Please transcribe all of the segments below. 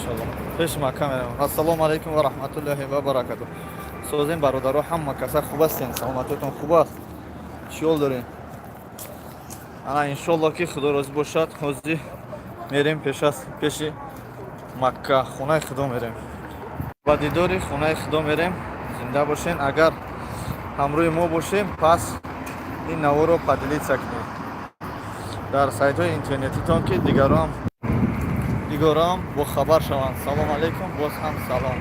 Иншалло пеши Макка мерем. Ассалому алайкум ва раҳматуллоҳи ва баракату. Созем, бародаро, ҳама каса хуб ҳастен? Саломатиятон хуб аст? Чӣ ҳол дорем? Ана, иншолло, ки Худо розӣ бошад, ҳозир мерем пешаз пеши Макка, хонаи Худо мерем, ба дидори хонаи Худо мерем. Зинда бошен. Агар ҳамрӯи мо бошем, пас ин наворо поделиться кунед дар сайтҳои интернетитон, ки дигарам бохабар шаванд. Салом алейкум, боз ҳам салом,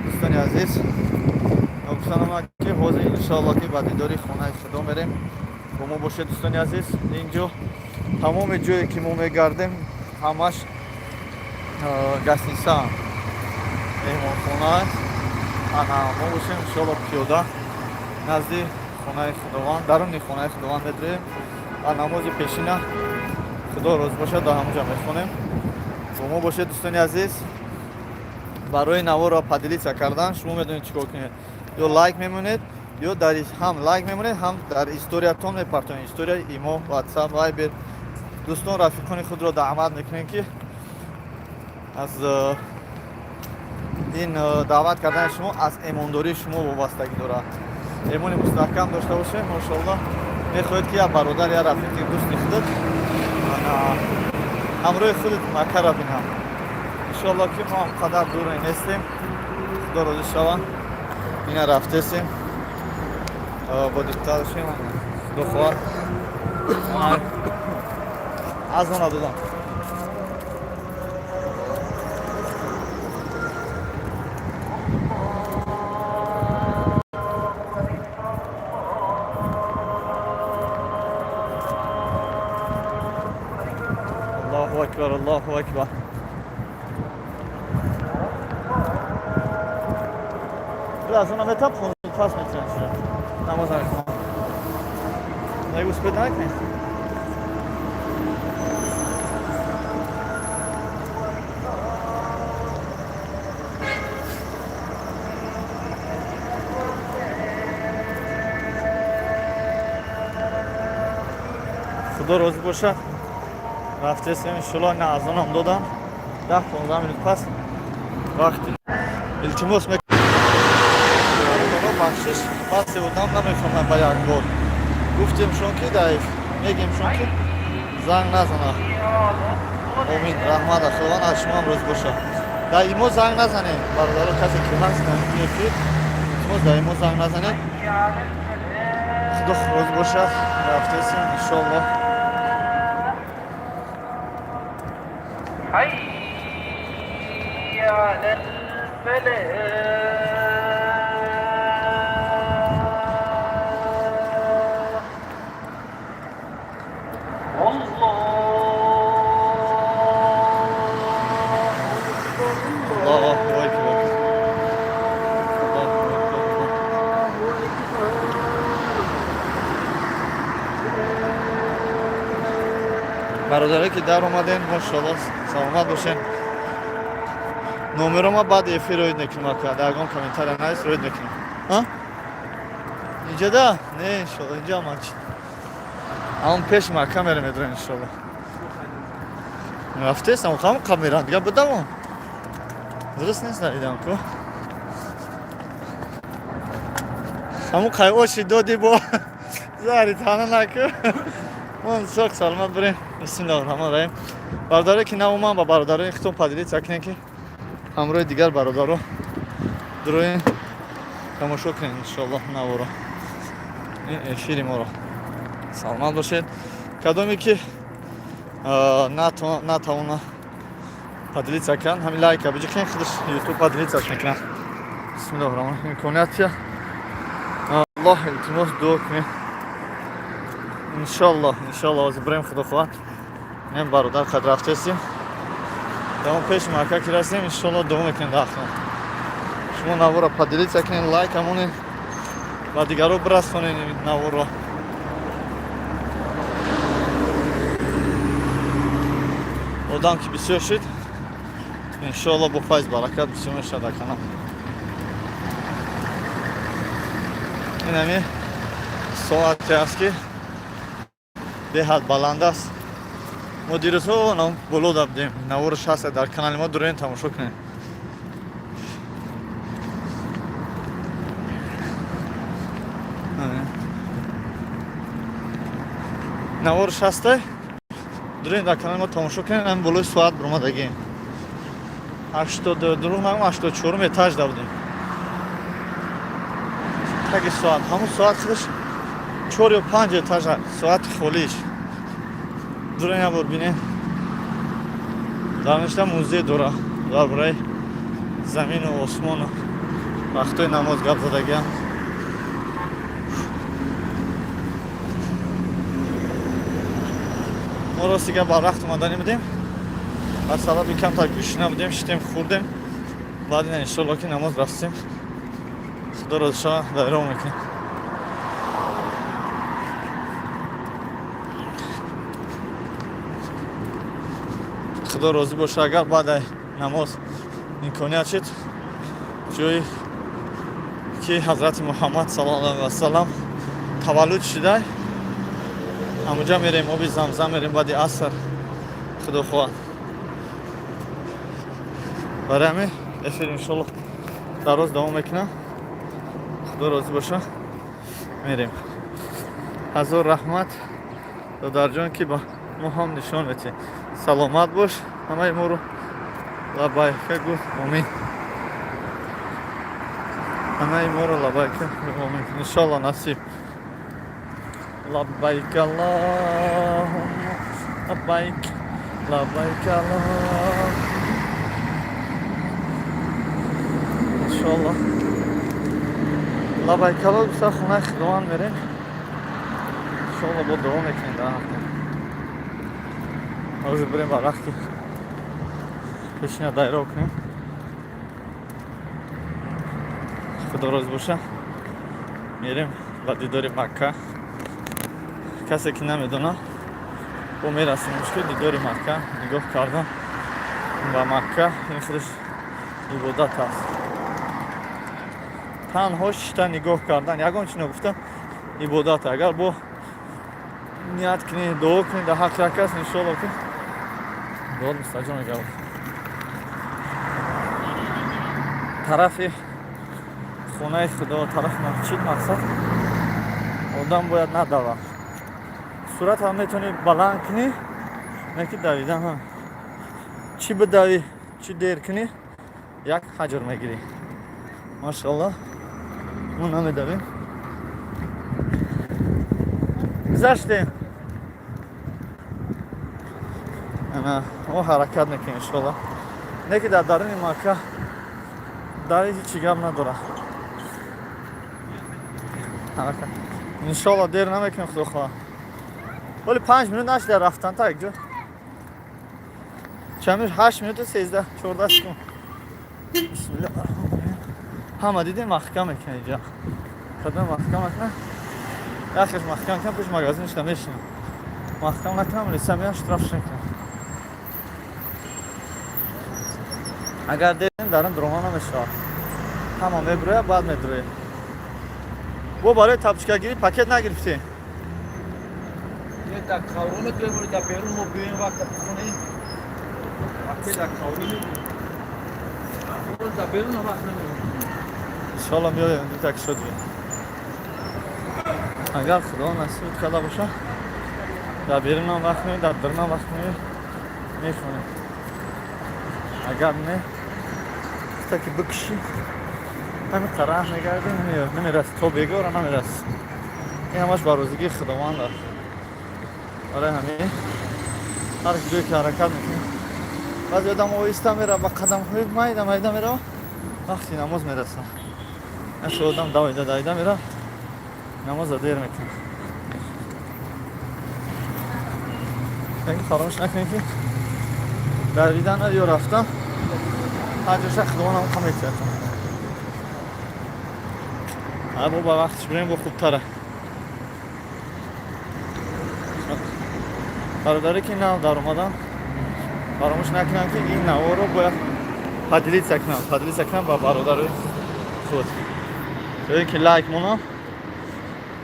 дӯстони азиз. Гуфтанам, ки ҳозир, иншоалло, ки ба дидори хонаи Худо мерем. Бо мо бошед, дӯстони азиз. Инҷо тамоми ҷое, ки мо мегардем, ҳамаш гостиница, меҳмонхона аст. Ана, мо бошем, иншоалло, пиёда назди хонаи Худованд, даруни хонаи Худованд медроем ва намози пешина, Худо розӣ бошад, дар ҳамонҷа мехонем. Бо мо бошед, дӯстони азиз. Барои наворро поделиться кардан шумо медонед чӣ кор кунед: ё лайк мемонед, ё дар ҳам лайк мемонед, ҳам дар историятон мепартонед, историяи Имо, Ватсап, Вайбер, дӯстон, рафиқони худро даъват мекунед, ки аз ин даъват кардани шумо аз эмондории шумо вобастагӣ дорад. Эмони мустаҳкам дошта бошед, мошоалло, мехоҳед, ки як бародар, як рафиқи, дӯсти худат ҳамроҳи худат Маккара бинам. Иншоалло, ки мо ҳам қадар дур нестем, Худо розӣ шаванд. Ина рафтесем, бо диққат бошем. Худо хоҳад, аз она додам. Аллоҳу акбар, Аллоҳу акбар. Аз она метаб пас метавонем намоз мехонам. Не успеть накунем. Худо розӣ бошад, рафтесем, иншолло. На, азонам додам, 10-15 минут пас вақти. Илтимос, бахшиш, баъзе одам намефаҳмад. Ба як бор гуфтемшон, ки даиф мегемшон, ки занг назана. Омин, раҳмат, Худованд аз шумо ҳам розӣ бошад. Дар Имо занг назанем, бародаро, касе ки ҳаст дар эфир, илтимос, дар Имо занг назанед. Худо розӣ бошад, рафтесем, иншоалло. حي على الفلاح الله Аллоҳу акбар, Аллоҳу акбар. الله أكبر. Бародаре, ки дар омадем, мошоалло, саломат бошен. Номеро ма баъд эфир роид мекунем. Ака, дар ягон комментария навис, роид мекунем. Инҷа да не, иншолло, инҷа мачи ҳамон пеш Макка мерем, медорем, иншолло. Рафтесам, ҳам камера дига будамон, дуруст нест, надидам ку. Ҳамун қайоши доди бо зари тана наку. Мон соқ саломат бирем. Бисмиллоҳи раҳмони раҳим. Бародаре, ки наоман, ба бародарони худтон поделиться кунем, ки ҳамроҳи дигар бародаро дуроин, тамошо кунем, иншоаллоҳ, наворо, ин эфири моро. Саломат бошед. Кадоме ки натавона поделиться кард, ҳамин лайка биҷиқен, худаш Ютуб поделиться мекунад. Бисмиллоҳи раҳмони. Имкониятия Аллоҳ, илтимос, дуо кунем. Иншоаллоҳ, иншоаллоҳ, ҳозир бирем, Худо хоҳад. Ин бародар қад рафтесем, давом пеши Макка ки расем, иншоаллоҳ, дуо мекунем дар хона. Шумо наворо поделиться кунед, лайк амонед ва дигаро бирасонед наворро. Одам ки бисёр шуд, иншоалло, бо файз, баракат бисёр мешавад дар канал. Ин ҳами соате аст, ки беҳад баланд аст. Мо дирӯзҳо нам боло да будем. Навораш ҳаст дар канали мо, дурен тамошо кунем. Навораш ҳастай, дурен дар канали мо тамошо кунем. Ҳамин болои соат биромадагем. 80, дурӯғ нагӯм, 84-ум этаж да будем. Таги соат, ҳамун соат худаш чор ё панҷ этажа, соати холиш. Дурен як бор бинем. Дар ништа музей дора, дар бораи замину осмону вақтҳои намоз гап задагиам. Мо рости гап барвақт омаданӣ будем, аз сабаби камтар гӯшина будем, шитем, хӯрдем. Баъд ина иншолло ки намоз расем, худо розиша дайром мекунем. Худо розӣ боша, агар баъд намоз имконият шид, ҷое ки ҳазрати Муҳаммад саллаллоҳу алайҳи васалам таваллуд шудай, ҳамуҷа мерем, оби Замзам мерем баъди аср, худо хоҳад. Барои ҳамин эфир иншолло дароз давом мекунам. Худо розӣ боша, мерем. Ҳазор раҳмат, додарҷон, ки ба мо ҳам нишон метиҳед. Саломат бош, ҳамаи моро лабайка гӯ, омин. Ҳамаи моро лабайка гӯ, омин. Иншолло, насиб. Лаббайк аллоҳумма лаббайк, лаббайк аллоҳ. Иншолло, лаббайк аллоҳ гуфта, хонаи Худованд мерем. Иншолло, бо дуо мекунем дар ҳаққа. Ҳозир бирем, ба вақти пешина дайро кунем. Худо розӣ боша, мерем ба дидори Макка. Касе ки намедонад, бо мерасем ки дидори Макка, нигоҳ кардан ба Макка, ин худаш ибодат аст. Танҳо шишта нигоҳ кардан, ягон чи нагуфта, ибодат. Агар бо ният кунӣ, дуо кунӣ дар ҳаққи як кас, иншоалло ки дуо мустаҷоб мегардад. Тарафи хонаи Худо, тарафи масҷид, мақсад, одам бояд надавад. Сурат ҳам метавонӣ баланд кунӣ, не ки давидан ҳам. Чӣ бидавӣ, чӣ дер кунӣ, як ҳаҷр мегирӣ. Машалло, мо намедавем. Гузаштем. Ана мо ҳаракат мекунем, иншолло. Не ки дар даруни Макка дари ҳичи гап надорад. Ҳаракат, иншолло, дер намекунем, худо хоҳад. Вале 5 минут нашида рафтан та якҷо. Чанд? 8 минуту 13, 14 секунд. Бисмилла. Ҳама дидем, маҳкам мекунад инҷа. Кадом маҳкам мекунад? Яхеш маҳкам мекунад, пеш магазинашда мешинам. Маҳкам накунам, милиса меяд, штраф мекунад. Агар дерем, дарун дурома намешавад. Ҳама мебирояд, баъд медуроед. Бо барои тапчикагирӣ пакет нагирифтем. Дар қаврона бемонӣ, дар берун мо биёем, вақта бихонем. Вақте дар қаврӣ дар берун вақт намемонем. Иншоалло, меоем, дутак шуд. Агар Худо насиб карда боша, дар берунам вақт меоем, дар дарунам вақт меоем, мехонем. Агар не, гуфта ки бикушӣ, ҳамин қараҳ мегардем, намерасӣ, то бегора намерасӣ. Ин ҳамаш ба розигии Худованд аст. Барои ҳамин ҳар ҷое ки ҳаракат мекунем, баъзе одам оҳиста мера, ба қадамҳои майда майда мерава, вақти намоз мерасад. Яше одам давида давида мера, намоза дер мекунад. Лекин фаромӯш накунем, ки давидан ё рафтан, ҳаҷрша Худованд ҳам метиҳад. Бо ба вақтиш бирем, бо хубтара. Бародаре ки нав даромадан, фаромӯш накунам, ки ин наворо бояд поделиться кунам, поделиться кунам ба бародарои худ, то ин ки лайк монам,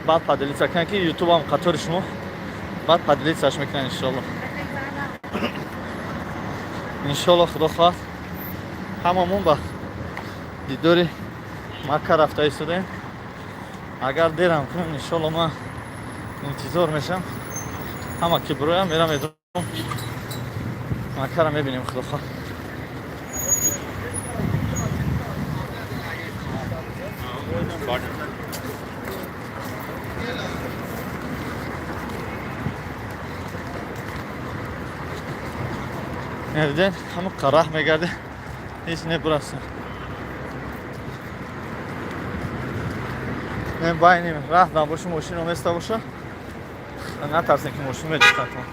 баъд поделиться кунам, ки Ютубам қатори шумо баъд поделиться ш мекунам, иншоалло. Иншоалло, худо хоҳад, ҳамамон ба дидори Макка рафта истодаем. Агар дерам кунем, иншоалло, ман интизор мешам, ҳама ки бироям, мерам, медурам, Маккара мебинем, худо хоҳад. Диден, ҳама қараҳ мегарде, ҳеҷ небурастем. Не, байни раҳ набоши, мошин оместа боша, натарсем, ки мошин меҷиқатон,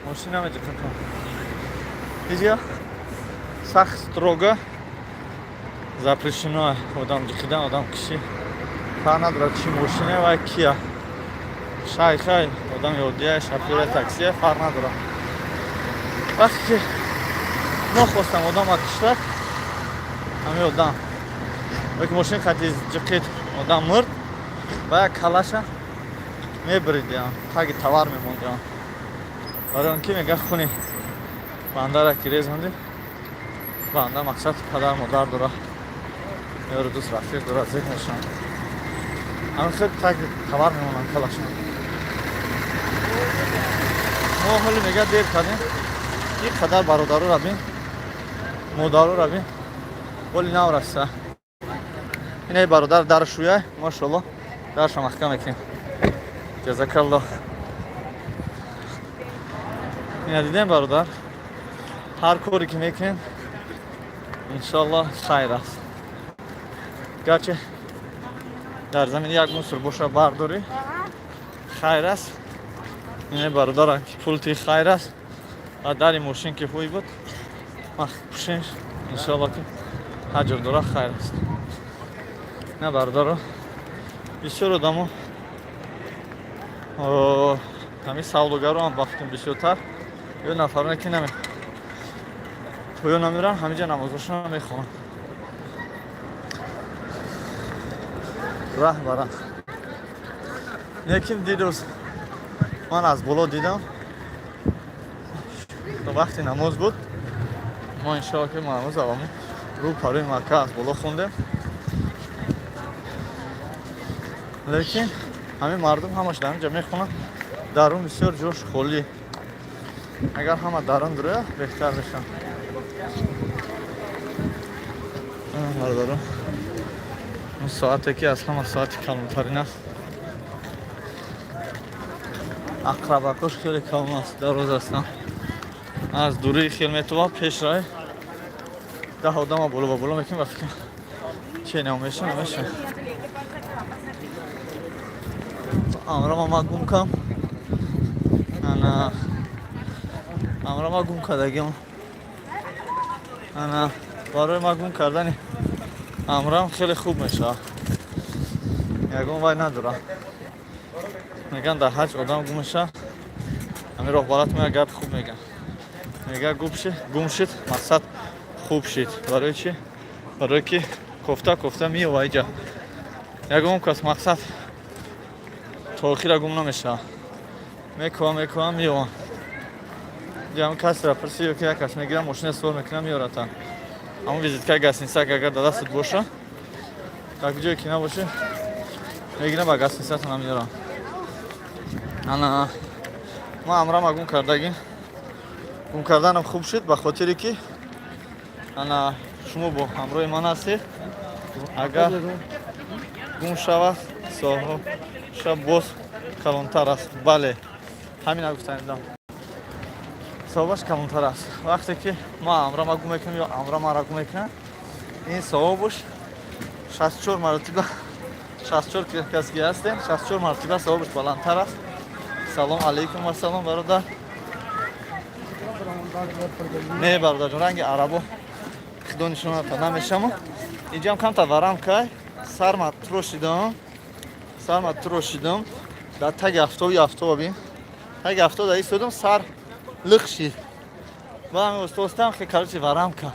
мошин намеҷиқатон. Ҳеҷ сахт строго запрещено одам ҷиқидан, одам кишӣ. Фарқ надорад, чӣ мошине ва кия, шайхай, одами оддия, шофёри таксия, фарқ надорад. Вақте ки нохостам одама киштак, ҳамин одам ки мошин хати ҷиқид, одам мурд ва як калаша мебиридиам, таги тавар мемондиам. Барои он ки мега, хуни бандара ки резонди, банда мақсад падар модар дора, ёру дӯст, рафиқ дора, зеҳ мешаванд. Ҳамин хел таги тавар мемонанд калаша. Мо ҳоли мега дер кардем. Ин қадар бародарора бин, модарора бин, боли нав раста. Инаи бародар дар шӯяй, машоалло, дарша маҳкам мекунем. Ҷазакалло. Ина дидем, бародар, ҳар коре ки мекунем, иншоалло, хайр аст. Гарчи дар замин як муср боша, бардорӣ, хайр аст. Инаи бародара ки пулти, хайр аст. Ва дари мошин ки ҳуй буд, пушем, иншоалло, ки ҳаҷр дора, хайр аст. На, бародаро, бисёр одамо, ҳамин савдогаро ҳам бахтум бисёртар ё нафароне ки наме поё намеран, ҳамиҷа намозошона мехонанд. Раҳ барам. Лекин дирӯз ман аз боло дидам, вақти намоз буд. Мо, иншоалло, ки намоз аввал рӯ парои Макка аз боло хондем, лекин ҳамин мардум ҳамаш дар инҷа мехонанд. Дарун бисёр ҷош холӣ. Агар ҳама дарун дуроя, беҳтар мешавад. Бародаро, он соате ки аз ҳама соати калонтарин аст, ақрабакош хеле калон аст, дароз ҳастанд. Аз дурии хел метова пеш рай 10 одама боло ба боло мекунем. Ба фикр че намеша, намеша. Амрама ма гум кам, ана амрама гум кардагим. Ана барои ма гум кардани амрам хеле хуб мешавад, ягон вай надорам. Меган, дар ҳаҷ одам гум мешавад, ҳамин роҳбарат мега, гапи хуб меган, мега, гум шид, мақсад хуб шид. Барои чи? Барое ки кофта кофта меёва иҷа. Ягон кас мақсад то охира гум намешавад. Мекова, мекова, меёвам. Ҷам касра пурси ё ки як кас мегирам, мошина суор мекунам, меёратам. Ҳамон визиткаи гостиница агар дар дастат боша, дар ҷое ки набоши, мегирам, ба гостиницатона меёрам. Ана ман амрама гум кардагим, гум карданам хуб шуд, ба хотире ки ана шумо бо ҳамроҳи ман ҳастед. Агар гум шавад, соҳоша боз калонтар аст. Бале, ҳамина гуфтанидам, савобаш калонтар аст. Вақте ки ман амрама гум мекунам ё амра маро гум мекунам, ин савобуш 64 маротиба, 64 кас ки ҳастем, 64 маротиба савобуш баландтар аст. Салом алейкум ва салом, бародар. Не, бародарҷон, ранги арабо худо нишоната намешамо. Инҷам камтар варам кай, сарма турошидам, сарма турошидам. Дар таги афтоби, афтоб бин, таги афтоб дар истодам, сар лиқ шид. Ба ҳамин оста остам хе, короче, варам кард.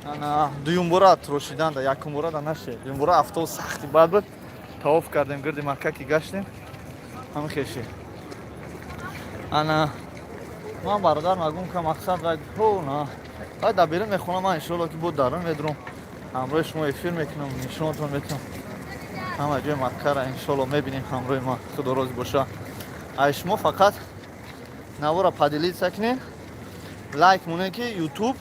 Ана дуюмбора турошидан да, якумбора да нашед. Дуюмбора афтоб сахти бад буд, тавоф кардем, гирди Макка ки гаштем, ҳамин хеши. Ана Ман бародар магум ка мақсад вай ҳо на. Вай дар берун мехонам, ман иншоалло ки бо дарун медурам. Ҳамроҳи шумо эфир мекунам, нишонатон метавам. Ҳама ҷои Маккара иншоалло мебинем ҳамроҳи ма, Худо розӣ боша. Ай шумо фақат навора поделиться кунед, лайк монед ки ютуб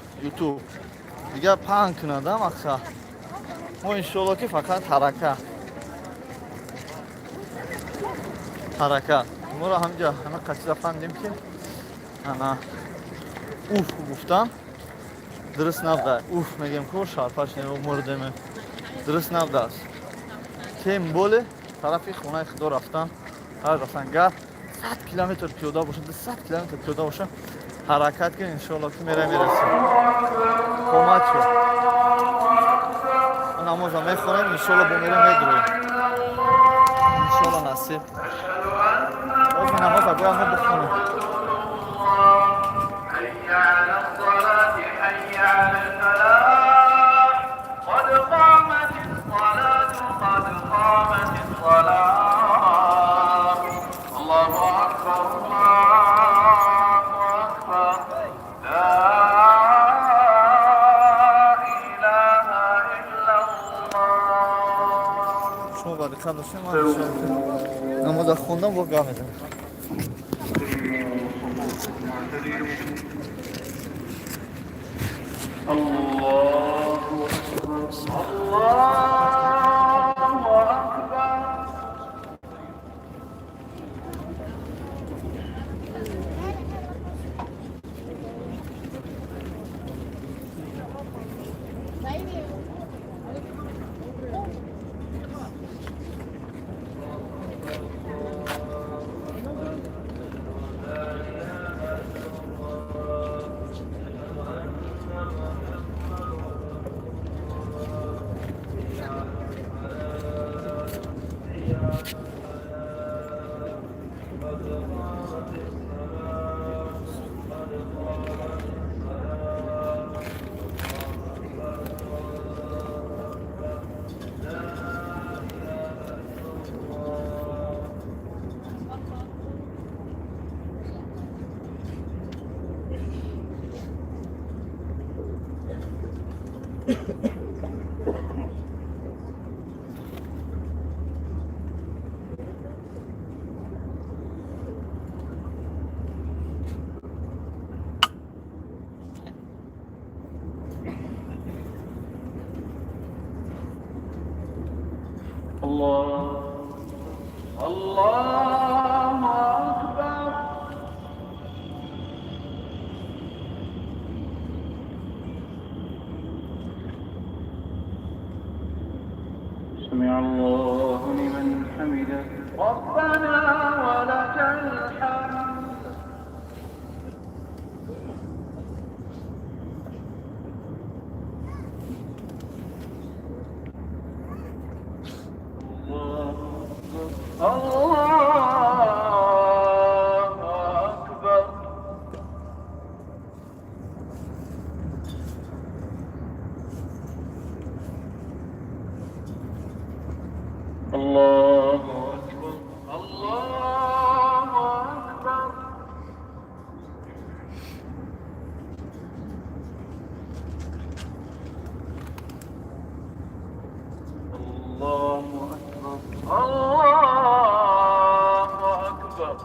дигар паҳн кунад мақсад. Мо иншоалло ки фақат ҳаракат. Ҳаракат. Моро ҳамҷа ҳама қасида фаҳмидем ки ана уф гуфтан дуруст набуда. Уф мегем ку шарпаш мурдеме. Дуруст набудааст. Тем более тарафи хонаи Худо рафтан, ҳар рафтан гар 100 километр пиёда бошад, 200 километр пиёда бошад, ҳаракат кун, иншоалло ки мерай мерасем. Қомат шуд. Намоза мехонем, иншоалло бо мерем медуроем. Иншоалло насиб. Боз намоза бояд мо бихонем. حي على الصلاة حي على الفلاح قد قامت الصلاة قد قامت الصلاة الله أكبر الله أكبر لا إله إلا الله. Шумо ба диққат бошед, ман иншоалло намоза хондам, бо гап мезанем. الله أكبر الله أكبر. الله الله أكبر. سمع الله لمن حمده ربنا ولك الحمد. الله الله أكبر. الله أكبر الله أكبر. الله أكبر الله أكبر.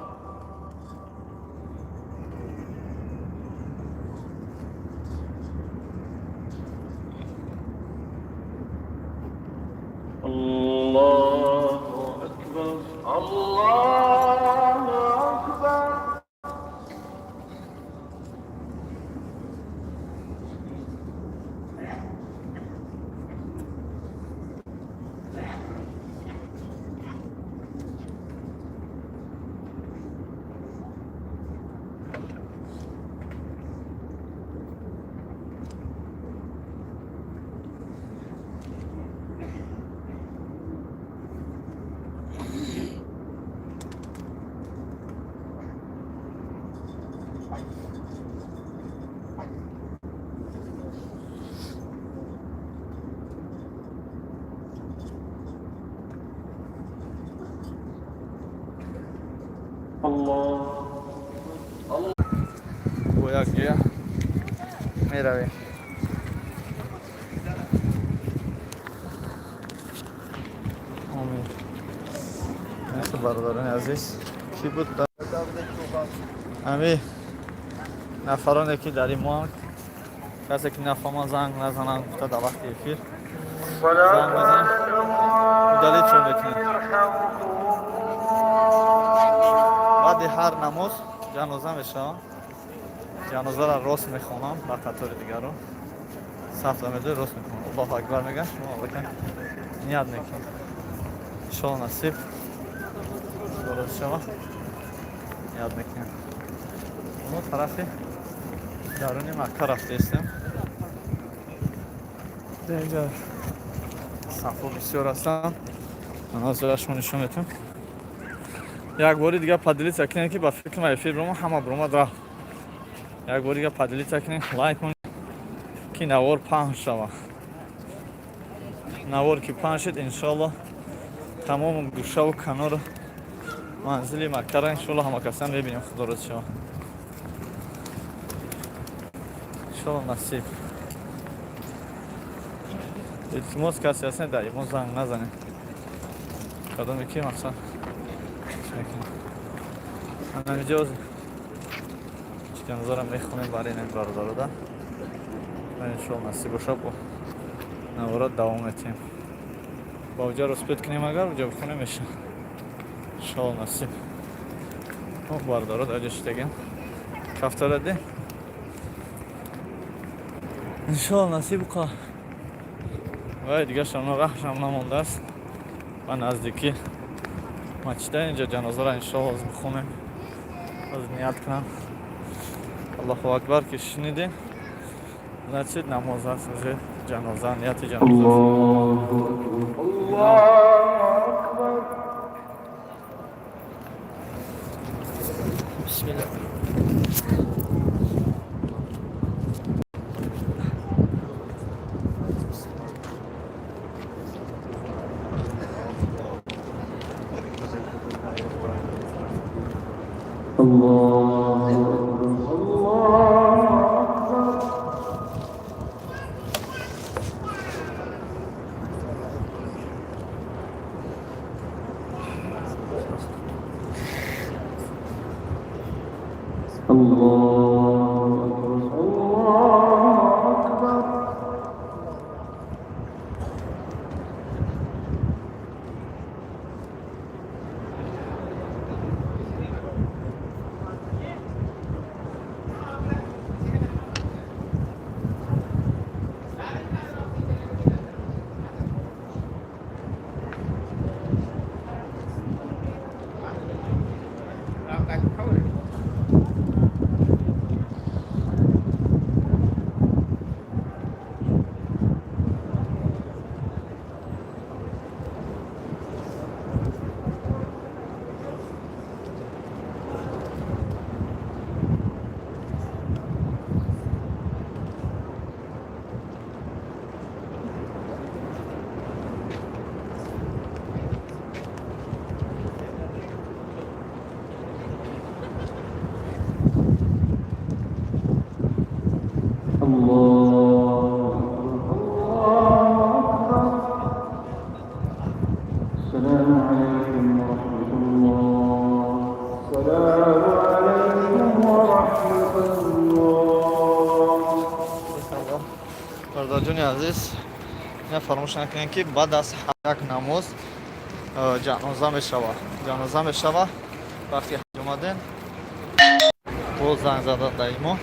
الله أكبر الله أكبر. Бо як ҷоя меравем. Омин. Бародарони азиз, кӣ буд ами нафароне, ки дар ин касе ки нафаҳмад, занг назананд, гуфта, дар вақти эфир занг мезанем, удалить мекунем. Баъди ҳар намоз ҷаноза мешавам, ҷанозаро рост мехонам, ба қатори дигарро саф дамедои рост мехонам, Аллоҳу акбар мегӯям, шумо аллакай ният мекунед. Иншолло, насиб дуруст шава, ният мекунем. Мо тарафи даруни Макка рафтаистем. Инҷа сафҳо бисёр ҳастанд. Ман шумо нишон метавам. Як бори дига поделиться кунем, ки ба фикр ма эфир бирома, ҳама биромад, рафт. Як бори дига поделиться кунем, лайк кунем, ки навор паҳн шава. Навор ки паҳн шуд, иншоалло, тамому гӯшаву канору манзили Маккара, иншоалло, ҳама касан мебинем. Худо рози шава, иншоалло, насиб. Илтимос, касе ҳастем, дар имо занг назанем, кадоме ки мақсад анамиҷо ҷанозаро мехонем барои ин бародарода. Иншоалло, насиб боша, бо навора давом метиҳем. Ба уҷа успеть кунем, агар уҷа бихонем, меша. Иншоалло, насиб. Бародаро дар ҷо шидагем, кафтаради. Иншоалло, насиб. Қа вай дигаршам раҳшам намондааст ба наздикӣ мачида. Инҷа ҷанозаро, иншоалло, оз бихонем, оз ният кунам. Аллоҳу акбар ки шунидем, значит, намоз аст, уже ҷаноза, нияти ҷаноза. الله أكبر. Бисмилла. الله أكبر. الله أكبر. الله أكبر. الله أكبر. الله أكبر. الله أكبر. السلام عليكم ورحمة الله. السلام عليكم ورحمة الله. Бародарҷони азиз, ина фаромӯш накунем, ки баъд аз ҳар як намоз ҷаноза мешава, ҷаноза мешава. Вақти ҳаҷ омадем, боз занг задан дар имо.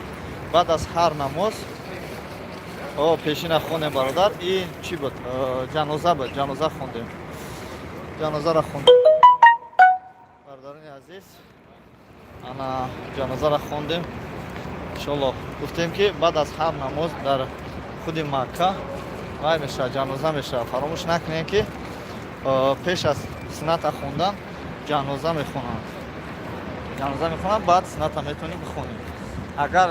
Баъд аз ҳар намоз о пешина хонем. Бародар, ин чӣ буд? Ҷаноза буд, ҷаноза хондем, ҷанозаро хондем. Бародарони азиз, ана ҷанозаро хондем. Иншолло, гуфтем, ки баъд аз ҳар намоз дар худи Макка вай мешавад, ҷаноза мешавад. Фаромӯш накунем, ки пеш аз сунната хондан ҷаноза мехонанд, ҷаноза мехонанд, баъд сунната метавонӣ бихонӣ. Агар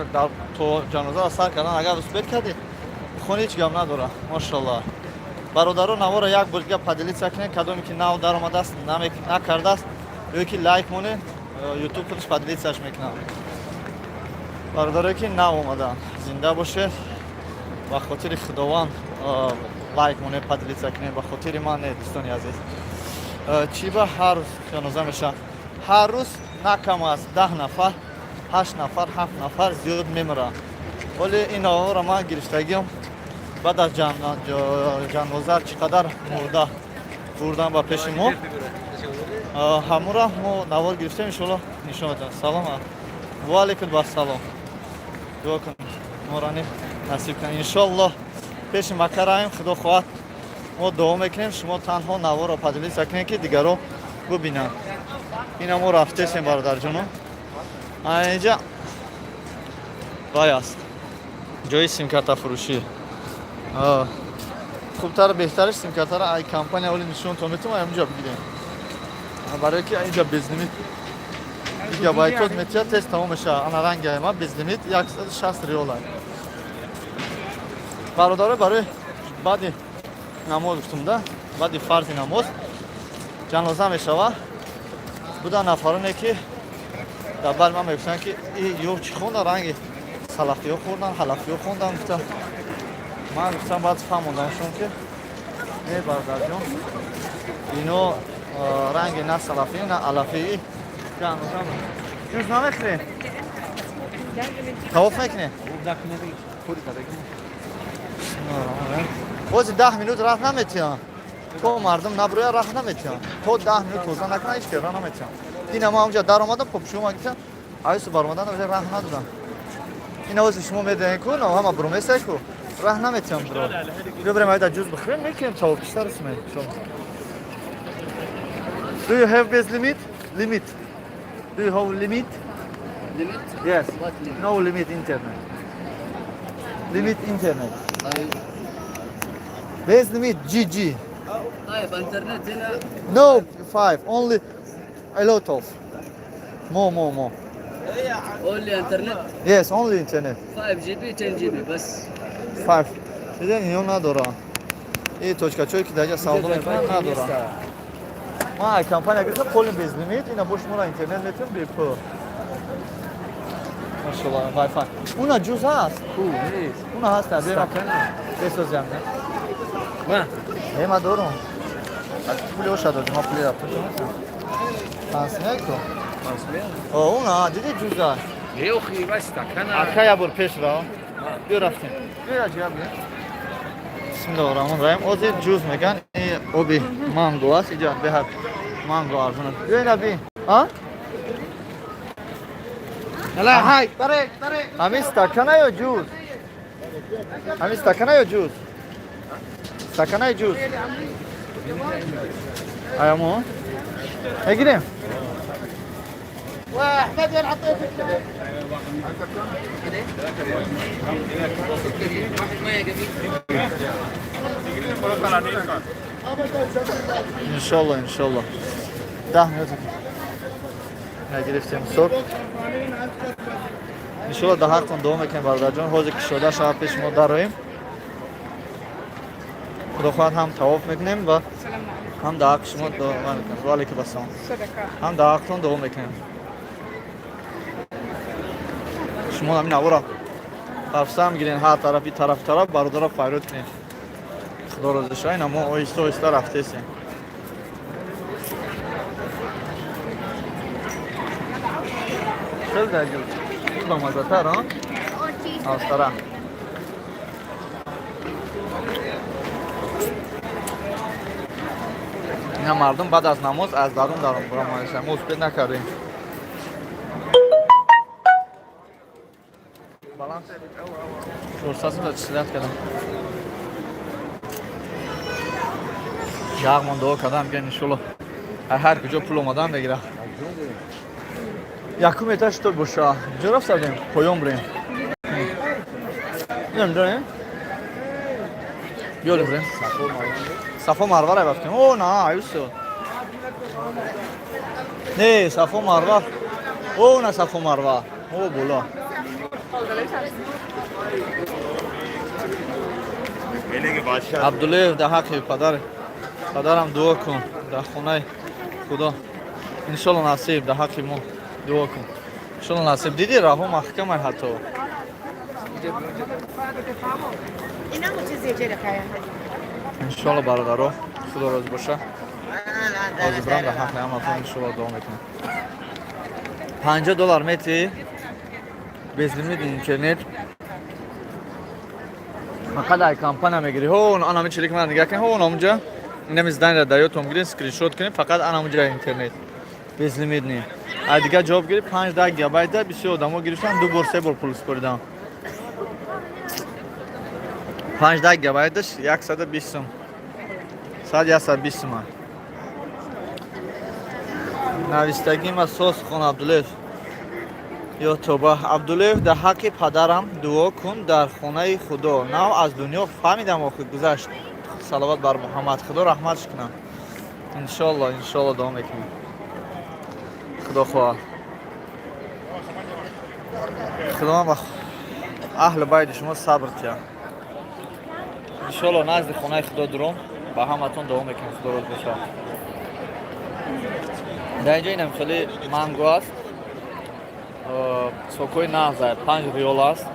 то ҷанозаро сар кардан агар успеть кардӣ, бихонӣ, ҳеҷ гап надора. Мошалло, бародаро, навора як бор дига поделиться кунед, кадоме ки нав даромадааст, накардааст, ё ки лайк монед, Ютуб худаш поделиться ш мекунад. Бародарое, ки нав омаданд, зинда бошед. Ба хотири Худованд лайк монед, поделиться кунед, ба хотири ман не. Дӯстони азиз, чӣ ба ҳар рӯз ҷаноза мешавад? Ҳар рӯз на кам аз 10 нафар, ҳашт нафар, ҳафт нафар зиёд мемиранд. Вале ин наворро ман гирифтагиам баъд аз ҷаноза, чӣ қадар мурда бурдан ба пеши мо, ҳамура мо навор гирифтем, иншоалло нишон медиҳам. Салом, ва алайкум вассалом. Дуо кун, морани насиб кун, иншоалло. Пеши Макка раем, Худо хоҳад, мо дуо мекунем. Шумо танҳо наворро поделиться кунед, ки дигарро бубинанд. Ина мо рафтесем, бародарҷоно. Инҷа вай аст, ҷои симкартафурӯшӣ. Хубтар, беҳтариш симкартара ай компания оли нишонтон метавон, ҳаминҷа бигирем, барое ки инҷа безлимит гигабайтот метиҳад, тез тамом мешавад. Ана ранги ма безлимит 160 риёла, бародаро. Барои баъди намоз гуфтум да, баъди фарзи намоз ҷаноза мешавад. Будан нафароне, ки дар баъд ман мегуфтанд, ки ё чӣ хонда, ранги салафиё хӯрдан, ҳалафиё хондан, гуфтам. Ман гуфтам, баъд фаҳмондамшон, ки не, бародарҷон, ино ранги на салафӣ, на алафӣ. Ҷаноза ҷуз намехӯрем, тавоф мекунем. Бози 10 минут раҳ наметиҳам, то мардум наброя раҳ наметиҳам. То 10 минут тоза накунам, ҳеч ки раҳ наметиҳам. Дина ма онҷа даромадам, попшума гирифтам, аюсу баромадан раҳ надодам. Ин овози шумо медиҳем ку, ҳама бурумесай ку, раҳ наметиҳам. Бро, биё бирем, айда ҷуз бихӯрем, мекунем тавоф чистарисме. Do you have base limit? Limit. Do you have limit? Limit? Yes. What limit? No limit internet. Limit internet. طيب. Base limit GG. طيب، انترنت هنا. No, five. Only a lot of. More, more, more. Only internet. Yes, only internet. 5 GB, 10 GB بس. Five. Дидан, ино надора. И точкачое ки дар ҷа савдо мекунанд, надора. Ман ай компания гирифтам полный безлимит, ина бо шуморо интернет метавон бепул. Машалло, Wi-Fi. Уна ҷуз ҳаст? Ку нест. Уна ҳаст, бесозям. Ма. Не, ма дорум. Аз пули оша додем, ма пули рафтам. Пансмек ку? О, уна, диди, ҷуза. Не, охи, вай стакана. Ака, я бор пеш ра. Биё, рафтем. Биё, я ҷиҳат биё. Бисмиллоҳи раҳмони раҳим. Ҳозир ҷуз меган, оби манго аст, иҷа беҳад манго арзон аст. Биё, ина би. А? لا هاي طريق طريق. ҳамин стакана ё ҷуз? Ҳамин стакана ё ҷуз? Стаканаи ҷуз. Аямо? Мегирем? واحمد وين حطيتك؟ واحد ميه جميل. Иншолло, иншолло. 10 минут нагирифтем сок. Иншолло, дар ҳақтон дуо мекунем, бародарҷон. Ҳозир кушода шава, пеши мо дароем. Худо хоҳад, ҳам тавоф мекунем ва ҳам дар ҳаққи шумо дуо мекунем. Ва алайкум ассалом. Ҳам дар ҳақтон дуо мекунем. Шумо ҳамин навора тафсам гирен, ҳар тарафи тараф тараф бародаро файрод кунед. Худо розӣ шава, ина мо оҳиста оҳиста рафтесем. Хеле даҷуз. Бамаззатар, а? Астара. Ина мардум баъд аз намоз аз дарун дарун бурамояша. Мо успеть накардем. Баланс 400 числят кардам. Яғмон дуо кардам, бия, иншолло. Ҳар куҷо пул омадан мегира. Якум этаж то боша. Ҷо рафтадем? Поён бирем. Намедонем. Биёлем, бирем. Сафо Марва рафтем. О, на, Юсуф. Не, Сафо Марва. О, на Сафо Марва. О, боло. Абдуллоев, дар ҳаққи падар падарам дуо кун, дар хонаи Худо, иншолло, насиб. Дар ҳаққи мо дуо кун. Иншолло, насиб. Диди, раҳо маҳкамай ҳатто. Ina mutum zai je da kayan hatsi. Иншолло, бародаро, Худо розӣ боша. Ҳозир бирам, дар ҳаққи ҳаматон иншолло дуо мекунам. 50 доллар мети, безлимит интернет, фақат ай компания мегирӣ. Ҳо, анами чизе ки ман нигаҳ кунем, ҳо, онамунҷа инами здание ра даётон гирин, скриншот кунем. Фақат анамунҷа интернет безлимитный. Ай дигар ҷавоб гирӣ, 5-10 гигабайта бисёр одамо гирифтан, ду бор, се бор пул супоридан. 5-10 гигабайташ 120 сум, сад 120 сума. Навистагима сос хон. Абдуллоев ё тоба. Абдуллоев, дар ҳаққи падарам дуо кун, дар хонаи Худо. Нав аз дунё фаҳмидам, охир гузашт. Салават бар Муҳаммад. Худо раҳматш кунам, иншолло. Иншолло, дуо мекунем, Худо хоҳад. Худованд ба аҳли байти шумо сабр тиҳад, иншолло. Назди хонаи Худо дуром, ба ҳаматон дуо мекунем, Худо роз бошад. Дар инҷо инам хеле манго аст, сокҳои нағза, 5 риол аст.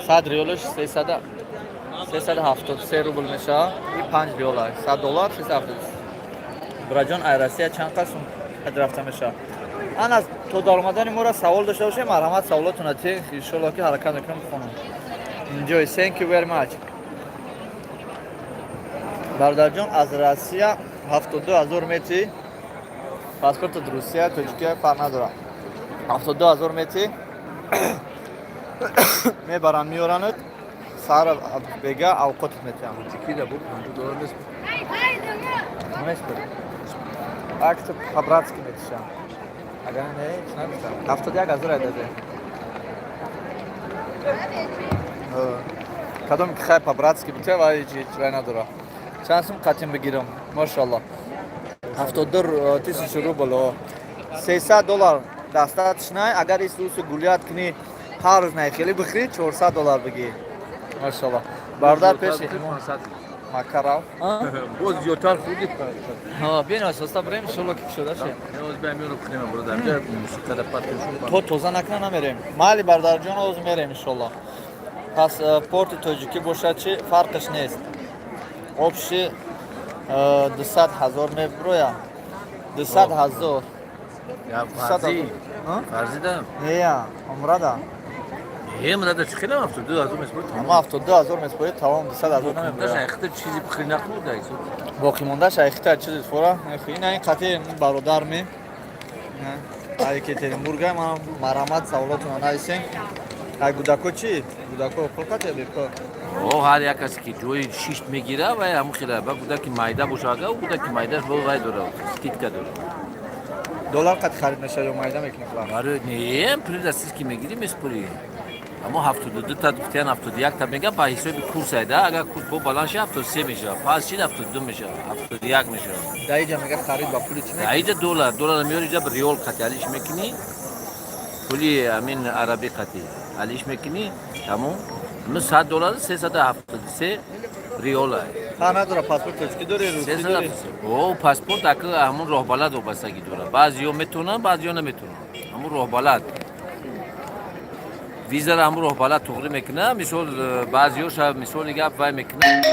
100 риолаш 373 рубл мешавад. И 5 риол аст, 100 доллар 370. Бираҷон, ай Россия чанд қасм рафта мешавад? Ана, то даромадани моро савол дошта бошем, марҳамат, саволотона те, иншолло ки ҳаракат мекунам бихонам. Enjoy, thank you very much. Бародарҷон, аз Россия 72 000 мети, паспорти Русия, Тоҷикия фарқ надорад. 72 000 мети, мебаранд, меоранад, саҳар бега авқотат метиҳам. Чикида буд, 50 доллар нест. Нест. Акт по-братски метишам. Агар не, ҳеч нагуфтам. 71 000 айдаде. Кадоме ки хай по-братски бите, ва ҳеҷ ҳеҷ вай надора. Чанд сум қатим бигирам? Машалло. 72 тысячи рубл. 300 доллар дастатш най, агар исусу гулять кунӣ, ҳар рӯз най хеле бихӯрӣ, 400 доллар бигӣ. Машалло. Бародар, пеши макарав. Боз зиёдтар хӯрди. Ҳа, биён, асоста бирем, иншолло ки кушода шед. Ҳоз ба меёрам, хӯрем, бародар. Инҷа мусиқада пат. То тоза накна, намерем. Майли, бародарҷон, ҳозир мерем, иншолло. Пас порти тоҷикӣ бошад, чи фарқаш нест. Общий 200 000 меброя. 200 000. Я фарзи. Фарзида? Не, умрада. Е, мрада чи хеле 72 000 меспорӣ. Ама 72 000 меспорӣ, тамом, 200 000 намеброя. Шайхта чизи бихӯри нахӯрда. Боқимонда шайхта чизи фора. Ина ин қатъи бародар ме. Ай Екатеринбурга, ман марҳамат, саволотона нависем. Ай гудако чӣ? Гудако пул қатъи бепул? О, ҳар як касе ки ҷои шишт мегира, вай ҳамун хела ба гудаки майда боша, ага гудаки майдаш бо вай дора, скидка дора. Доллар қат харид мешавад ё майда мекунӣ пула? Барои не, пули российский мегирӣ, меспорӣ. Аммо 72 та гуфтиян, 71 та мега, ба ҳисоби курс айда, агар курс бо баланд шава, 73 мешавад, пас шид, 72 мешавад, 71 мешавад. Дар иҷа мега харид ба пули чӣ Дар иҷа доллар, доллар меёри, иҷа риол қати алиш мекунӣ, пули амин арабӣ қати алиш мекунӣ, тамом. Ну 100 доллар 373 риол ай. Фарқ надора, паспорт тоҷикӣ дорӣ, русӣ дорӣ? О, паспорт ака ҳамун роҳбалад вобастагӣ дорад. Баъзеҳо метавонанд, баъзеҳо наметавонанд. Ҳамун роҳбалад визаро ҳамун роҳбалад туғрӣ мекунад. Мисол, баъзеҳо ша, мисоли гап, вай мекунад.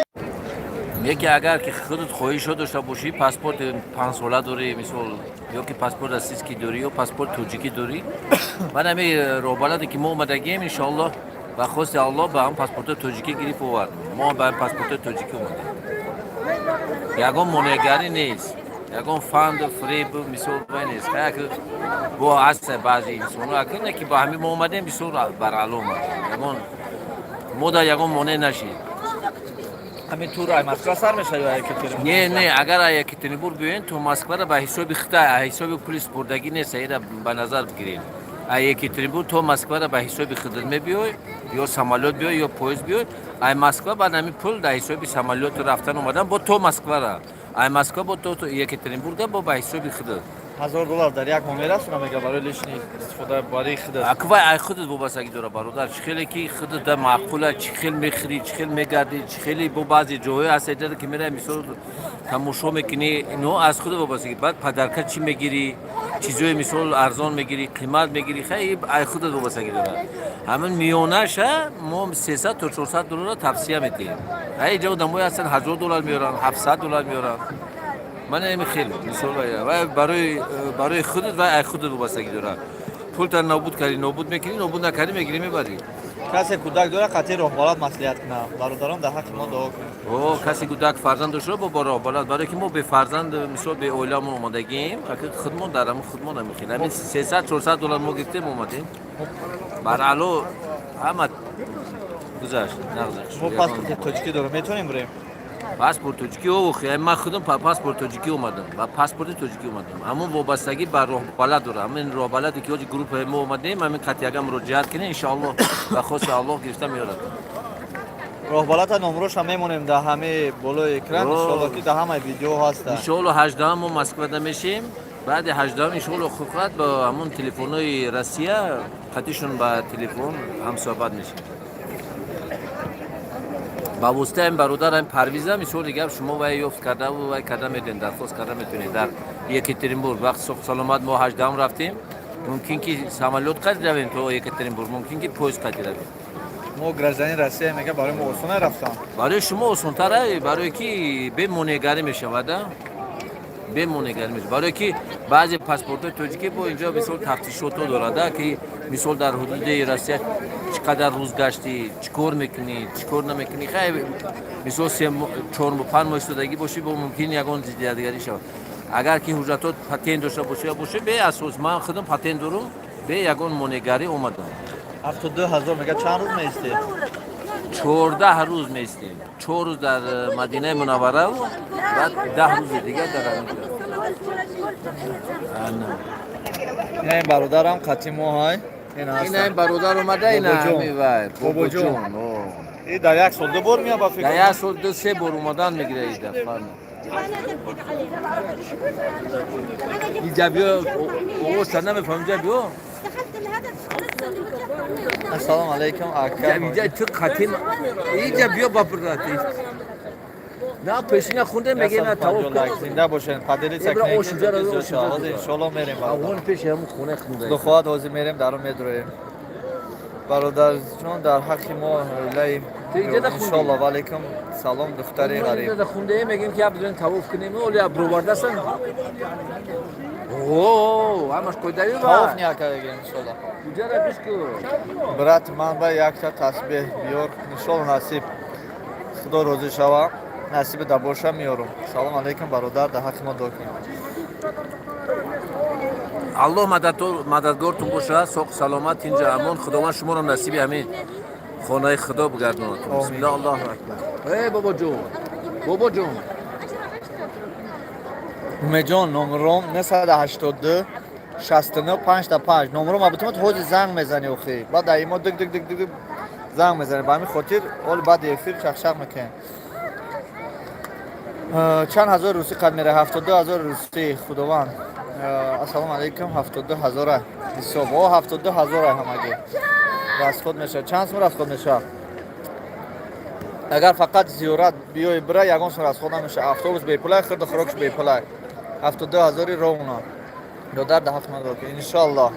Яке агар ки худат хоҳишо дошта бошӣ, паспорти 5 сола дорӣ, мисол, ё ки паспорт российский дорӣ, ё паспорт тоҷикӣ дорӣ, баъд ҳами роҳбаладе ки мо омадагием, иншоаллоҳ, ба хости Аллоҳ, ба ҳам паспортҳои тоҷикӣ гирифт, овард. Мо ба ҳам паспортҳои тоҷикӣ омадем. Ягон монеагарӣ нест, ягон фанду фиребу мисол вай нест. Як бо ҳаста баъзе инсонҳо, ака не ки ба ҳами мо омадем, бисёр бараъло омадем, ягон мо дар ягон монеа нашид. Ҳамин тур ай Москва сар мешавад ё Екатеринбург? Не, не, агар ай Екатеринбург биёен то Москвара, ба ҳисоби хита, ҳисоби пули супурдагӣ нест, ира ба назар бигиред. Ай Екатеринбург то Москвара ба ҳисоби худат мебиёй, ё самолёт биёй, ё поезд биёй. Ай Москва баъд ҳамин пул дар ҳисоби самолёту рафтан омадан бо то Москвара, ай Москва бо то Екатеринбурга бо ба ҳисоби худат. 1000 доллар дар як моҳ мерасона, мега, барои лишний истифода барои худат. Аку вай ай худат вобастагӣ дора, бародар, чӣ хеле ки худат да маъқула, чӣ хел мехӯрӣ, чӣ хел мегардӣ, чӣ хеле бо баъзе ҷоҳое ҳаст, ки мерай, мисол, тамошо мекунӣ, ино аз худат вобастагӣ. Баъд подарка чӣ мегирӣ, Чизои, мисол, арзон мегирӣ, қимат мегирӣ, хай, ай худат вобастагӣ дорад. Ҳамин миёнаша мо 300 то 400 долларро тавсия медиҳем. Ай инҷа одамое ҳастанд, 1000 доллар меоранд, 700 доллар меоранд. Ман ами хел, мисол, вай барои худат, вай ай худат вобастагӣ дорад. Пулта нобуд кардӣ, нобуд мекунӣ, нобуд накардӣ, мегирӣ, мебарӣ. Касе кӯдак дорад, қатъи роҳбалад маслиҳат кунад. Бародарон, дар ҳаққи мо дуо кунед. О, касе кӯдак, фарзанд дошта, бо роҳбалад, барое ки мо бефарзанд, мисол, беоиламон омадагием, аки худмон дар ҳамин худмон ҳамин ҳамин 300 400 доллар мо гирифтем, омадем, бар ало ҳама гузашт. Мо паспорти тоҷикӣ дорем, метавонем бирем? Паспорт тоҷикӣ, охи, ман худам паспорт тоҷикӣ омадам, ба паспорти тоҷикӣ омадам. Ҳамон вобастагӣ ба роҳбалад дорад. Ҳамин роҳбаладе ки ҳоҷи группаи мо омадем, ҳамин қатъи муроҷиат кунем, иншоаллоҳ, ба хости Аллоҳ гирифта меорад. Роҳбалата номроша мемонем дар ҳамаи болои экран, иншоалло, ки дар ҳамаи видео ҳаста. Иншоалло, 18-ам мо Москвада мешем. Баъди 18-ам, иншоалло, худхоҳад, ба ҳамон телефонҳои Россия қатишон ба телефон ҳамсӯҳбат мешем. Ба воситаи ин бародар, ҳамин Парвиза, мисоли гап, шумо вай ёфт кардаву вай карда метавонед, дархост карда метавонед дар Екатеринбург. Вақт саломат мо 18-ам рафтем, мумкин ки самолёт қади равем то Екатеринбург, мумкин ки поезд қади равем. Мо гражданин Россия, мега, барои мо осона рафтан. Барои шумо осонтара, барое ки бемонеъгарӣ мешавада, бемонеъгарӣ мешавад, барое ки баъзе паспортҳои тоҷикӣ бо инҷо, мисол, тафтишото дорада, ки, мисол, дар ҳудуди Россия чӣ қадар рӯз гаштӣ, чӣ кор мекунӣ, чӣ кор намекунӣ. Хай, мисол, 4-5 моҳ истодагӣ бошӣ, бо мумкин ягон зиддиятгарӣ шавад. Агар ки ҳуҷҷатот, патент дошта бошӣ, бошӣ, беасос, ман худам патент дорум, бе ягон монеъгарӣ омадам. 72 000, мега, чанд рӯз меистед? 14 рӯз меистем. 4 рӯз дар Мадинаи Мунаввараву баъд 10 рӯзи дигар дар ҳаминҷо. Ин бародарам қатъи мо ҳай. Ина ин бародар омада, ина ҳами вай. Бобоҷон. Бобоҷон. И дар як сол ду бор меяд, ба фикр. Дар як сол ду се бор омадан мегирад ида фарма. Инҷа биё, овоза намефаҳмам, инҷа биё. Ассалому алайкум, ака. Инҷа ту қатим, инҷа биё, ба брат. На пешина хунде, меге на тавоф. Лайк, зинда бошен, поделиться Ибра, кунед. ош инҷа ро, ош инҷа. Ҳозир иншоалло мерем, бародар. Аввал пеши ҳамун хона хунда. Худо хоҳад, ҳозир мерем, даро медроем. Бародарҷон, дар ҳаққи мо оилаи Ту инҷа да хундӣ? Иншоалло. Ва алайкум салом, духтари ғариб. Инҷа хунде, мегем ки абдурен тавоф кунем, оли бровардасан. О, ҳамаш қойдави Тавоф ва. Ниякадаги, иншоалло. Уҷара гӯш ку. Брат, ман ба якта тасбеҳ биёр, иншоалло, насиб, Худо розӣ шава, насиби да боша, меёрум. Салом алайкум, бародар, дар ҳаққи мо дуо кунед. Аллоҳ мададгортон бошад, соқ саломат, инҷа амон. Худованд шуморо насиби ҳамин хонаи Худо бигардонад. Бисмиллоҳ, Аллоҳу акбар. Э, бобоҷон, бобоҷон. Умедҷон, номром 982 69 5 5. Номром абутумат, ҳозир занг мезани, охи, баъд дар имо дик дик дик дик занг мезани. Ба ҳамин хотир оли баъди эфир чақчақ мекунем. Чанд ҳазор русӣ қад мера? 72 000 русӣ. Худованд, ассалому алайкум. 72 000-а ҳисоб, о, 72 000-а ҳамагӣ расход мешавад. Чанд сум расход мешавад, агар фақат зиёрат биёи, бира? Ягон сум расход намешавад. Автобус бепулай, хирду хӯрокш бепулай. 72 000-и ровно. Додар, да ҳафт мадор, иншоаллоҳ,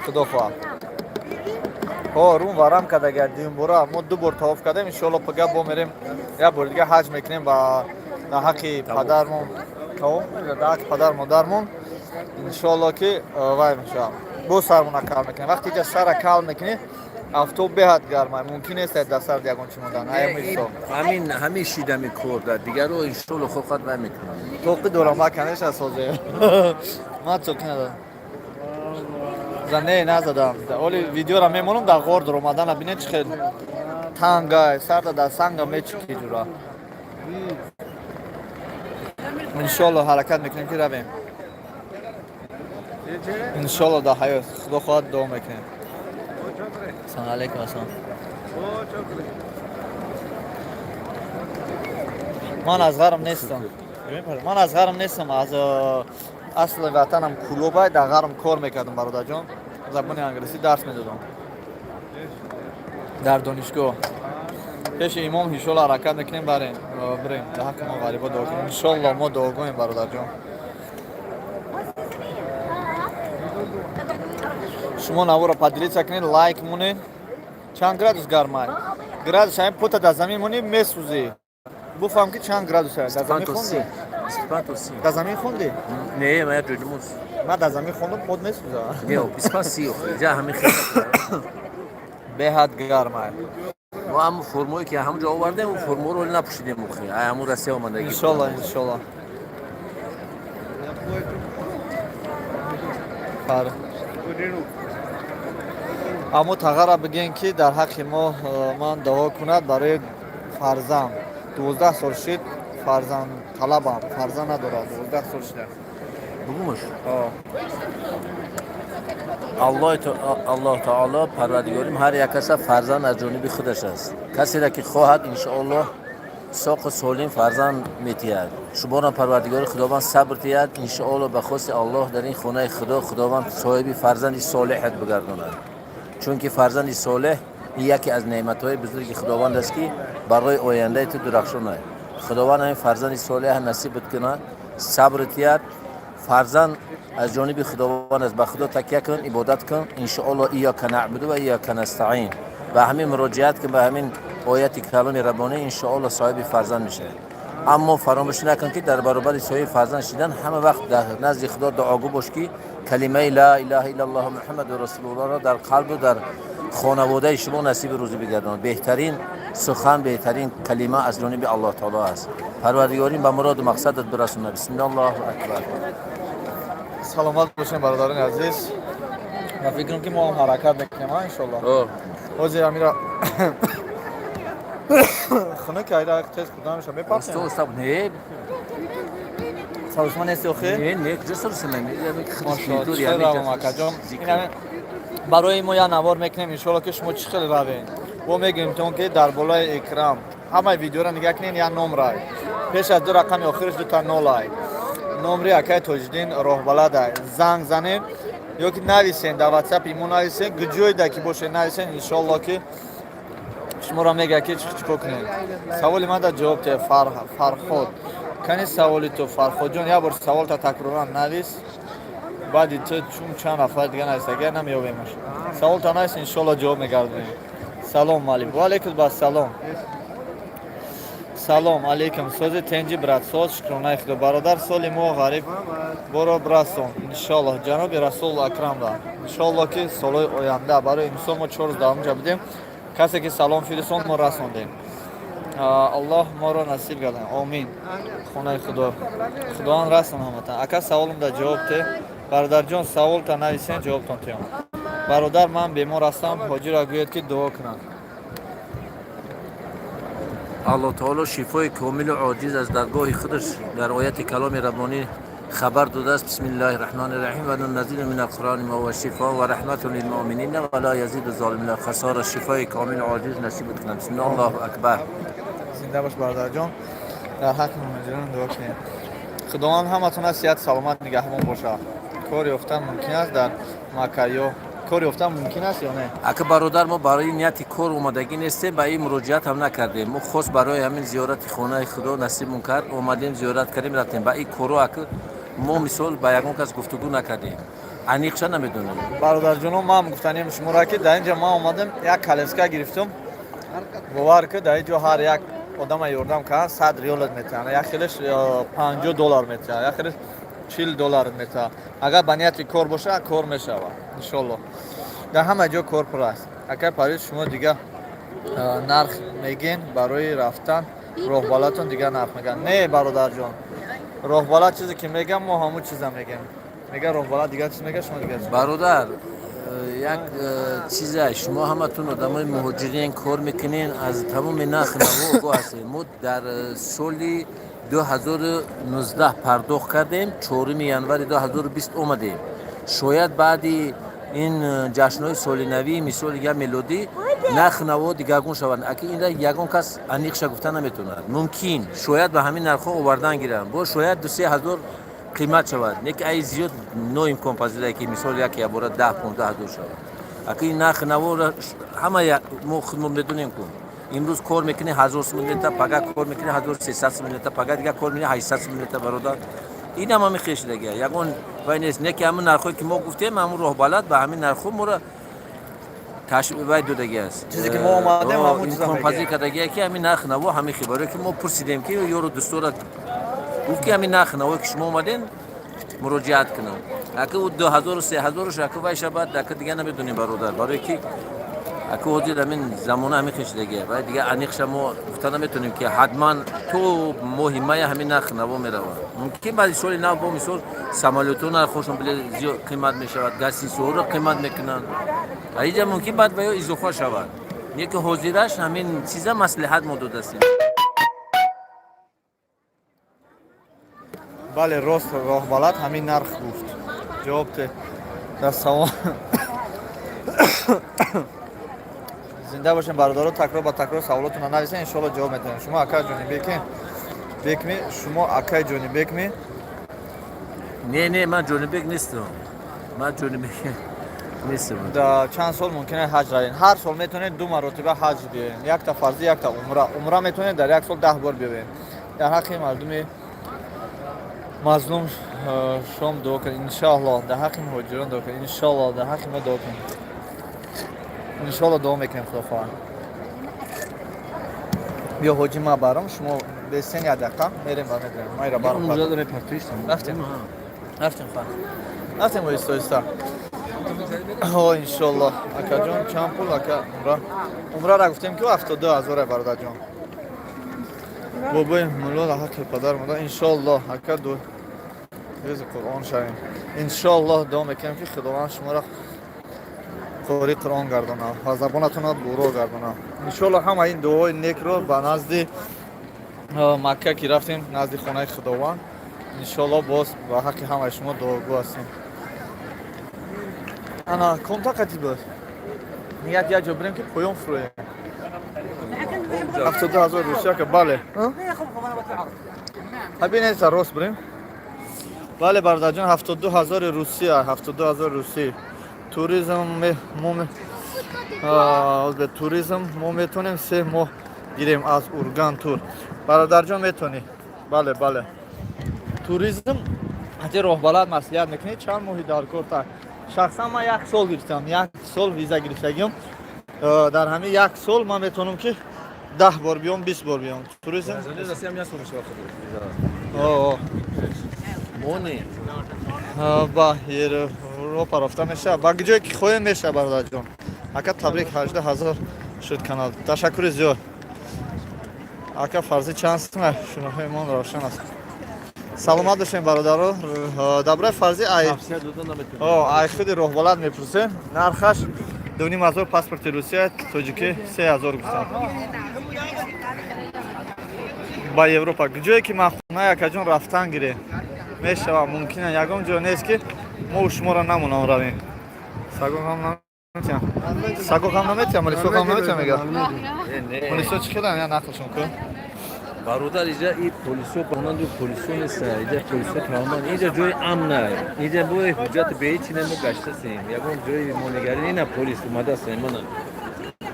худо хоҳад. Ҳо, рум варам кардага, дуюмбора мо ду бор тавоф кардем. Иншоалло, пага бо мерем, як бори дига ҳаҷ мекунем ба дар ҳаққи падармон, дар ҳаққи падар модармон. Иншоалло, ки вай мешавад, боз сармона кал мекунем. Вақте ки сара кал мекунӣ, афтоб беҳад гарма, мумкин нест дар сар ягон чӣ мондан. Аями ҳисоб. Ҳамин ҳамин шидами кор дар дигаро, иншоалло, хоҳад, вай мекунам. Тоқӣ дорам ма, конечно, созе ман тоқӣ надорам. Не, назадам. Оли видеора мемонам, дар ғор дуромадана бинед, чӣ хел тангай, сарда дар санга мечики ҷура. Иншоалло, ҳаракат мекунем, ки равем, иншоалло, дар ҳаёт, Худо хоҳад, дуо мекунем. Ассалому алайкум, ассалом. Ман аз ғарм нестам, ман аз ғарм нестам, аз асли ватанам Кулобай. Дар ғарм кор мекардам, бародарҷон, забони англисӣ дарс медодам дар донишгоҳ. Пеши имом, иншолло, ҳаракат мекунем, барем, бирем. Дар ҳаққи мо ғарибо дуо кунем. Иншолло, мо дуогӯем, бародарҷон. Шумо наворо поделиться кунед, лайк монед. Чанд градус гармай? Градус ҳамин пота дар замин монӣ, месӯзӣ. Буфаҳм, ки чанд градус дар замин хонди? 25. Дар замин хонди? Не, ма як ҷоҷумуз. Ман дар замин хондам, под месӯза. Не, 25 30 ҷа ҳамин хел. Беҳад гармай. Мо ҳамун формое, ки ҳамун ҷо овардем, он форморо ҳоло напӯшидем охи. Ай ҳамун Россия омадаги. Иншолла, иншолла. Фар аммо тағара бигем, ки дар ҳаққи мо ман дуо кунад барои фарзанд. 12 сол шид, фарзанд талабам, фарзанд надорад, 12 сол шида. Бугумуш. Аллоҳ таоло, парвардигорим, ҳар як каса фарзанд аз ҷониби худаш аст. Касеро ки хоҳад, иншоаллоҳ, соқу солим фарзанд метиҳад. Шуморо парвардигори Худованд сабр диҳад. Иншоаллоҳ, ба хости Аллоҳ, дар ин хонаи Худо Худованд соҳиби фарзанди солеҳат бигардонад, чунки фарзанди солеҳ ин яке аз неъматҳои бузурги Худованд аст, ки барои ояндаи ту дурахшонад. Худованд ҳамин фарзанди солеҳ насибат кунад, сабр диҳад. Фарзанд аз ҷониби Худованд аст. Ба Худо такя кун, ибодат кун. Иншоаллоҳ, إياك نعبد وإياك نستعين, ба ҳамин муроҷиат кун, ба ҳамин ояти каломи раббонӣ, иншоаллоҳ, соҳиби фарзанд мешавад. Аммо фаромӯш накун, ки дар баробари соҳиби фарзанд шидан ҳама вақт дар назди Худо дуогӯ бош, ки калимаи لا إله إلا الله محمد رسول الله ро дар қалбу дар хонаводаи шумо насиби рӯзӣ бигардонад. Беҳтарин сухан, беҳтарин калима аз ҷониби Аллоҳ таоло аст. Парвардигорим ба муроду мақсадат бирасонад. Бисмилла, Аллоҳу акбар. Саломат бошем, бародарони азиз. Ва фикрам, ки мо ҳам ҳаракат мекунем, а, иншоллоҳ. Ҳозир амира хунук айда, тез хурда меша, мепартем. Уста, не. Сарусма нести охи? Не, не, куҷо сарусма? Равам, акаҷон. Барои мо як навор мекунем, иншолло, ки шумо чӣ хел равем. Мо мегӯем тон, ки дар болои экран ҳамаи видеоро нигоҳ кунед, як номрай пеш аз ду рақами охираш дута нолай, номри акаи Тоҷиддин роҳбаладай. Занг занед ё ки нависен, дар ватсапи мо нависен, куҷоида ки бошед, нависен. Иншолло, ки шуморо мегӯяд, ки чӣ кор кунед. Саволи ман дар ҷавоб те, Фарход. Кани саволи ту, Фарходҷон? Як бор саволта такроран навис. Баъди ту чун чанд нафар дига навист, агар намеёбемаш. Саволта навис, иншолло, ҷавоб мегардонем. Салом алейкум. Ва алейкум бассалом. Салом алейкум, сози, тенҷи, брат? Соз, шукронаи Худо, бародар. Соли мо ғариб боро брасон, иншоллоҳ, ҷаноби Расул Акрамда. Иншоллоҳ, ки солҳои оянда. Барои имсол мо 4 рӯз дар онҷа будем. Касе ки салом фиристонд, мо расондем. Аллоҳ моро насиб гардон, омин. Хонаи Худо Худованд расон ҳаматан. Ака, саволам дар ҷавоб те. Бародарҷон, саволта нависен, ҷавобтон теём. Бародар, ман бемор ҳастам, ҳоҷиро гӯяд, ки дуо кунанд. Аллоҳ таоло шифои комилу оҷиз аз даргоҳи худаш дар ояти каломи раббонӣ хабар додааст: بسم الله الرحمن الرحيم وننزل من القرآن ما هو شفاء ورحمة للمؤمنين ولا يزيد الظالمين خسارا. Шифои комилу оҷиз насибат кунад. Бисмилла, Аллоҳу акбар. Зинда бош, бародарҷон. Дар ҳаққи муҳоҷирон дуо кунед. Худованд ҳаматона сиҳат, саломат нигаҳбон бошад. Кор ёфтан мумкин аст дар Макка ё кор ёфтан мумкин аст ё не? Ака, бародар, мо барои нияти кор омадагӣ нестем, ба ин муроҷиат ҳам накардем. Мо хос барои ҳамин зиёрати хонаи Худо насибмон кард, омадем, зиёрат кардем, рафтем. Ба ин коро, ака, мо мисол ба ягон кас гуфтугӯ накардем, аниқша намедонем. Бародарҷоно, ман гуфтанем шуморо, ки дар ин ҷа ман омадам, як коляска гирифтум. Бовар ки, дар ин ҷо ҳар як одама ёрдам кардан, 100 риёлат метиҳанд, як хелеш 50 доллар метиҳад, як хелеш 40 доллар метиҳад. Агар ба нияти кор боша, кор мешавад, иншолло. Дар ҳама ҷо кор пур аст. Акай Париж, шумо дига нарх мегин, барои рафтан роҳбалатон дигар нарх меган? Не, бародарҷон, роҳбалат чизе ки мегам, мо ҳамун чиза мегем. Мега роҳбалат дигар чиз мега, шумо дигар чиз. Бародар, як чиза, шумо ҳаматон одамои муҳоҷирин, кор мекунен, аз тамоми нархи наво огоҳ ҳастед. Мо дар соли 2019 пардохт кардем, 4 январи 2020 омадем. Шояд баъди ин ҷашнҳои соли навӣ, мисоли я мелодӣ, нархи наво дигаргун шаванд. Аки инра ягон кас аниқша гуфта наметавонад. Мумкин, шояд ба ҳамин нархҳо овардан гиранд, бо шояд 2-3 ҳазор қимат шавад, не ки ай зиёд ноимконпазирае, ки мисол як ябора 10-15 ҳазор шавад. Аки ин нархи наворо ҳама мо худмо медонем кун. Имрӯз кор мекунӣ, 1000 сум мета, пага кор мекунӣ, 1300 сум мета, пага дигар кор мекунӣ, 800 сум мета. Бародар, Инам ҳами хешидагия, ягон вай нест. Не ки ҳамин нархҳое ки мо гуфтем, ҳамун роҳбалад ба ҳамин нархҳо моро вай додаги аст. Чизе ки мо омадем, ҳамун чиза имконпазир мегӯяд. Кардагия ки ҳамин нарх наво ҳамин хел, барое ки мо пурсидем, ки ёру дӯстора гуфт, ки ҳамин нарх наво ки шумо омадем, муроҷиат кунам. Ака, ӯ 2000, 3000-ш ака вай шабад, ака, дига намедонем, бародар, барое ки ака ҳозир ҳамин замона ҳамин хешидагия. Вай дига аниқша мо гуфта наметонем, ки ҳатман то моҳи мая ҳамин нарх наво меравад. Мумкин баъди соли нав бо мисол самолётҳо нархҳошон биле зиёд қимат мешавад, гостиницаҳоро қимат мекунанд, а иҷа мумкин баъд ба ё изофа шавад. Не ки ҳозираш ҳамин чиза маслиҳат мо додастем. Бале, рост, роҳбалад ҳамин нарх гуфт. Ҷавоб те дар савол. Зинда бошем, бародаро. Такрор ба такрор саволотонро нависен, иншоалло ҷавоб метавонем. Шумо акай Ҷонибеке бекми? Шумо акай Ҷонибекми? Не, не, ман Ҷонибек нестам, ман Ҷонибек нестам. Да чанд сол мумкин ҳаҷ равем? Ҳар сол метавонед ду маротиба ҳаҷ биёем, якта фарзӣ, якта умра. Умра метавонед дар як сол 10 бор биёем. Дар ҳаққи мардуми мазлум шом дуо кунед, иншоалло. Дар ҳаққи муҳоҷирон дуо кунед, иншоалло. Дар ҳаққи мо дуо кунед, иншоалло. Дуо мекунем, худо хоҳад. Биё, ҳоҷи, ма барам, шумо бесен, як дақиқа мерем ва медорем. Майра барам. Рафтем, рафтем, хоҳар, рафтем, оҳиста оҳиста. О, иншоалло. Акаҷон, чанд пул, ака, умра? Умрара гуфтем, ки 72 ҳазоре, бародарҷон. Бобои мулло, ҳаққи падар модар, иншоалло. Ака, ду рӯзи Қуръон шавем, иншоалло. Дуо мекунем, ки Худованд шуморо қори Қуръон гардонад ва забонатонро буро гардонад, иншоалло. Ҳама ин дуои некро ба назди Макка ки рафтем, назди хонаи Худованд, иншоалло, боз ба ҳаққи ҳамаи шумо дуогӯ ҳастем. Ана конта қати буд, ният як ҷо бирем, ки поён фурӯем. 72 ҳазор русия ка, бале. Ҳабинеса, рост бирем. Бале, бародарҷон, 72 ҳазори Русия, 72 ҳазори русӣ. Туризм мо туризм мо метавонем 3 моҳ гирем аз Урган Тур? Бародарҷон, метавонӣ, бале, бале. Туризм ҳати роҳбалад маслиҳат мекунед, чанд моҳи дар кор? Так, шахсан ман як сол гирифтам, як сол виза гирифтагиам. Дар ҳамин як сол ман метавонам, ки 10 бор биём, 20 бор биём. Туризм О, Мони. Ба Европа рафта мешавад, ба ҷое ки хоҳем, мешавад, бародарҷон. Ака, табрик, 18 000 шуд канал, ташаккури зиёд. Ака, фарзи чанд сима? Шуноҳои равшан аст. Саломат бошем, бародаро. Дар бораи фарзи ай Тавсия дода наметавонем. О, ай худи роҳбалад мепурсем. Нархаш 2500 паспорти Русия, тоҷикӣ 3000 гуфтам. Ба Европа ҷое ки ман хона, якаҷон, рафтан гире мешавад, мумкина. Ягон ҷо нест, ки мо шуморо намонам равем. Саго ғам наметиҳам, саго ғам наметиҳам, мулисо ғам наметиҳам, мега. Не, не. Мулисо чӣ хелам, я нақлшон кун. Бародар, иҷа и полисо монанду полисо нест, иҷа полисо тамоман, иҷа ҷои амна, иҷа бо ҳуҷҷати беҳичи не мо гаштасем, ягон ҷои монигарӣ ина полис омадастем, мана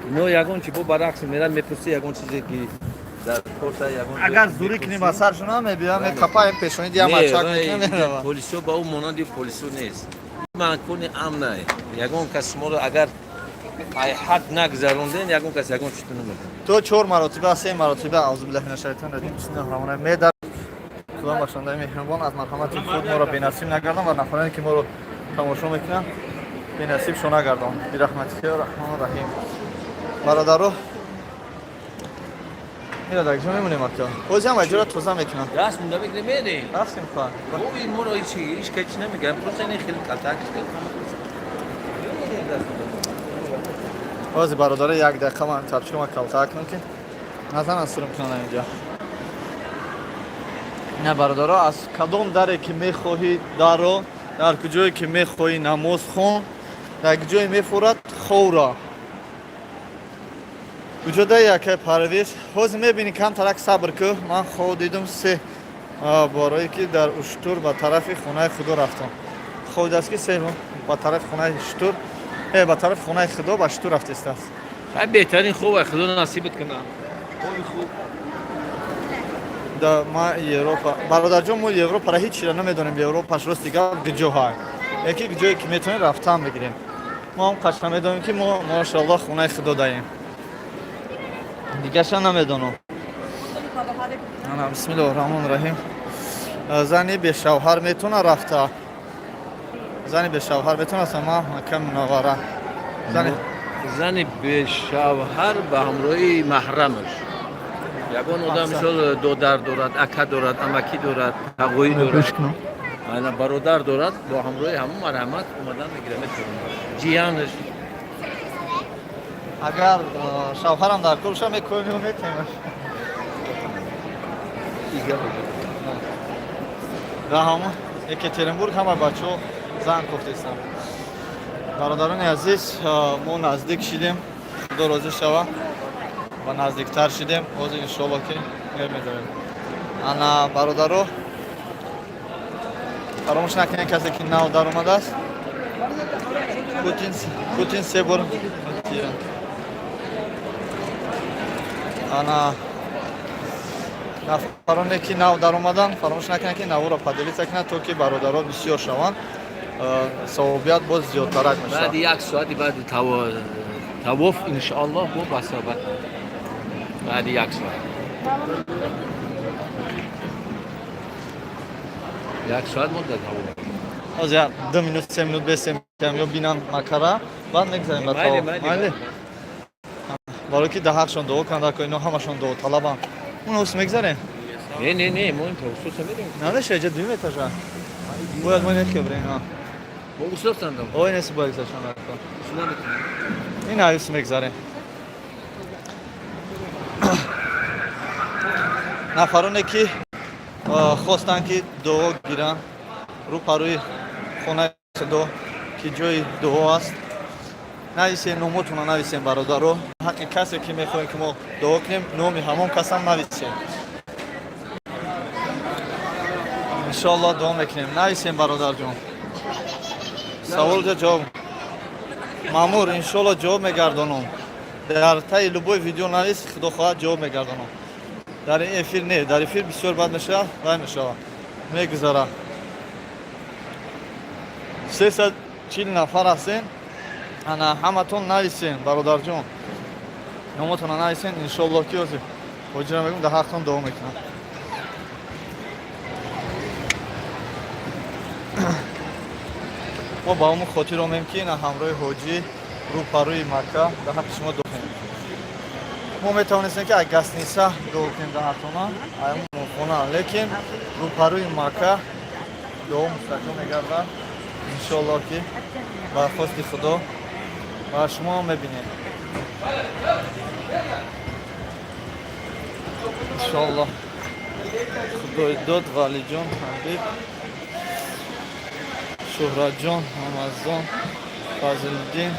ино ягон чи бо баракс мера мепурси, ягон чизе ки дар корта ягон ҷой Агар зурӣ кунӣ ба саршона, мебиям, мекапаем пешони, диям Не, ачак вай, мекунем, меравам. Полисо ба ӯ монанди полисо нест, макони амна, ягон кас шуморо агар ай ҳад нагзаронден, ягон кас ягон чизто намекунад. То чор маротиба, се маротиба. Аузубиллаҳи мина шайтони раҷим, бисмиллаҳи раҳмони раҳим. Медар Худо бахшандаи меҳрубон аз марҳамати худ моро бенасиб нагардон ва нафароне ки моро тамошо мекунанд, бенасибшон нагардон, бирахматики раҳмону раҳим. Бародаро, мира дар ҷо мемонем, ака, ҳозиам аҷора тоза мекунам. Даст мунда мекунем, мерем. Рафтем, хоҳар. Бо ин моро ҳеч ҳеч кас чӣ намегӯяд, просто ин хеле калтак. Ҳози, бародаро, як дақиқа ман тапчикама калтаа кунам, ки назанан, сурм кунам инҷа. На, бародаро, аз кадом даре ки мехоҳӣ даро, дар куҷое ки мехоҳӣ намоз хон, дар ҷое мефурад ховра. Куҷода, якай Парвиз? Ҳозир мебинӣ, камтарак сабр кӯ. Ман хов дидум се борое, ки дар уштур ба тарафи хонаи Худо рафтам. Хов дидааст, ки се ба тарафи хонаи шутур, ба тарафи хонаи Худо ба шутур рафтистааст. Хай, беҳтарин хоб, ай Худо насибат кунад. Хоби хуб. Да ма Европа, бародарҷон, мо Европара ҳеҷ чира намедонем. Европаш, рости гап, гиҷоҳа яке ҷое ки метавонем рафтан бигирем. Мо ҳам қаш намедонем, ки мо, машоаллоҳ, хонаи худо даем, дигаша намедонам. Ана, бисмиллоҳи раҳмони раҳим. Зани бешавҳар метавона рафта? Зани бешавҳар метавона? Сама Макка Мунаввара зани Зани бешавҳар ба ҳамроҳи маҳрамаш, ягон одам, мисол, додар дорад, ака дорад, амакӣ дорад, тағоӣ дорад, ана бародар дорад, бо ҳамроҳи ҳамон марҳамат омадан мегира, метавонад, ҷиянаш. Агар шавҳарам дар кор боша, мекоем, метавонем. Ва ҳамон Екатеринбург ҳама бачаҳо зан кофтестанд. Бародарони азиз, мо наздик шидем, худо розӣ шава, ва наздиктар шидем. Ҳозир, иншоалло, ки мемедорем. Ана, бародаро, фаромӯш накунед, касе ки нав даромадааст. Путин се бор. Ана, нафароне ки нав даромаданд, фаромӯш накунед, ки наворо поделиться кунад, то ки бародаро бисёр шаванд, савобият боз зиёдтарак мешавад. Баъди як соати баъди тавоф, иншоаллоҳ, бо басабат баъди як соат, як соат мо дар тавоф. Ҳозир як 2 минут, 3 минут бесем, ё бинам макара, баъд мегзарем ба Майли, тавоф. майли. Майли, барои ки даҳақшон дуо кунанд, ако ино ҳамашон дуоталабанд. Он ҳус мегзарем. Не, не, не, мо ин тавсуса мерем. Намеша, иҷа дуюм этажа бояд мо нехе бирем. Мо устодсандам. Ой, неси, бояд гузаштан. Ин аюс мегзарем. Нафароне ки хостанд, ки дуо гиранд, рӯ парӯи хонаи худо, ки ҷои дуо аст, нависем номотона, нависем, бародаро. Ҳаққи касе ки мехоҳем, ки мо дуо кунем, номи ҳамон касам нависем. Иншоаллоҳ, дуо мекунем. Нависем, бародарҷон. Савол ҷа ҷавоб, маъмур, иншоаллоҳ, ҷавоб мегардонам. Дар таи любой видео навис, худо хоҳад, ҷавоб мегардонам. Дар ин эфир не, дар эфир бисёр бад мешавад, вай мешавад, мегузара. 340 нафар ҳастем. Ана, ҳаматон нависем, бародарҷон, номотона нависем. Иншоаллоҳ, ки ҳозир ҳоҷира мегӯм, дар ҳақтон дуо мекунам. Мо ба ҳамон хотир омем, ки ина ҳамроҳи ҳоҷӣ рӯпарӯи Макка дар ҳаққи шумо дуо кунем. Мо метавонистем, ки аз гостиница дуо кунем дар ҳақтона, хона, лекин рӯпарӯи Макка дуо мустаҷоб мегардад, иншоаллоҳ, ки ба хости худо ва шумо ҳам мебинед, иншоаллоҳ. Худои дод, Валиҷон, Ҳабиб, Шӯҳратҷон, Рамазон, Фазлиддин,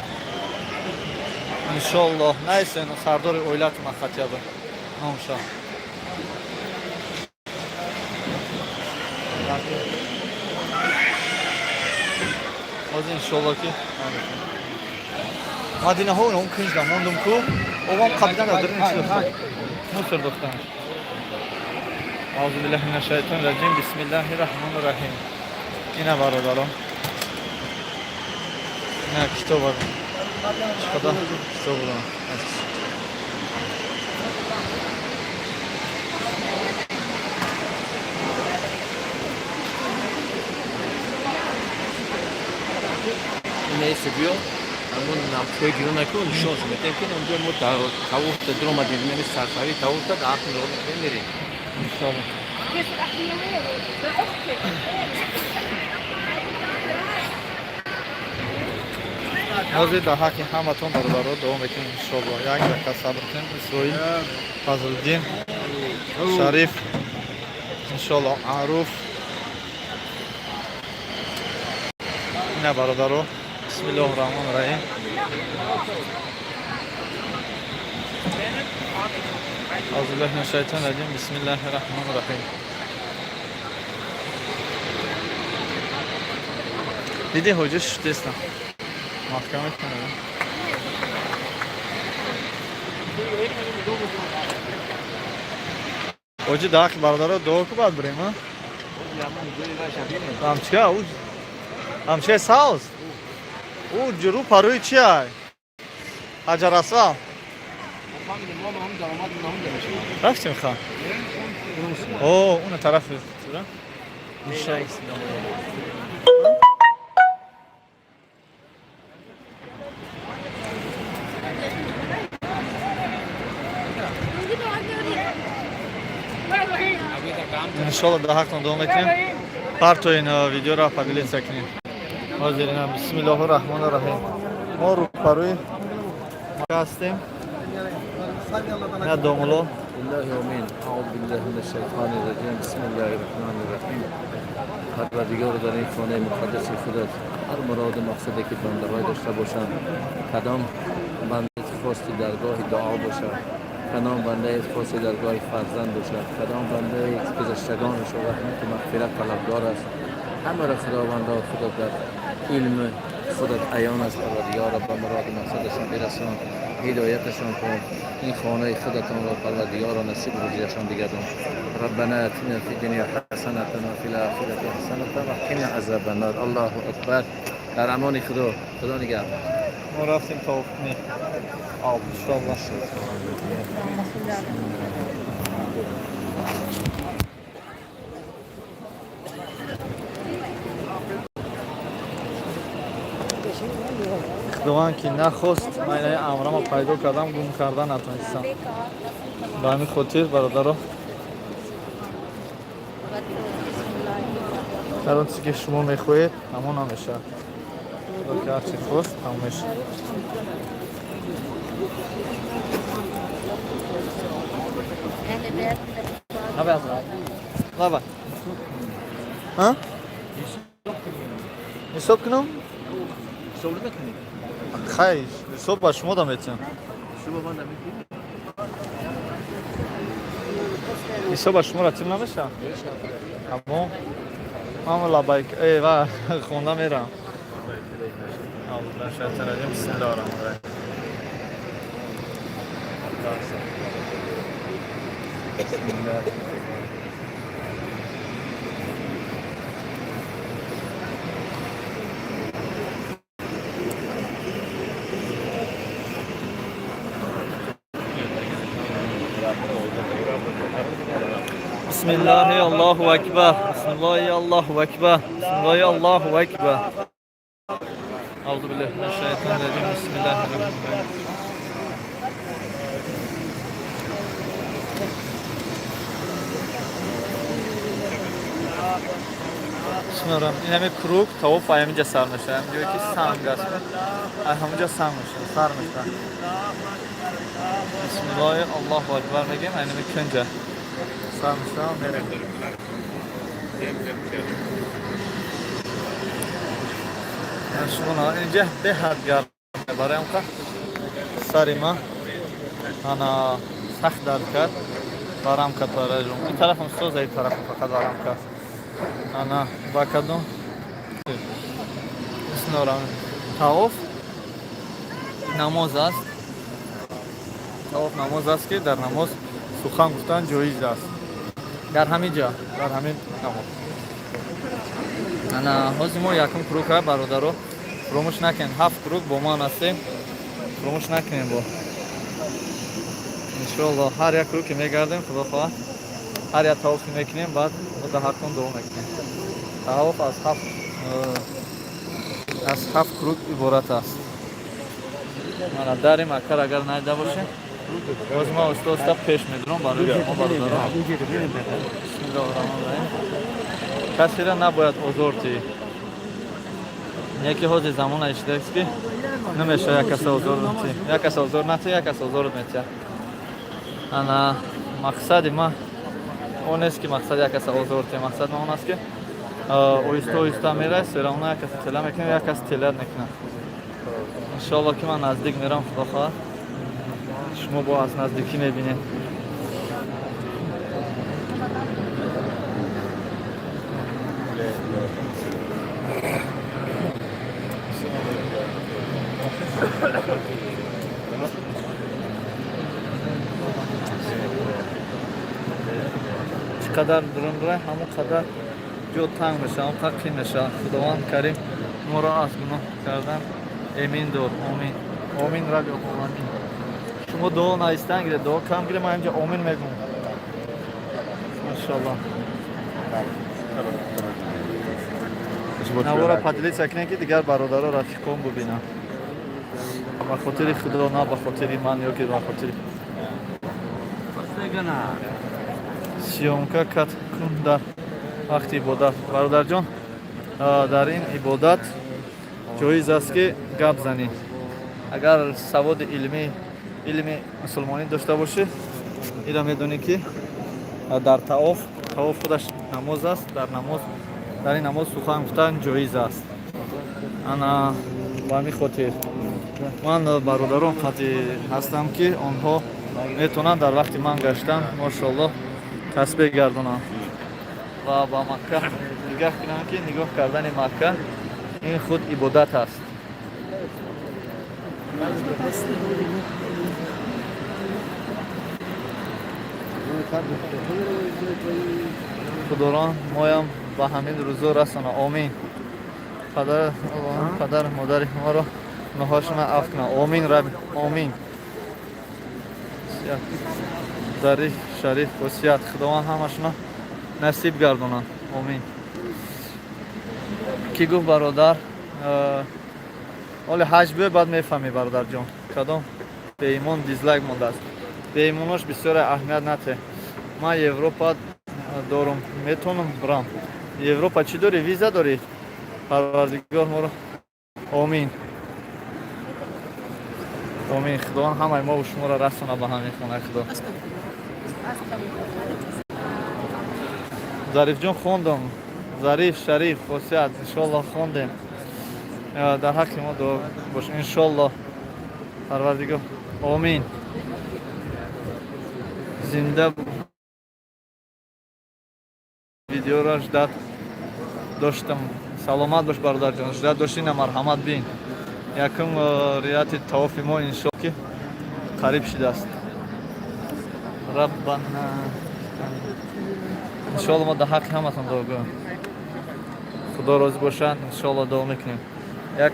иншоаллоҳ, нависен сардори оилатона, хотя бы номша. Ҳозир, иншоаллоҳ, ки мадинаҳо он кунҷда мондум ку, овам қабидан дар чи дохтан, мусор дохтан. Аузу биллаҳи минаш шайтони раҷим, бисмиллаҳи раҳмони раҳим. Ина, бародарон, ина китоба, чӣ қадар китоб дорам. Неси, биё, ҳамон намчои гирон наку, нишон метем, ки онҷо мо тавофта дуромадем, нами сарсави тавофта дар ҳаққи мерем. Иншоаллоҳ. كيف الأحيوان أختي. Ҳозир дар ҳаққи ҳаматон, бародаро, дуо мекунем, иншоаллоҳ. Як дақиқа сабр кунем. Исроил, Фазлиддин, Шариф, иншоаллоҳ, Аруф. Ина, бародаро, бисмиллоҳи раҳмони раҳим. Аузу биллаҳи минаш шайтони раҷим, бисмиллаҳи раҳмони раҳим. Диди, ҳоҷа шуштестам, маҳкама кунам. Оҷи даҳ бародаро дуо ку, баъд бирем, а? Ҳамчика ӯ ҳамчикаи савз ӯ ҷуру парӯи чи ай? Ҳаҷарасва рафтем ха. О, уна тарафи иншалло. Иншалло, дар ҳақтон дуо мекунем. Партоин видеоро, поделиться кунем. Ҳозир ина, бисмиллоҳу раҳмону раҳим. Мо рӯпарӯи ҳастем. На домуло. الله امین. اعوذ بالله من الشیطان الرجیم. بسم الله الرحمن الرحیم. پروردگار، در این خانه مقدس خودت هر مراد و مقصدی که بنده‌های داشته باشند، کدام بنده خواستی درگاه دعا باشد، کدام بنده خواستی درگاه فرزند باشد، کدام بنده گذشتگانش و رحمت و مغفرت طلبگار است، همه را خداوندا خودت در علم خودت عیان است. پروردگار، به مراد و مقصدشان برسان، هدایتشان کن. این خانه خودتان را پروردگار نصیب روزیشان بگردان. ربنا اتنا في الدنيا حسنة وفي الآخرة حسنة وقنا عذاب النار. الله اکبر. در امان خدا، خدا نگهدار. ما رفتیم تا انشالله. Худованд ки нахост, ман инаи амрамо пайдо кардам, гум карда натонистам. Ба ҳамин хотир, бародаро, дар он чизе ки шумо мехоҳед, ҳамон намешавад. Худо ки ҳарчи хост, ҳамон мешавад. Лаба. А? Ҳисоб кунам? ҳисоб намекунӣ? Хай, ҳисоб ба шумо дам метиҳам. шумо ман намекунӣ. Ҳисоб ба шумо ратим намешавад? Ҳамон ман лабайк э ва хонда мерам. Бисмиллоҳи раҳмони раҳим. بسم Bismillahi Allahu Ekber. Bismillahi Allahu Ekber. Bismillahi Allahu Ekber. Auzu billahi mineşşeytanirracim. Bismillahirrahmanirrahim. Bismillahirrahmanirrahim. Ин ҳами круг тавоф ҳаминҷа сар мешавад. Ҳамин ҷое ки санг аст. Ҳаминҷа санг мешавад, сар мешавад. Бисмиллоҳи Аллоҳу Акбар мегем, ҳамин кунҷа сар мешавад, мерем. Шумо инҷа беҳад гарм, барои ҳамқа сари ман ана сахт дард кард, варам кард барои ин тарафам соза, ин тарафам фақат варам кард. Ана ба кадом бисмиллоҳ. Тавоф намоз аст. Тавоф намоз аст, ки дар намоз сухан гуфтан ҷоиз аст. Дар ҳамин ҷа, дар ҳамин намоз. Ана ҳозир мо якум круг ҳа, бародаро, фуромӯш накунед, ҳафт круг бо ман ҳастем, фуромӯш накунем. Бо иншоалло ҳар як круг ки мегардем, худо хоҳад, ҳар як тавоф ки мекунем, баъд мо дар ҳаққон дуо мекунем. Тавоф аз ҳафт круг иборат аст. Мана дари Маккар агар найда бошем, боз ман оҳиста оҳиста пеш медурам барои шумо, бародаро. Бисмиллоҳи раҳмони раҳим. Касеро набояд озор диҳӣ. Яке ҳозир замона ишидааст, ки намешавад як каса озор диҳӣ. Як каса озор натиҳ, як каса озорат метиҳад. Ана мақсади ман он нест, ки мақсад як каса озор диҳем. Мақсади ман он аст, ки оҳиста оҳиста мерай, серамона як каса тела мекунем, як кас телят мекунад. Иншоалло, ки ман наздик мерам, худо хоҳад, шумо бо аз наздикӣ мебинед. Чӣ қадар дурун рай, ҳамон қадар ҷо танг мешавад, ҳамон қадар қин мешавад. Худованд Карим моро аз гуноҳ кардан эмин дор. Омин, омин, Раби оламин. Шумо дуо наистан гиред, дуо кам гиред, ман инҷа омин мегӯм. Машаллоҳ. Навора поделиться кунед, ки дигар бародаро, рафиқон бубинанд. Ба хотири Худо, на ба хотири ман ё ки ба хотири съёмка кат кун дар вақти ибодат. Бародарҷон, дар ин ибодат ҷоиз аст, ки гап занӣ. Агар саводи илмӣ, илми мусулмонӣ дошта бошӣ, ира медонӣ, ки дар таоф, таоф худаш намоз аст, дар намоз, дар ин намоз сухан гуфтан ҷоиз аст. Ана ба ҳамин хотир ман бародарон қатъи ҳастам, ки онҳо метавонанд дар вақти ман гаштан, мошоаллоҳ, тасбеҳ гардонанд ва ба Макка нигоҳ кунанд, ки нигоҳ кардани Макка ин худ ибодат аст. Худорон моям ба ҳамин рӯзо расона. Омин. Падар модари моро гуноҳҳошона афв кунад. Омин, Раби, омин. Зариф, Шариф, Хосият, Худованд ҳамашона насиб гардонад. Омин. Кӣ гуфт, бародар? Ҳоли ҳаҷ биёй, баъд мефаҳмӣ, бародарҷон. Кадом беимон дизлайк мондааст? Беимонош бисёре, аҳамият нате. Ман Европа дорум, метавонам бирам Европа? Чӣ дорӣ, виза дорӣ? Парвардигор моро, омин, омин. Худованд ҳамаи мову шуморо расона ба ҳамин хонаи Худо. Зарифҷон, хондам. Зариф, Шариф, Хосият, иншоаллоҳ, хондем. Дар ҳаққи мо дуо бош, иншоаллоҳ. Парвардигор, омин. Зинда видеоро ждать доштам. Саломат бош, бародарҷон. Ждать доштина, марҳамат, бин. Якум риати тавофи мо, иншо, ки қариб шидааст. Раббана, иншоалло, мо дар ҳаққи ҳаматон дуо гӯем. Худо розӣ бошад, иншоалло, дуо мекунем. Як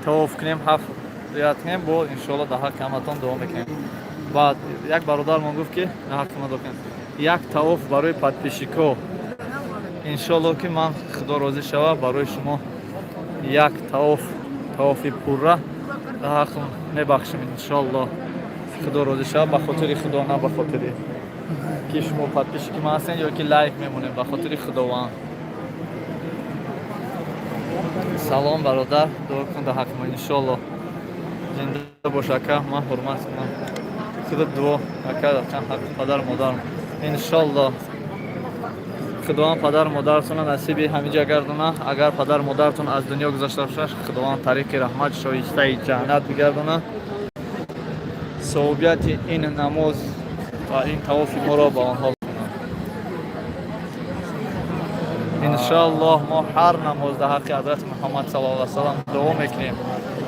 тавоф кунем, ҳафт риат кунем, бо иншоалло дар ҳаққи ҳаматон дуо мекунем. Баъд як бародармон гуфт, ки дар ҳаққи ма дуо кунем, як тавоф барои подписчико. Иншоалло, ки ман, Худо розӣ шавад, барои шумо як тавоф, тавофи пурра дар ҳаққам мебахшем, иншоалло. Худо розӣ шавад, ба хотири Худо, на ба хотири ки шумо подписчики ман ҳастед ё ки лайк мемонем, ба хотири Худованд. Салом, бародар, дуо кун дар ҳаққи мо, иншоалло. Зинда бош, ака, ман ҳурмат кунам худо. Дуо, ака, ҳаққи падару модарам, иншоалло. Худованд падару модаратонро насиби ҳамиҷа гардона. Агар падару модаратон аз дунё гузашта бошад, Худованд тариқи раҳмат, шоистаи ҷаннат бигардона. Савобияти ин намоз ва ин тавофи моро ба онҳо кунад, иншоаллоҳ. Мо ҳар намоз дар ҳаққи ҳазрати Муҳаммад саллаллоҳу алайҳи васалам дуо мекунем.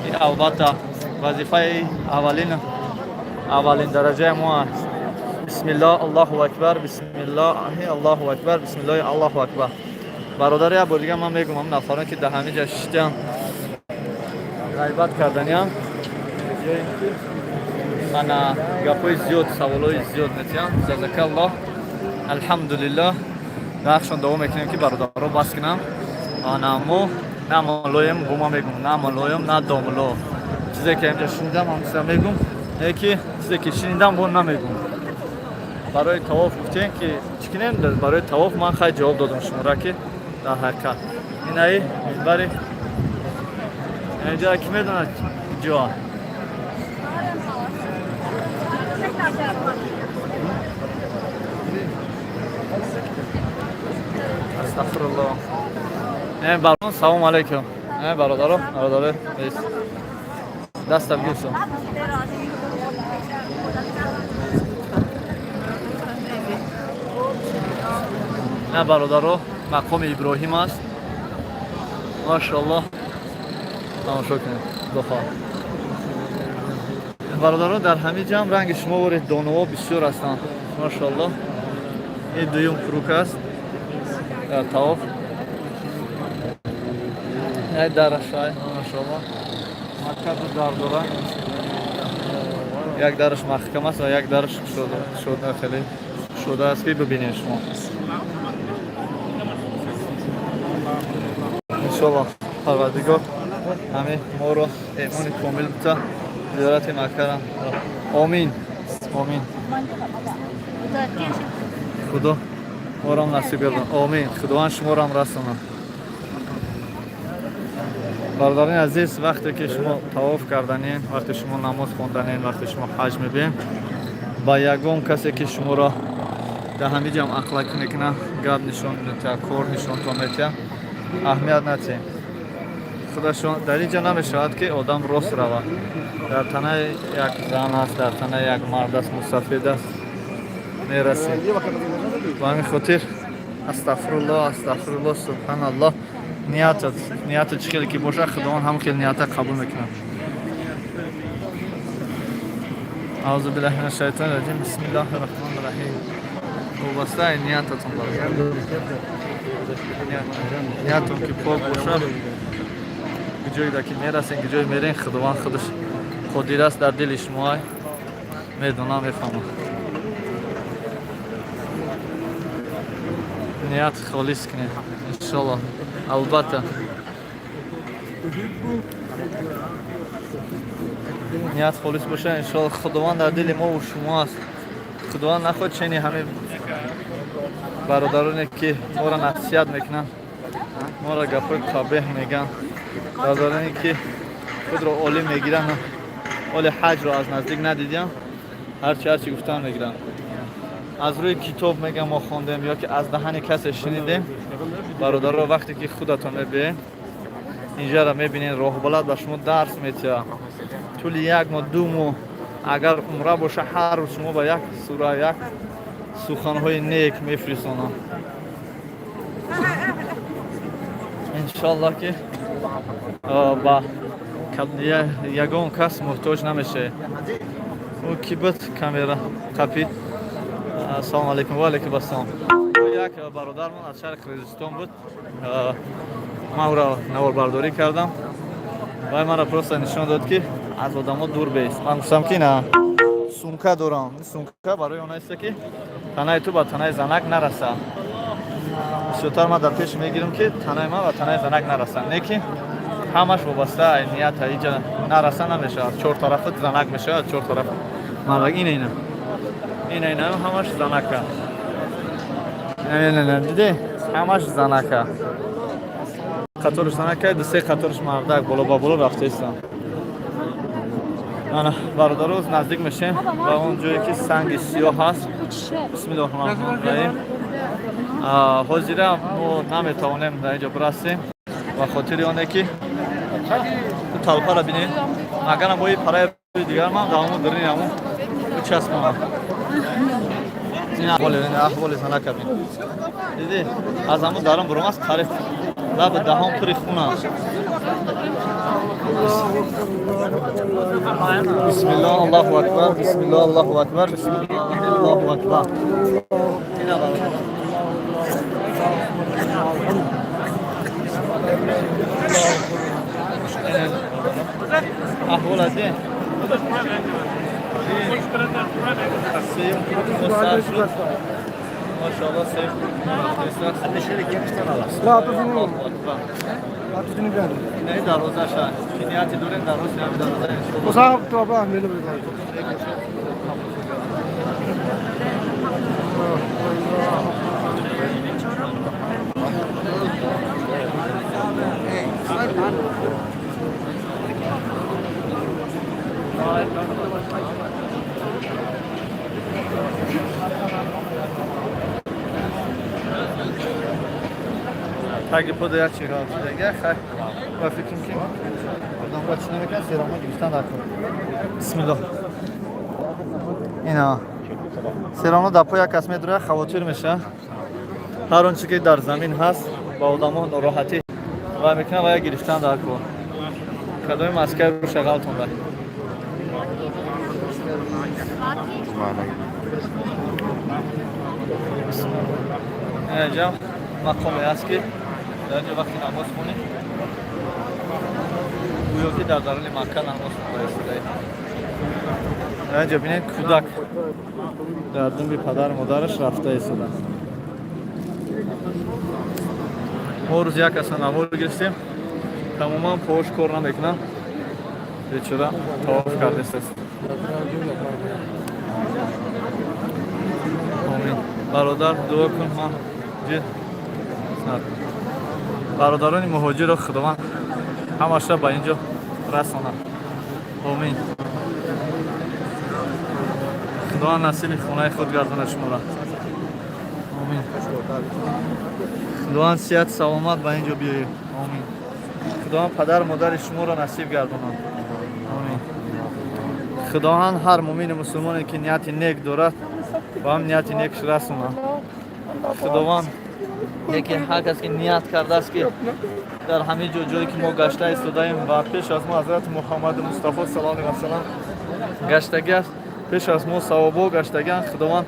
Ин албатта вазифаи аввалин дараҷаи мо аст. Бисмиллоҳ, Аллоҳу акбар, бисмиллоҳи, Аллоҳу акбар, бисмиллоҳи, Аллоҳу акбар. Бародари, як бор дига ман мегӯм, ҳам нафарон, ки дар ҳамин ҷа шиштиам, ғайбат карданиам ё ин ки ана гапҳои зиёд, саволҳои зиёд метиҳам, ҷазакаллоҳ, алҳамдулиллоҳ, дар дуо мекунем, ки бародаро бас кунам. Ана мо на молоем, бо ма мегӯм, на молоем, на домло. Чизе ки инҷа шунидам, ҳамчиза мегӯм, не ки чизе ки шунидам, бо намегӯм. Барои тавоф гуфтем, ки чӣ кунем барои тавоф? Ман хай ҷавоб додам шуморо, ки дар ҳақиқат инаи минбари инҷа ки медонад ҷо. Астағфируллоҳ. Не, барон, салом алейкум. Не, бародаро, бародаро, даста бигирсо. Не, бародаро, мақоми Иброҳим аст. Машоаллоҳ. Тамошо кунед. Духа. Бародаро, дар ҳамин ҷамъ ранги шумо ворид донаҳо бисёр ҳастанд. Машоаллоҳ. Ин дуюм круг аст дар тавоф. Ай дарашай, машоалло. Макка ду дар дорад. Як дараш маҳкам аст ва як дараш кушода, хеле кушода аст, ки бибинед шумо. Иншоалло, Парвардигор ҳамин моро эмони комил бита, зиёрати Маккара. Омин, омин. Худо морам насиб гардон. Омин. Худованд шуморам расонад. Бародарони азиз, вақте ки шумо тавоф карданед, вақте шумо намоз хонданед, вақте шумо ҳаҷ мебиед, ба ягон касе ки шуморо дар ҳамин ҷам ақлакӣ мекунад, гап нишон метиҳад, кор нишонтон метиҳад, аҳамият натиҳед. Худашон дар ин ҷо намешавад, ки одам рост равад. Дар танаи як зан аст, дар танаи як мард аст, мусафид аст, мерасед. Ба ҳамин хотир, астағфирулло, астағфирулло, субҳаналлоҳ. Ниятат, ниятат чӣ хеле ки бошад, Худованд ҳам хел нията қабул мекунад. Аузу биллаҳи минаш шайтони раҷим, бисмиллаҳи раҳмони раҳим. Вобастаи ниятатон, бародар. Ниятон ки пок бошад, ҷое ки мерасен, ҷое мерен, Худованд худаш қодир аст, дар дили шумо медонам, мефаҳмам. Ният холис кунед, иншолло, албатта, ният холис бошад, иншолло, Худованд дар дили мо шумо аст. Худованд нахоҳад чени ҳамин бародароне ки моро насиҳат мекунанд, моро гапҳои қабеҳ мегӯянд, бародароне ки худро олим мегиранд, оли ҳаҷро аз наздик надидиям, ҳарчи гуфтан мегиранд, аз рӯи китоб мегӯям, мо хондем ё ки аз даҳани касе шунидем. Бародаро, вақте ки худатон мебиед, инҷаро мебинед, роҳбалад ба шумо дарс метиҳад. Тӯли як моҳ, 2 моҳ, агар умра боша, ҳар рӯз шумо ба як сура, як суханҳои нек мефирисонам. Иншоаллоҳ, ки ба ягон кас муҳтоҷ намешавед. Ӯ ки буд, камера қапид? Ассалому алайкум. Ва алайкум ассалом. Як бародармон аз шаҳри Қирғизистон буд, ман ӯро наворбардорӣ кардам. Вай маро просто нишон дод, ки аз одамо дур бест. Ман гуфтам, ки на, сумка дорам. Сумка барои он аст, ки танаи ту ба танаи занак нарасад. Бисёртар ман дар пеш мегирам, ки танаи ман ба танаи занак нарасад. Не ки ҳамаш вобаста нията иҷа нараса намешавад. Чор тарафат занак мешавад, чор тараф мардак. Ина, ина, ина, ина, ҳамаш занака. Ина, диде, ҳамаш занака. Қаторш занака, ду се қаторш мардак, боло ба боло рафтаистам. Ана, бародаро, наздик мешем ба он ҷое, ки санги сиёҳ ҳаст. Бисмиллоҳи раҳмони раҳим. Ҳозира мо наметавонем дар инҷо бирасем, ба хотири оне ки талпара бинед. Агарам бои параи дигар ман дар ҳамон дарини ҳамон бичаспонам. Ин аҳволи занака бин. Диди, аз ҳамон дарон буром аст, қариб лаби даҳон пури хун аст. Бисмиллоҳ, Аллоҳу акбар, бисмиллоҳ, Аллоҳу акбар, бисмиллоҳ, Аллоҳу акбар. Ина, бародар. Аҳвол аз ин сеюм круг мо сар шуд. Машоалло, сеюм круг мо рафтааст. Аллоҳу акбар. Инаи дарвозаша ки нияти дорем, дар рости ҳами дарвоза, иншоалло. Таги пода як чи гафтидаги. Хай, ба фикрам, ки одамро чӣ намекунад, серомо гирифтан дар кор. Бисмиллоҳ. Ина серомо дар по як кас медура, хавотир меша. Ҳар он чи ки дар замин ҳаст, ба одамо нороҳатӣ ва мекунад, ва як гирифтан дар кор. Кадоми маскаи руша ғалтонда. Инҷа мақоме аст, ки дар инҷо вақти намоз хонӣ, гӯё ки дар даруни Макка намоз хонда истодаӣ. Дар инҷо бинед, кӯдак дар думби падару модараш рафта истода. Мо рӯз як каса навор гирифтем, тамоман пош кор намекунам, бечора тавоф кардастаст. Омин, бародар, дуо кун. Ман бародарони муҳоҷирро Худованд ҳамаша ба ин ҷо расонад. Омин. Худованд насиби хонаи худ гардонад шуморо. Омин. Худованд сиҳат саломат ба ин ҷо биёед. Омин. Худованд падару модари шуморо насиб гардонад. Омин. Худованд ҳар мумину мусулмоне, ки нияти нек дорад, ба ҳам нияти некш расонад. Худованд лекин ҳар кас ки ният кардааст, ки дар ҳамин ҷо, ҷое ки мо гашта истодаем ва пеш аз мо ҳазрати Муҳаммади Мустафо саллаллоҳу алайҳи васалам гаштагӣ аст, пеш аз мо савобҳо гаштагианд, Худованд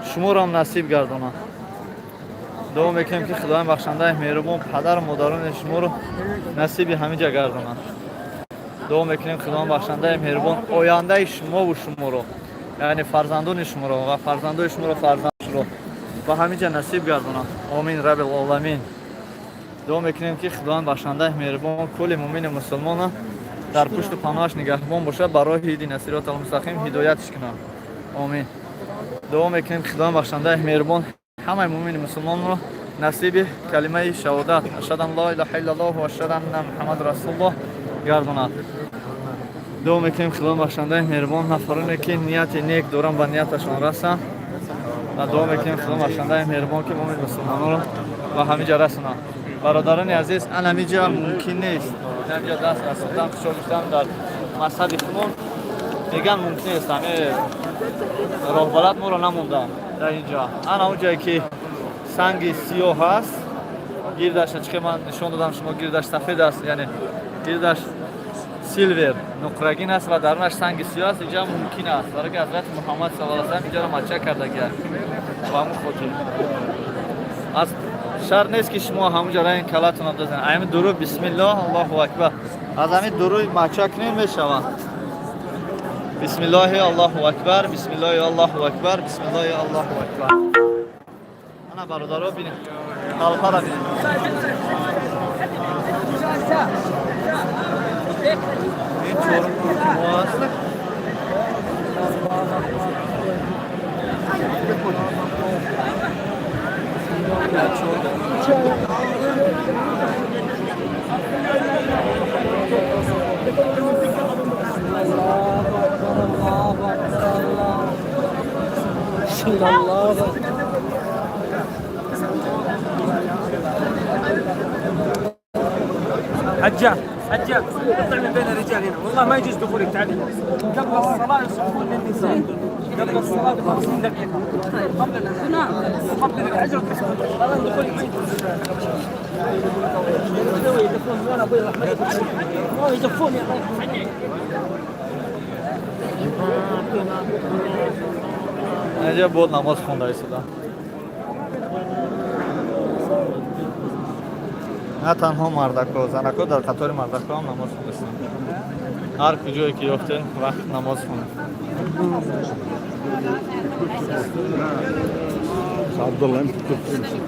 шуморо ҳам насиб гардонад. Дуо мекунем, ки Худованд бахшандаи меҳрубон падару модарони шуморо насиби ҳамин ҷа гардонад. Дуо мекунем, Худованд бахшандаи меҳрубон ояндаи шумову шуморо, яъне фарзандони шуморо ва фарзандои шуморо, фарзандшуро ба ҳамин ҷа насиб гардонад. Омин, рабил оламин. Дуо мекунем, ки Худованд бахшандаи меҳрубон кулли мумини мусулмона дар пушту паноҳаш нигаҳбон бошад, ба роҳи иҳдина сиротал мустақим ҳидоятш кунад. Омин. Дуо мекунем, Худованд бахшандаи меҳрубон ҳамаи мумини мусулмонро насиби калимаи шаҳодат ашҳаду ан ло илаҳа иллаллоҳ ва ашҳаду анна Муҳаммад расулуллоҳ гардонад. Дуо мекунем, Худованд бахшандаи меҳрубон нафароне, ки нияти нек доранд, ба нияташон расанд ва дуо мекунем, Худованд бахшандаи меҳрубон, ки мумин мусулмононро ба ҳамин ҷа расонад. Бародарони азиз, ан ҳамин ҷа мумкин нест, ҳамин ҷа даст расондан, хушо гуфтан, дар мазҳаби худмон меган мумкин нест. Ҳаме роҳбалад моро намонда дар ин ҷо. Ана он ҷое ки санги сиёҳ ҳаст, гирдаш чӣ ман нишон додам шумо, гирдаш сафед аст, яъне гирдаш silver, нуқрагин аст ва дарунаш санги сиёҳ аст. Инҷа мумкин аст, барои ки ҳазрати Муҳаммад саллаллоҳу алайҳи васаллам инҷаро мача кардагиаст. Ба ҳамун хотир аз шарт нест, ки шумо ҳамунҷа ранги калатона бизанед. Ами дуру бисмиллоҳ, аллоҳу акбар, аз ҳамин дуруи мача кунем, мешавад. Бисмиллоҳи, аллоҳу акбар, бисмиллоҳи, аллоҳу акбар, бисмиллоҳи, аллоҳу акбар. Ана бародаро, бинед, қалфара бинед. Ин чорум гурӯҳи мо аст. الله. حجة حجة، اطلع من بين الرجال هنا، والله ما يجوز دخولك. تعالي، قبل الصلاة يصفون للنساء، قبل الصلاة ب 50 دقيقة، قبل الأذان وقبل العجر الآن دخولك ما يجوز. يدفون وانا ابوي رحمة يدفون يا. Инҷа бод намоз хонда истода. На танҳо мардако, занако дар қатори мардако ҳам намоз хондастанд. Ҳар куҷое ки ёфтем вақт, намоз хонед. عبد الله امسك امسك.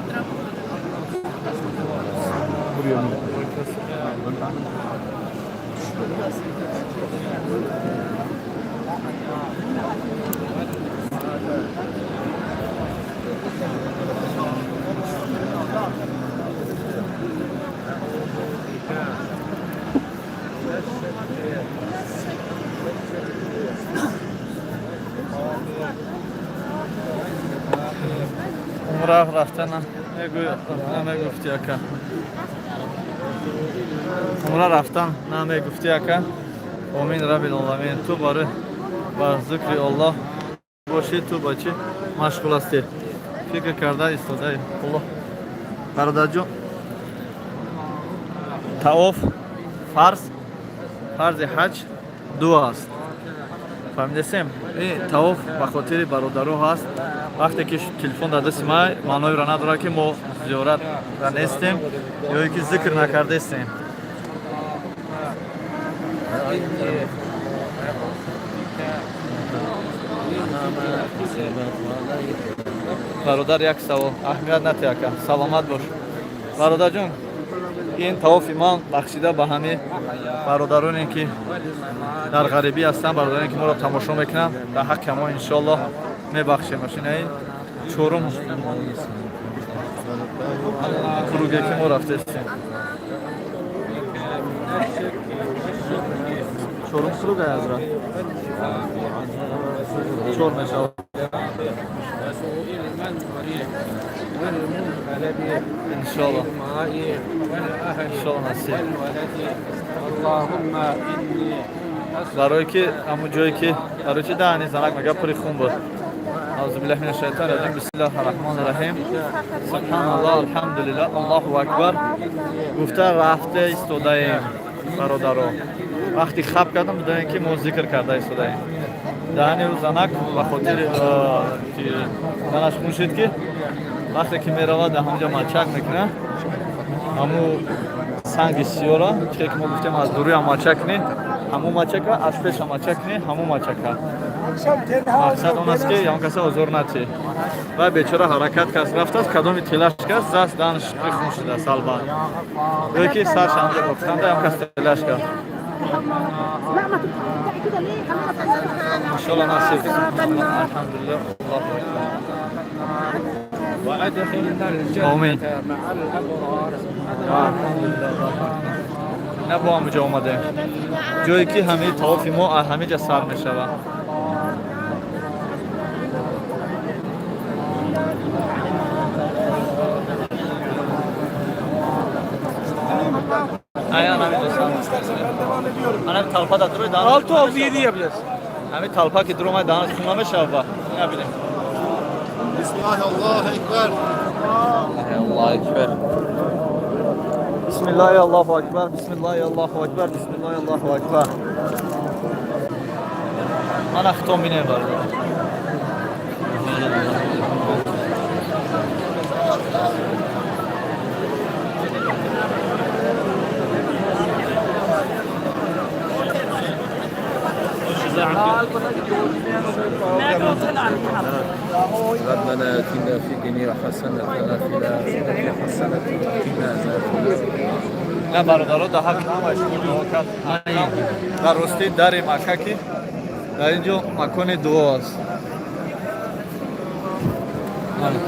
Умра рафтана намегуфти, ака? Умра рафтан намегуфти, ака? Омин, рабил оламин. Ту барои ба зикри Аллоҳ бошӣ, ту ба чӣ машғул ҳастӣ? Фикр карда истодаи Аллоҳ. Бародарҷон, тавоф фарз, фарзи ҳаҷ ду аст. Фаҳмидесем, ин тавоф ба хотири бародаро ҳаст. Вақте ки телефон дар дасти май, маъноеро надорад, ки мо зиёратра нестем ё ки зикр накардаистем. Бародар, як савол, аҳамият натӣ, ака, саломат бош. Бародарҷон, ин тавофи ман бахшида ба ҳамаи бародароне, ки дар ғарибӣ ҳастанд, бародароне, ки моро тамошо мекунанд, дар ҳаққи мо иншоаллоҳ мебахшем. Машинаи чорум круге, ки мо рафтаистем, чорум круг азра чор мешавад. Иншоаллоҳ, иншоаллоҳ, насиб. Барое ки ҳамун ҷое ки барои чи даҳани занак мега пури хун буд. أعوذ بالله من الشيطان الرجيم، بسم الله الرحمن الرحيم، سبحان الله، الحمد لله، الله أكبر гуфта рафта истодаем. Бародаро, вақти хаб кардам, бидонем, ки мо зикр карда истодаем. Даҳани ӯ занак ба хотири ки занаш хун шуд, ки вақте ки меравад, дар ҳамҷа мачак мекунад, ҳаму санги сиёра чихе ки мо гуфтем, аз дуруя мачак кунӣ, ҳамун мачака, аз пеша мачак кунӣ, ҳамун мачака. Мақсад он аст, ки ягон каса озор натӣ. Вай бечора ҳаракат кард, рафтааст, кадоми тилаш кард, заст, даҳанаш хун шудааст албат, ё ки сарш ҳамҷа бофтанда ягон кас тилаш кард. لا ما تبقى كده ليه؟ خلينا. Иншоалло, насиб. Алҳамдулиллах, Аллоҳу акбар. وأدخلنا الجنة آمين. مع الأبرار. Алҳамдулиллах. На бо ҳамуҷо омадем, ҷое ки ҳамаи тавофи мо аз ҳамин ҷа сар мешавад. Ай, ана ҳамин ҷо сар мешавад. Ана ҳамин талпа дар дурои даҳан. 6 oldu 7 yapacağız. Ҳамин талпа ки дуромад, даҳанаш хун намешавад ба набинем. Bismillah, Allahu Ekber. Аллоҳу акбар. Бисмиллаҳи, Аллоҳу акбар, бисмиллаҳи, Аллоҳу акбар, бисмиллаҳи, Аллоҳу акбар. Мана хитом бинем, бародар. ربنا اتنا في الدنيا حسنة وفي الآخرة حسنة وقنا عذاب النار. На, бародаро, дар ҳаққи ҳамаи шумо дуо кард. Дар рости дари Макка, ки дар ин ҷо макони дуо аст. Бале.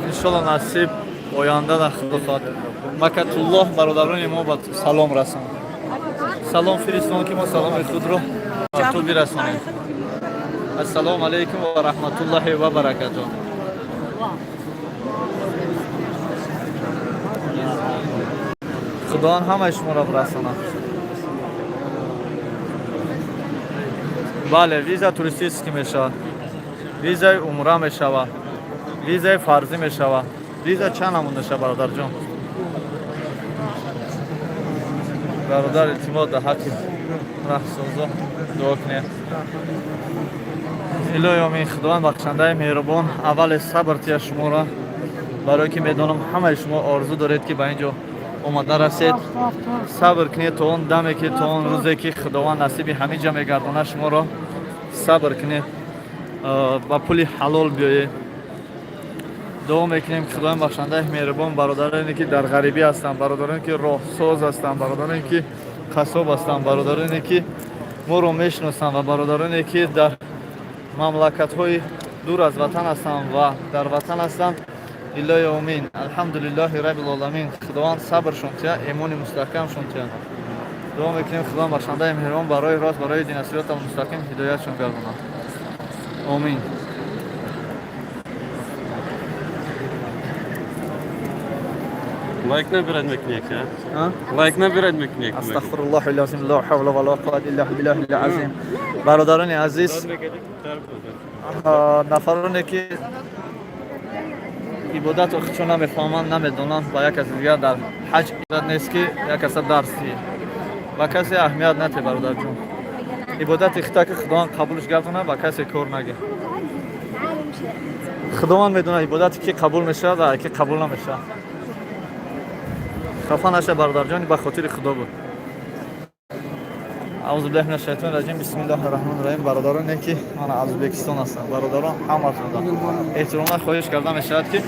Иншолло, насиб, оянда дар худо хоҳад Макатуллоҳ бародарони мо ба салом расон, салом фиристон, ки мо саломи худро ба ту бирасонем. Ассалому алайкум ва раҳматуллоҳи ва баракатуҳ. Худованд ҳамаи шуморо бирасонад. Бале, виза туристический мешавад, визаи умра мешавад, визаи фарзӣ мешавад. Виза чанд намуд мешавад, бародарҷон? Бародар, илтимос, дар ҳаққи раҳсозо дуо кунед. Илоҳи омин. Худованд бахшандаи меҳрубон аввале сабр тия шуморо, барое ки медонам, ҳамаи шумо орзу доред, ки ба ин ҷо омада расед. Сабр кунед то он даме ки, то он рӯзе ки Худованд насиби ҳамин ҷа мегардонад шуморо. Сабр кунед, ба пули ҳалол биёед. Дуо мекунем, ки Худованд бахшандаи меҳрубон бародароне, ки дар ғарибӣ ҳастанд, бародароне, ки роҳсоз ҳастанд, бародароне, ки қассоб ҳастанд, бародароне, ки моро мешиносанд ва бародароне, ки дар мамлакатҳои дур аз ватан ҳастанд ва дар ватан ҳастанд. Илоҳи омин, алҳамдулиллоҳи раббил оламин. Худованд сабршон тия, имони мустаҳкамшон тия. Дуо мекунем, Худованд бахшандаи меҳрубон барои рост, барои دين الصراط المستقيم ҳидоятшон гардонад. Омин. Лайк набирать мекунӣ, а? Лайк набирать мекунӣ. Астағфируллоҳ алазим, ла ҳавла ва ла қуввата илла биллаҳил азим. Бародарони азиз, нафароне ки ибодатро худшон намефаҳманд, намедонанд, ба як каси дигар дар ҳаҷ ибодат нест, ки як каса дарс диҳӣ. Ба касе аҳамият нате, бародарҷон. Ибодати хита ки Худованд қабулш гардонад, ба касе кор нагир. Худованд медонад ибодати ки қабул мешавад ва ки қабул намешавад. Хафа наша, бародарҷони, ба хотири Худо буд. Аузу биллаҳи минаш шайтони раҷим, бисмиллаҳи раҳмони раҳим. Бародароне ки мана аз Ӯзбекистон ҳастанд, бародарон, ҳаматонда эҳтиромона хоҳиш карда мешавад, ки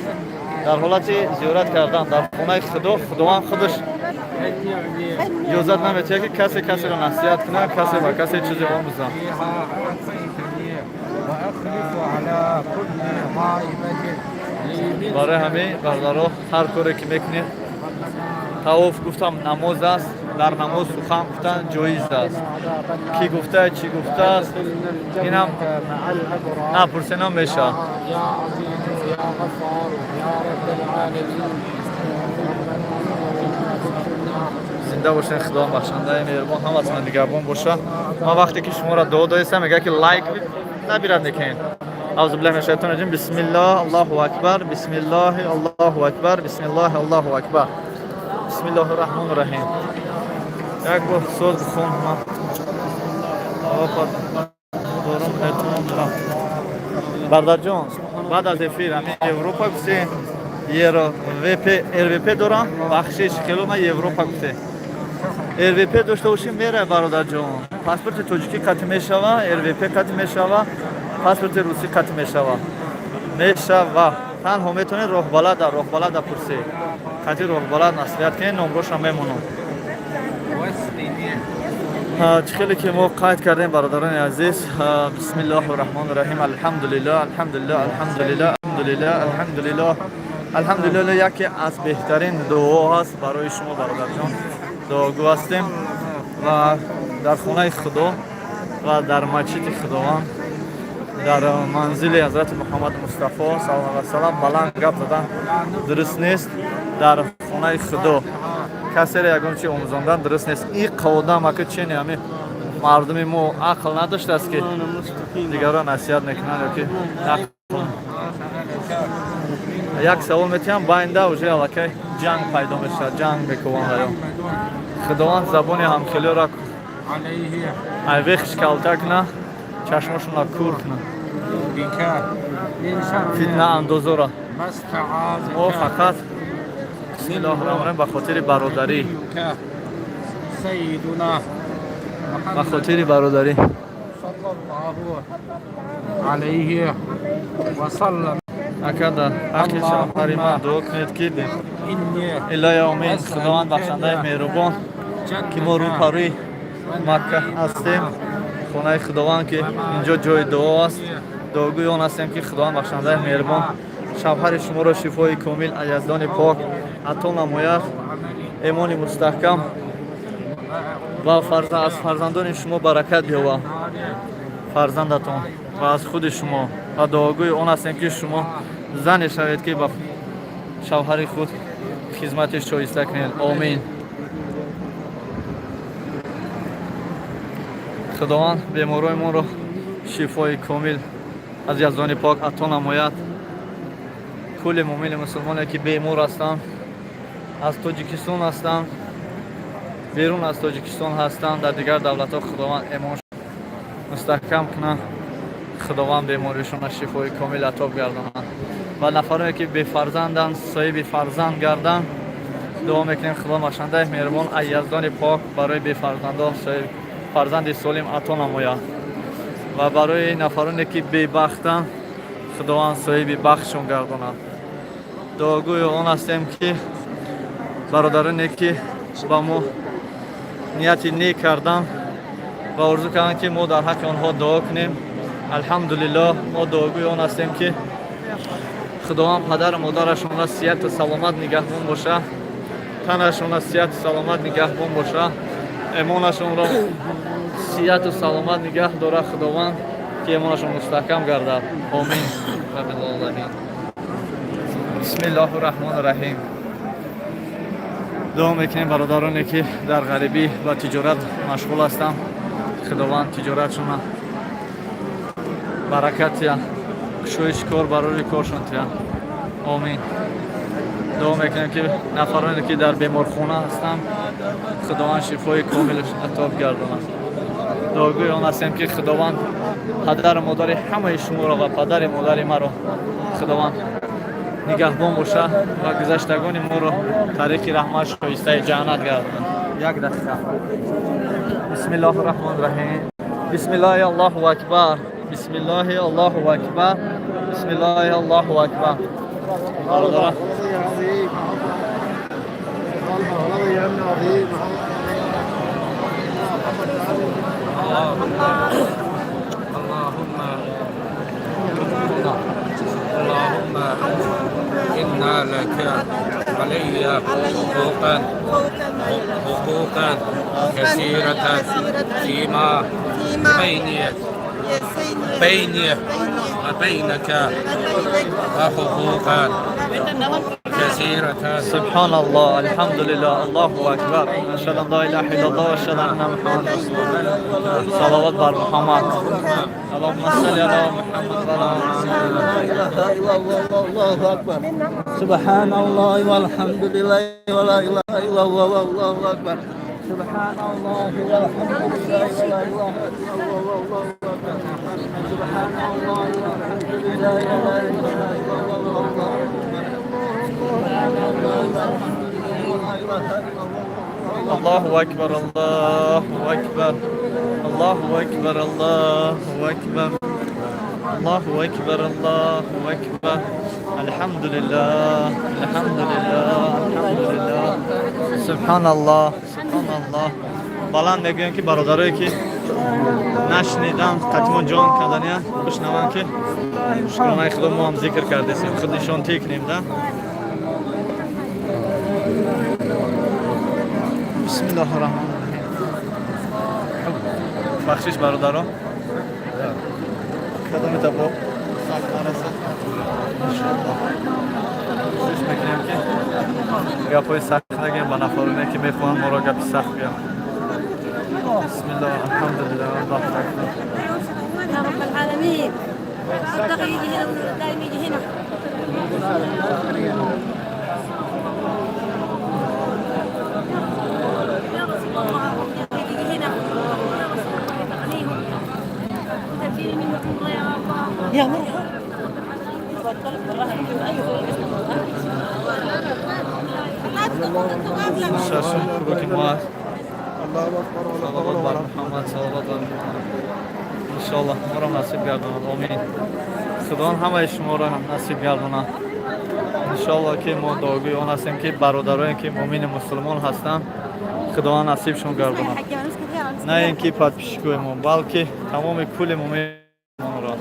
дар ҳолати зиёрат кардан дар хонаи Худо, Худованд худаш иҷозат наметиҳад, ки касе касеро насиҳат кунад, касе ба касе чизе омӯзад. وأخلف على كل غائبة لي Барои ҳамин, бародаро, ҳар коре ки мекунед, тавоф гуфтам намоз аст, дар намоз сухан гуфтан ҷоиз аст. Кӣ гуфта, чӣ гуфтааст, инам مع الأبرار напурсенам мешавад. يا عزيز يا غفار يا رب العالمين. Зинда бошед, Худо бахшандаи меҳрубон ҳаматона нигаҳбон боша. Ман вақте ки шуморо дуо доистам, мега ки лайк набирад мекунед. Аузу биллаҳи минаш шайтони раҷим, бисмиллоҳ, Аллоҳу акбар, бисмиллоҳи, Аллоҳу акбар, бисмиллоҳи, Аллоҳу акбар, бисмиллоҳи раҳмони раҳим. Як бор соз бихон. Ман дорам, эҳтиром дорам, бародарҷон. Баъд аз эфир ҳамин Европа гуфте, РВП, РВП дорам, бахшиш, хело ман Европа гуфте. РВП дошта бошем, мерай, бародарҷон. Паспорти тоҷикӣ қатъ мешава, РВП қатъ мешава, паспорти русӣ қатъ мешава, мешава. Танҳо метавонед роҳбалада пурсед, қатъи роҳбалад маслиҳат кунед, номроша мемонам. Чӣ хеле ки мо қайд кардем, бародарони азиз, бисмиллоҳи раҳмони раҳим, алҳамдулиллоҳ, алҳамдулиллоҳ, алҳамдулиллоҳ, алҳамдулиллоҳ, алҳамдулиллоҳ, алҳамдулиллоҳ. Яке аз беҳтарин дуо ҳаст барои шумо, бародарҷон. Дуогӯ ҳастем ва дар хонаи Худо ва дар масҷиди Худованд, дар манзили ҳазрати Муҳаммад Мустафо саллаллоҳу алайҳи васаллам баланд гап задан дуруст нест. Дар хонаи Худо касеро ягон чи омӯзондан дуруст нест. Ин одам ака чени ҳами мардуми мо ақл надоштааст, ки дигарро насиҳат мекунанд ё ки нақл. Як савол метиҳам, байнда уже аллакай ҷанг пайдо мешавад, ҷанг мекуванд. Ё Худованд забони ҳамхелиёро عليه айвехш калта куна, чашмошонро кур куна بك من شر фитна андозора. ما استعاذك Мо фақат, бисмиллоҳи раҳмони раҳим, ба хотири бародарӣ, نبيك سيدنا ба محمد хотири бародарӣ. صلى الله عليه وسلم. Ака, дар ҳаққи шавҳари ман дуо кунед, ки إني илоҳи омин. Худованд бахшандаи меҳрубон, ки мо рӯпарӯи Макка ҳастем, хонаи Худованд, ки инҷо ҷои дуо аст, дуогӯи он ҳастем, ки Худованд бахшандаи меҳрубон шавҳари шуморо шифои комил аз Яздони пок ато намояд, эмони мустаҳкам ва аз фарзандони шумо баракат биёвад, фарзандатон ва аз худи шумо. Ва дуогӯи он ҳастем, ки шумо зане шавед, ки ба шавҳари худ хизмати шоиста кунед. Омин. Худованд беморои моро шифои комил аз Яздони пок ато намояд. Кулли муъмини мусулмоне, ки бемор ҳастанд, аз Тоҷикистон ҳастанд, берун аз Тоҷикистон ҳастанд, дар дигар давлатҳо, Худованд эмон мустаҳкам кунад, Худованд беморишонро шифои комил ато гардонад ва нафароне, ки бефарзанданд, соҳиби фарзанд гарданд. Дуо мекунем, Худо бахшандаи меҳрубон аз Яздони пок барои бефарзандон соҳиб фарзанди солим ато намояд ва барои нафароне, ки бебахтанд, Худованд соҳиби бахтшон гардонад. Дуогӯи он ҳастем, ки бародароне, ки ба мо нияти нек карданд ва орзу карданд, ки мо дар ҳаққи онҳо дуо кунем, алҳамдулиллоҳ, мо дуогӯи он ҳастем, ки Худованд падару модарашонро сиҳату саломат нигаҳбон боша, танашонро сиҳату саломат нигаҳбон боша, эмонашонро сиҳату саломат нигаҳ дорад Худованд, ки эмонашон мустаҳкам гардад. Омин, раббил оламин. Бисмиллоҳи раҳмони раҳим. Дуо мекунем бародароне, ки дар ғарибӣ ва тиҷорат машғул ҳастанд, Худованд тиҷоратшона баракат тия, кушоиши кор барори коршон тия. Омин. Дуо мекунем, ки нафароне, ки дар беморхона ҳастанд, Худованд шифои комил ато гардонад. Дуогӯи он ҳастем, ки Худованд падару модари ҳамаи шуморо ва падари модари маро Худованд нигаҳбон боша ва гузаштагони моро тариқи раҳмат шоистаи ҷаннат гардонад. Як дақиқа. Бисмиллоҳи раҳмони раҳим. Бисмиллоҳи, Аллоҳу акбар. Бисмиллоҳи, Аллоҳу акбар. Бисмиллоҳи, Аллоҳу акбар. Бародарон, اللهم اللهم إنا لك علي حقوقا، حقوقا كثيرة فيما بيني وبينك وحقوقا كثيرة. سبحان الله، الحمد لله، الله أكبر، أشهد أن لا إله إلا الله وأشهد أن محمد رسول الله. صلوات بر محمد. اللهم صل على محمد وعلى لا إله إلا الله، الله أكبر. سبحان الله والحمد لله ولا إله إلا الله والله أكبر. سبحان الله والحمد لله ولا إله إلا الله والله أكبر. سبحان الله والحمد لله ولا إله إلا الله والله أكبر. سبحان الله والحمد لله ولا إله إلا الله. الله أكبر، الله أكبر، الله أكبر، الله أكبر، الله أكبر، الله أكبر. الحمد لله، الحمد لله، الحمد لله. سبحان الله، سبحان الله. Баланд мегӯям, ки бародарое, ки нашнидам, қатимон ҷон кардания бишнаванд, ки шукронаи Худо, мо ҳам зикр кардесем, худ нишонтӣ кунем да. Бисмиллоҳи раҳмони раҳим. Бахшиш, бародаро, кадомита бо сахт нарасад. Иншоаллоҳ, кӯшиш мекунем, ки гапҳои сахт нагӯем ба нафароне, ки мехоҳанд моро гапи сахт гӯянд. Бисмиллоҳ, алҳамдулиллоҳ, аллоҳу акбар. يا رب العالمين، التقي يجي هنا، دائما يجي هنا. يا رسول الله، يجي هنا يا رسول الله، تغنيهم وتأتيني منه الله يا الله يا مرحبا. Шашум круги мо аст. Салавот бар Муҳаммад, салавот бар Муҳаммад. Иншоаллоҳ, моро насиб гардонад. Омин. Худованд ҳамаи шуморо насиб гардонад. Иншоаллоҳ, ки мо дуогӯи он ҳастем, ки бародарое, ки муъмини мусулмон ҳастанд, Худованд насибшон гардонад, на ин ки подписчикои мо, балки тамоми кулли муъминонро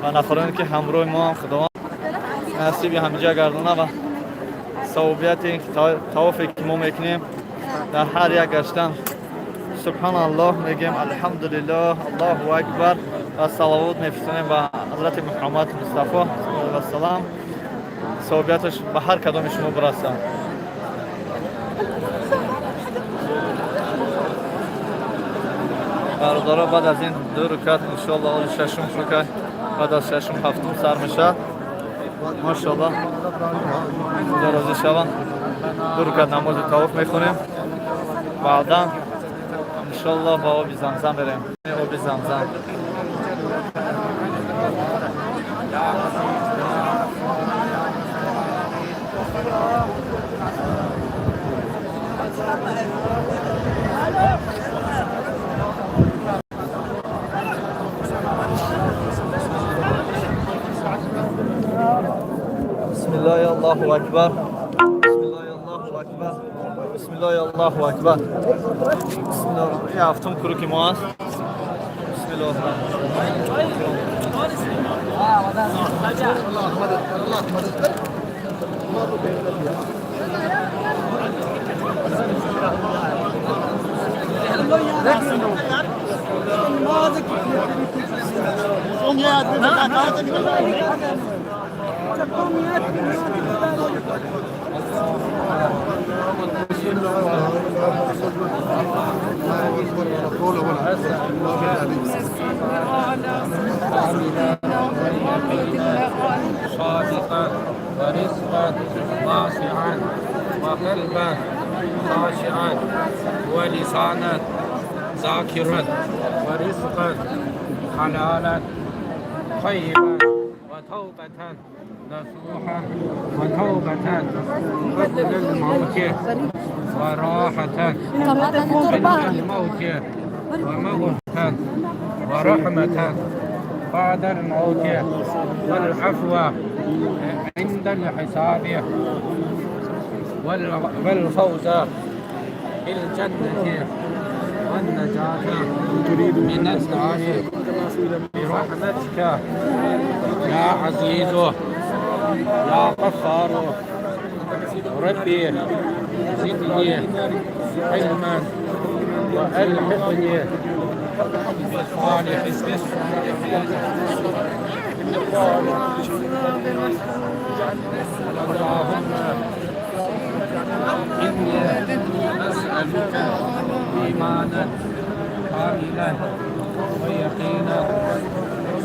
ва нафароне, ки ҳамроҳи мо ҳам, Худованд насиби ҳамиҷа гардонад ва савобияти тавофе, ки мо мекунем, дар ҳар як гаштан субҳаналлоҳ мегӯем, алҳамдулиллоҳ, аллоҳу акбар ва салавот мефиристонем ба ҳазрати Муҳаммад Мустафо вассалам, савобияташ ба ҳар кадоми шумо бирасад. Бародаро, баъд аз ин ду рукат, иншоалло, оли шашум рукат, баъд аз шашум ҳафтум сар мешавад. Машоалло, Худо розӣ шаванд. Ду рукат намози тавоф мехонем, баъдан иншоалло ба оби Замзам мерем, оби Замзам. Бисмиллоҳи, аллоҳу акбар. Бисмиллоҳи, аллоҳу акбар. Бисмиллоҳи, аллоҳу акбар. Бисмиллоҳ. Ин ҳафтум круги мо аст. Бисмиллоҳи раҳмони صادقا ورزقا واسعا وقلبا خاشعا ولسانا ذاكرا ورزقا حلالا طيبا وتوبة نصوحا وتوبة قبل الموت وراحة عند الموت ومغفرة ورحمة بعد الموت والعفو عند الحساب والفوز بالجنة والنجاة من النار برحمتك يا عزيز يا غفار. ربي زدني علما وألحقني بالصالحين. اللهم إني أسألك إيمانا كاملا ويقينا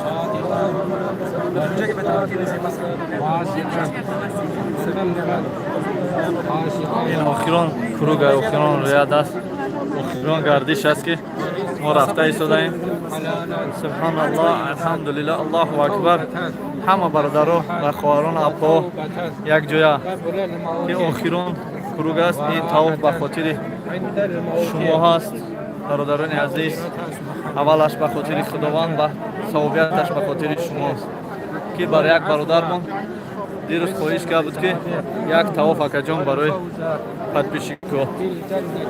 صادقا ورزقا واسعا قلبا خاشعا. Ин охирон круг, охирон ряд аст, охирон гардиш аст, ки мо рафта истодаем. Субҳаналлоҳ, алҳамдулиллоҳ, Аллоҳу акбар. Ҳама бародаро ва хоҳарон, апо якҷоя, ки охирон круг аст. Ин тавоф ба хотири шумо ҳаст, бародарони азиз. Аввалаш ба хотири Худованд ва савобияташ ба хотири шумост, ки бар як бародармон дирӯз хоҳиш кард буд, ки як тавоф, акаҷон, барои подписчико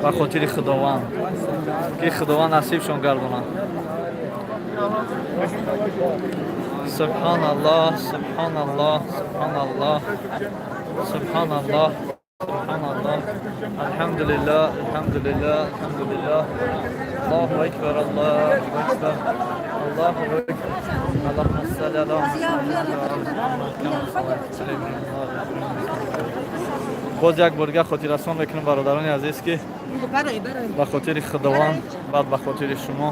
ба хотири Худованд, ки Худованд насибшон гардонад. Субҳаналлоҳ, субҳаналлоҳ, субҳаналлоҳ, субҳаналлоҳ, субҳаналлоҳ. Алҳамдулиллоҳ, алҳамдулиллоҳ, алҳамдулиллоҳ. Аллоҳу акбар, Аллоҳу акбар, Аллоҳу акбар. Аллоҳумма салли ала Муҳаммад. Боз як бор дига хотиррасон мекунем, бародарони азиз, ки ба хотири Худованд, баъд ба хотири шумо.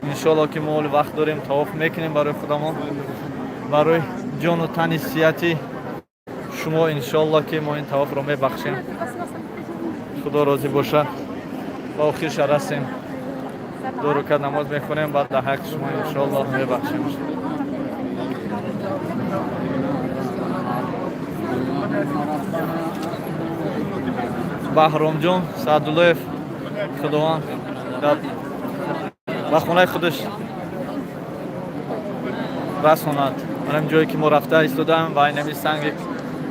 Иншоалло, ки мо ҳоли вақт дорем, тавоф мекунем барои худамон, барои ҷону тани сиҳати шумо. Иншоалло, ки мо ин тавофро мебахшем, Худо розӣ бошад. Ба охирша расем, ду рукат намоз мехонем, баъд дар ҳаққи шумо, иншоалло, мебахшем. Баҳромҷон Саъдуллоев, Худованд дар ба хонаи худаш расонад. Ҳамин ҷое ки мо рафта истодаам ва инами санги,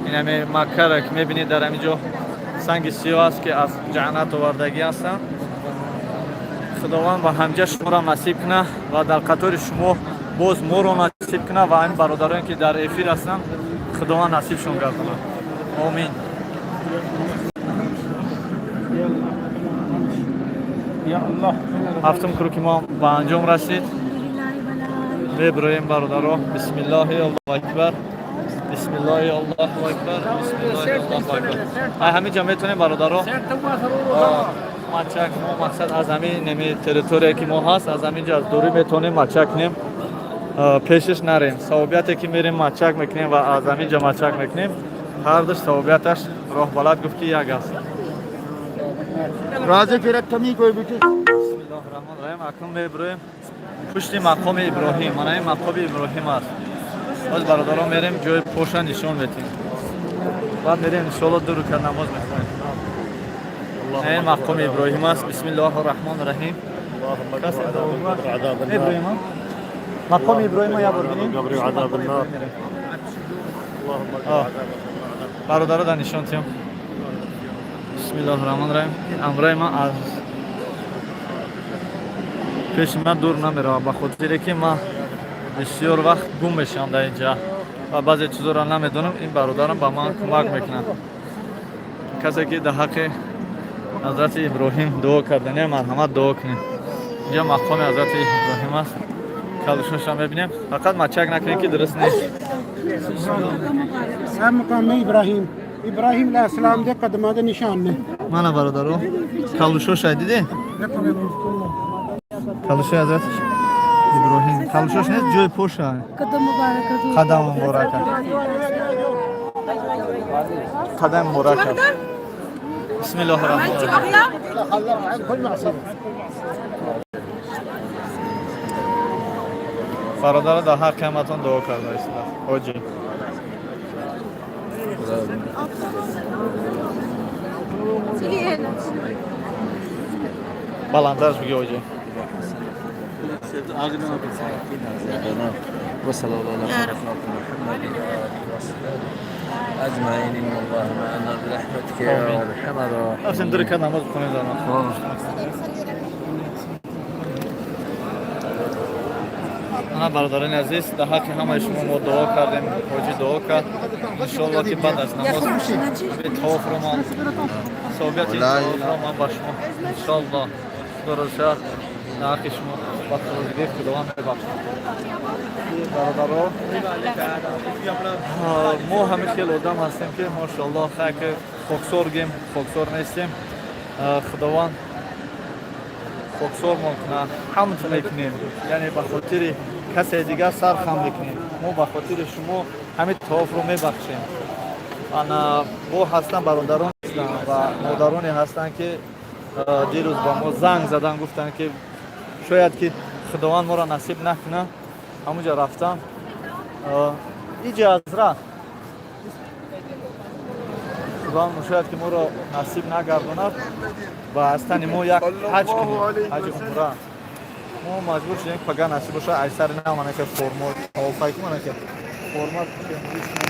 инами Маккара ки мебинед, дар ҳамин ҷо санги сиёҳ аст, ки аз ҷаннат овардагӣ ҳастанд. Худованд ба ҳамҷа шуморо насиб кунад ва дар қатори шумо боз моро насиб кунад ва ҳамин бародароне, ки дар эфир ҳастанд, Худованд насибшон гардонад. Омин. يا الله. Ҳафтум круги мо ба анҷом расид. Мебироем, бародаро. Бисмиллоҳи, Аллоҳу акбар, бисмиллоҳи, Аллоҳу акбар, бисмиллоҳи, Аллоҳу акбар. Ай ҳамин ҷо метавонем, бародаро, мачак. Мо мақсад аз ҳамин неми территория, ки мо ҳаст, аз ҳамин ҷо аз дурӣ метавонем мачак кунем, пешиш нарем. Савобияте, ки мерем мачак мекунем ва аз ҳамин ҷо мачак мекунем, ҳардуш савобияташ, роҳбалад гуфт, ки як аст. Розӣ фират ками кой бити. Бисмиллоҳи раҳмони раҳим. Акнун мебироем пушти мақоми Иброҳим. Мана ин мақоми Иброҳим аст. Боз, бародарон, мерем, ҷои поша нишон метем, баъд мерем, иншоалло, ду рукат намоз мехонем. Ин мақоми Иброҳим аст. Бисмиллоҳи раҳмони раҳим. Иброҳим, мақоми Иброҳима як бор бинем, бародаро, дар нишон тиём. Бисмиллоҳи раҳмони раҳим. Амраи ман аз пеши ман дур намеравад, ба хотире ки ман бисёр вақт гум мешавам дар инҷа ва баъзе чизоро намедонам. Ин бародарам ба ман кӯмак мекунад. Касе ки дар ҳаққи ҳазрати Иброҳим дуо кардане, марҳамат, дуо кунед. Инҷа мақоми ҳазрати Иброҳим аст. Калушонша мебинем, фақат мачак накунем, ки дуруст нест. ਇਹ ਮਕਾਮ ਇਬਰਾਹੀਮ, ਇਬਰਾਹੀਮ ਅਲੈਹਿਸਲਾਮ ਦੇ ਕਦਮਾਂ ਦੇ ਨਿਸ਼ਾਨ ਨੇ। Мана, бародаро, калушоша диде, калушои ҳазрат Иброҳим, калушош нест, ҷои поша. Қадам муборака, қадам муборака. Бисмиллоҳи раҳмони раҳим. Бародаро, дар ҳар қияматон дуо карда истода ҳоҷӣ. تيجي هنا. Баландтараш бигӣ, ҳоҷӣ. وصلى الله على محمد وآله وصحبه أجمعين. إن الله معنا برحمتك يا أرحم الراحمين. Рафтем, ду ракат намоз бихонем дар آه. Ана, бародарони азиз, дар ҳаққи ҳамаи шумо мо дуо кардем, ҳоҷӣ дуо кард. Иншоалло, ки баъд аз намоз тавофро ман, савобияти ин тавофро ман ба шумо, иншоалло, худо шавад, дар ҳаққи шумо ба фарозигии Худованд мебахшад. Бародаро, мо ҳамин хел одам ҳастем, ки мошоалло, хайр, ки хоксор гем, хоксор нестем. Худованд хоксормон кунад. Ҳамд мекунем, яъне ба хотири касе дигар сар хам мекунем. Мо ба хотири шумо ҳамин тавофро мебахшем. Ана, бо ҳастанд бародарон ва модароне ҳастанд, ки дирӯз ба мо занг задан, гуфтанд, ки шояд ки Худованд моро насиб накунад ҳамунҷа рафтам. Иҷи азра Худованд шояд ки моро насиб нагардонад ва аз тани мо як ҳаҷ кунем, ҳаҷи умра. Мо маҷбур шудем, пага насиб боша, ай сари нав манака формо тавофай ку, манака форма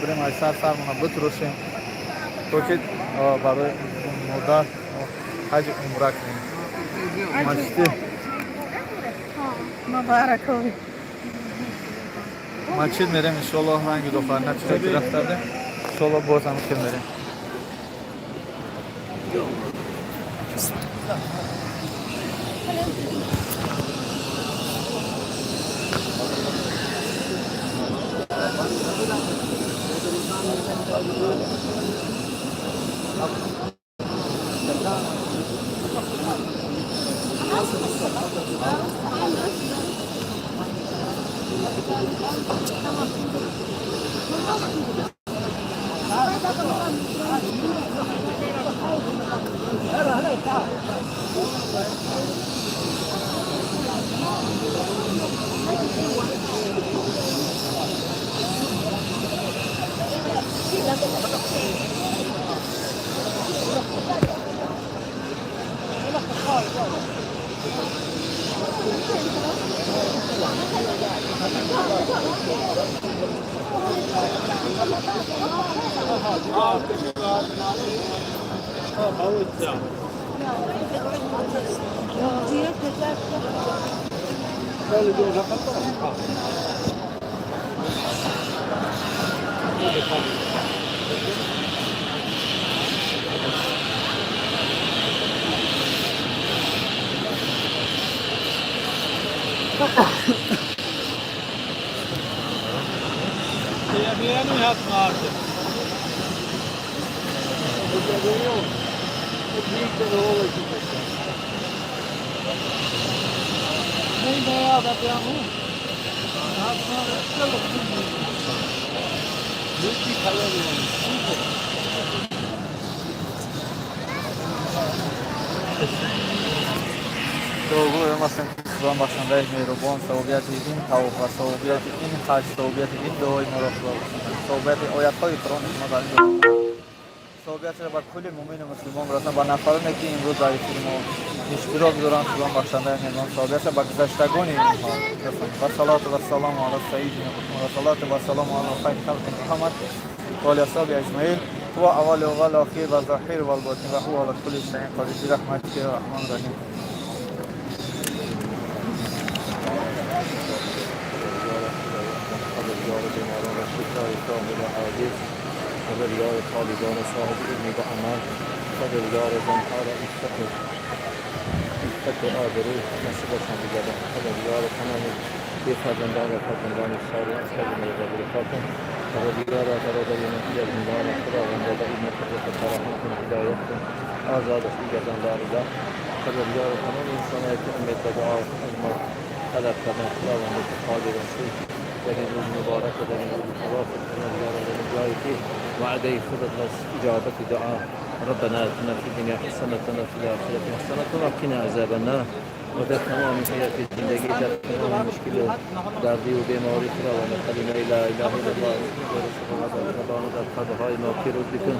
бирем, ай сар сармона битрошем, то ки барои модар ҳаҷи умра кунем. Масҷиди Муборак. Масҷид мерем, иншоалло. Ранги дофарна чизе ки рафтардем, иншоалло, боз ҳам хел мерем. Дуогӯем ҳастем, ки Худованд бахшандаи меҳрубон савобияти ин тавоф ва савобияти ин ҳаҷ, савобияти ин дуои моро худо бахшад, савобияти оятҳои Қуръони шумо дар ин савобиятро ба кулли муъмину мусулмон расонад, ба нафароне, ки имрӯз дар эфири мо иштирок доранд, Худованд бахшандаи меҳрубон савобиятро ба гузаштагони инҳо расонад. Вассалоту вассалому ала сайидина Муҳаммад, вассалоту вассалому ала хайри халқи Муҳаммад ва оли асҳоби аҷмаин. هو اول والآخر والظاهر والباطن وهو على كل شيء قدير برحمتك يا الرحمن الرحيم. پروردگار بیماران و شفای کامل و عاجز، پروردگار طالبان صاحب علم و عمل، پروردگار زنها را عفت و آبرو نصیبشان بگردان، پروردگار تمام بی فرزندان و فرزندان صالح از کلمه قبول کن. پروردگار برادر من در زندان، خداوند به علم قدرت فراهم کن، هدایت کن. آزادش بگردان در الله. پروردگار تمام انسانهایی که امید و دعا از ما طلب کردن، خداوند که قادر هستی در این روز مبارک و در این روز توافق، پروردگار در این جایی که وعده خودت از اجابت دعا، ربنا اتنا في الدنيا حسنة وفي الآخرة حسنة وقنا عذاب النار. و در تمام حیات زندگی، در تمام مشکل و دردی و بیماری، خداوند کلمه لا اله الا الله محمد رسول الله در زبان و در قلبهای ما پیروز بکن.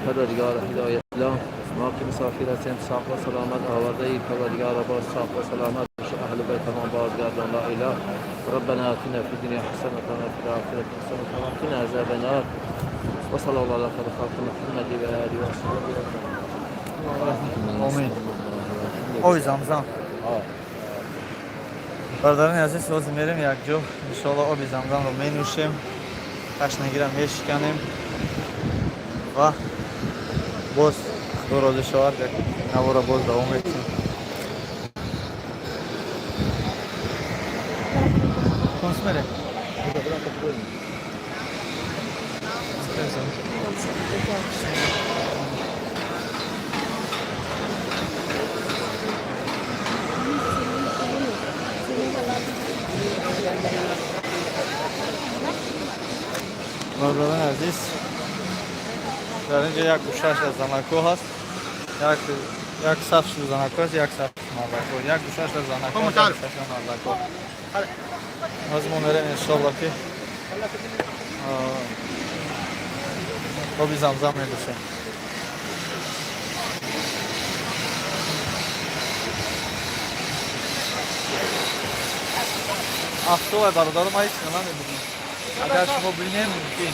پروردگار هدایت الله ما که مسافر هستیم صاف و سلامت آورده ای، پروردگار با صاف و سلامت اهل بیت تمام بازگردان. لا اله. ربنا اتنا في الدنيا حسنة وفي الآخرة حسنة وقنا عذاب النار. وصلى الله على خير خلق محمد وآله وصحبه أجمعين. Омин. Оби Замзам. Бародарони азиз, ҳозир мерем якҷо, иншоалло, оби Замзамро менӯшем, ташнагиро мешиканем ва боз, Худо розӣ шавад, як наворо боз давом метиҳем. Конс мерем. Бародарони азиз, дар ин ҷо як гӯшааш аз занако ҳаст, як саф занако аст, як саф мардако, як гӯшааш аз занако, як гӯшааш аз мардако. Ҳозир мо мерем, иншоалло, ки оби Замзам менӯшем. Афтобай, бародаро, ман ҳеҷ намебинам. Агар шумо бинем, мумкин.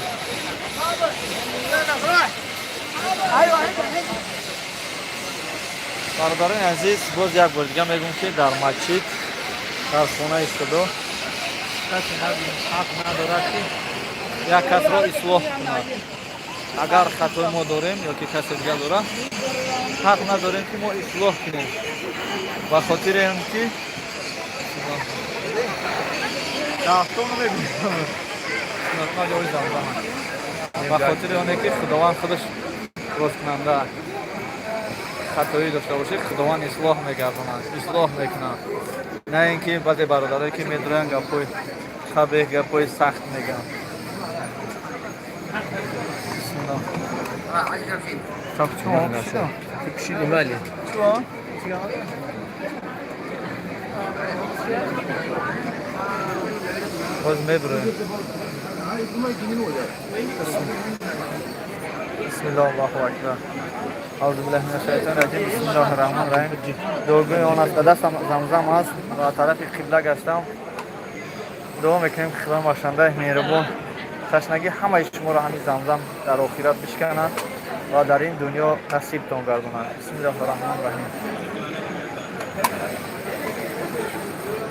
Бародарони азиз, боз як бор дига мегӯм, ки дар масҷид, дар хонаи Худо касе ҳақ надорад, ки як касро ислоҳ кунад. Агар хатои мо дорем ё ки касе дига дорад, ҳақ надорем, ки мо ислоҳ кунем, ба хотире он ки дафтон намебинам, ба хотири оне ки Худованд худаш росткунанда. Хатоӣ дошта бошед, Худованд ислоҳ мегардонад, ислоҳ мекунад, на ин ки баъзе бародарое ки медроянд, гапҳои қабеҳ, гапҳои сахт мегӯянд. Бисмиллоҳ. Чо? Пшили мали. Чо? Боз меброем. Бисмиллоҳ, Аллоҳу акбар. Аузу биллаҳи минаш шайтони раҷим. Бисмиллоҳи раҳмони раҳим. Дуогӯи он аст, дастам Замзам аст ва тарафи қибла гаштам. Дуо мекунем, ки Худои бахшандаи меҳрубон ташнагии ҳамаи шуморо ҳамин Замзам дар охират бишканад ва дар ин дунё насибтон гардонад. Бисмиллоҳи раҳмони раҳим.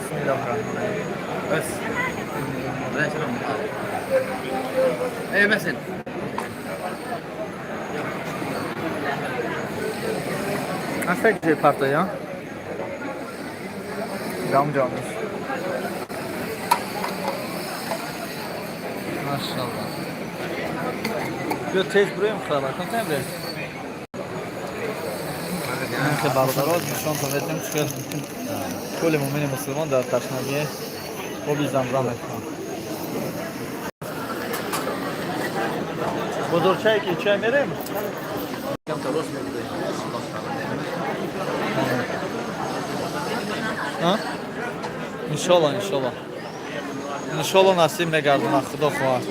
Бисмиллоҳи раҳмони раҳим. بس ايه بس. Ҳаста ҷои партоя? Ҷам нест. Машалло. Биё, тез бироем, хабар кун, тем бе. Ин бародаро, нишонтон метем, чӣ хел кулли муъмини мусулмон дар ташнагӣ оби Замзам мекунанд. Бозорчае ки чай мерем? كم تروس من А? Иншолло, иншолло. Иншолло, насиб мегардонад, Худо хоҳад.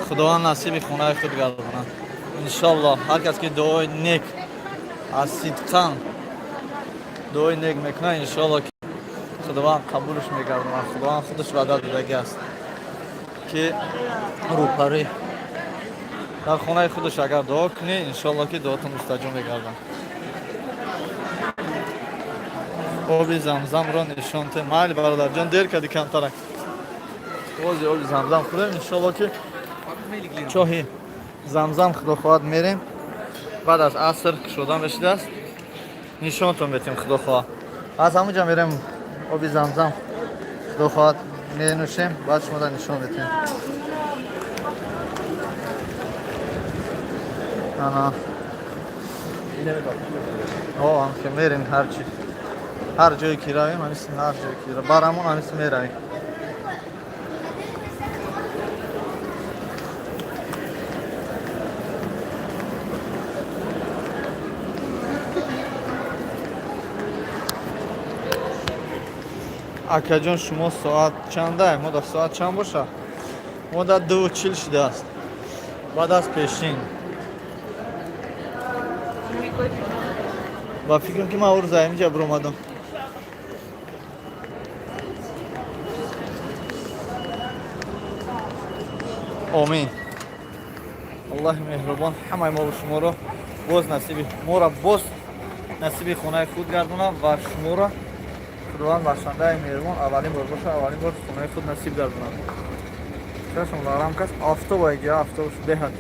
Худованд насиби хонаи худ гардонад. Иншолло, ҳар кас ки дуои нек аз сидқан дуои нек мекунад, иншолло, ки Худованд қабулш мегардонад. Худованд худаш ваъда додагӣ аст, ки рӯпарӣ дар хонаи худаш агар дуо кунӣ, иншолло, ки дуотон мустаҷоб мегардад. Оби Замзамро нишон те. Майли, бародарҷон, дер кардӣ камтарак. Бози оби Замзам хӯрем, иншолло, ки чоҳи Замзам, Худо хоҳад, мерем. Баъд аз аср кушода мешудааст, нишонтон метем, Худо хоҳад. Аз ҳамунҷа мерем, оби Замзам, Худо хоҳад, менӯшем, баъд шумода нишон метем. Ана. О, ҳам ки мерем ҳарчи. Ҳар ҷое ки равем, ҳамис ҳар ҷое ки барамон ҳамис меравем. Акаҷон, шумо соат чанда? Мо дар соат чанд боша? Мо дар 2:40 шудааст. Баъд аз пешин. Ба фикрам ки ман рӯз инҷа биромадам. Омин. Аллоҳи меҳрубон ҳамаи мо шуморо боз насиби моро боз насиби хонаи худ гардонад ва шуморо худованд бахшандаи меҳрубон аввалин бор боша, аввалин бор хонаи худ насиб гардонад. Чашм ларам кас офтоб айҷа офтоб беҳад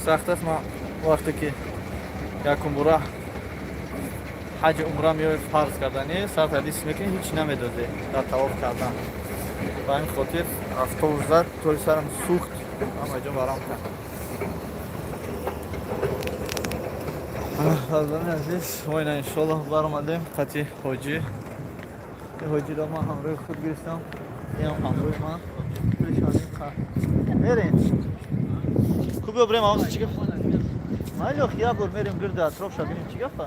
сахт аст. Ман вақте ки якум бора ҳаҷи умра меои фарз кардани сар ҳадис мекунӣ, ҳеч намедозе дар тавоф кардан. Ба ҳамин хотир автобус зад, тои сарам сӯхт, ҳама ҷо барам кард. Фарзандони азиз, мо ина иншоаллоҳ баромадем қати ҳоҷӣ. Ҳоҷиро ман ҳамроҳи худ гирифтам, инам ҳамроҳи ман. Мерем. Ку биё бирем, ҳамози чӣ гап? Майли, ох, як бор мерем гирди атроф ша бинем чӣ гапа?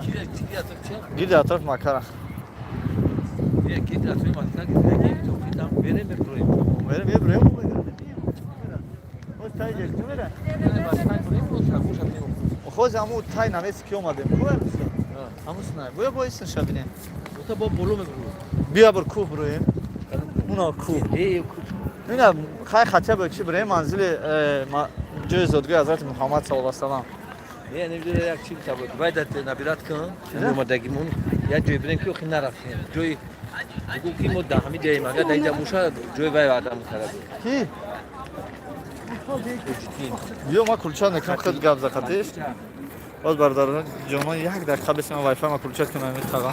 Гирди атроф Макара. Мерем, мебурем. Оз тай ҷа куҷо мера? Хоз ҳаму тай намеси ки омадем. Ку ҳамус най. Буя бо истин ша бинем. Бия бир кӯҳ бироем. Уна кӯҳ. Ина хай хатя бо чӣ бирем манзили ҷои зодгоҳи Ҳазрати Муҳаммад саллаллоҳу алайҳи васаллам. Не, намедонам, як чиз табод. Вай дар набират кун, омадагимон як ҷой бирем ки охи нарафтем. Ҷои бугу ки мо дар ҳамин ҷоем, агар дар инҷа боша, ҷои вай ваъда муталаб. Ки? Биё, ман кулчат мекунам, хел гап за қатиш. Боз бародарон ҷонон, як дақиқа беси ман вайфай ма кулчат кунам митаға.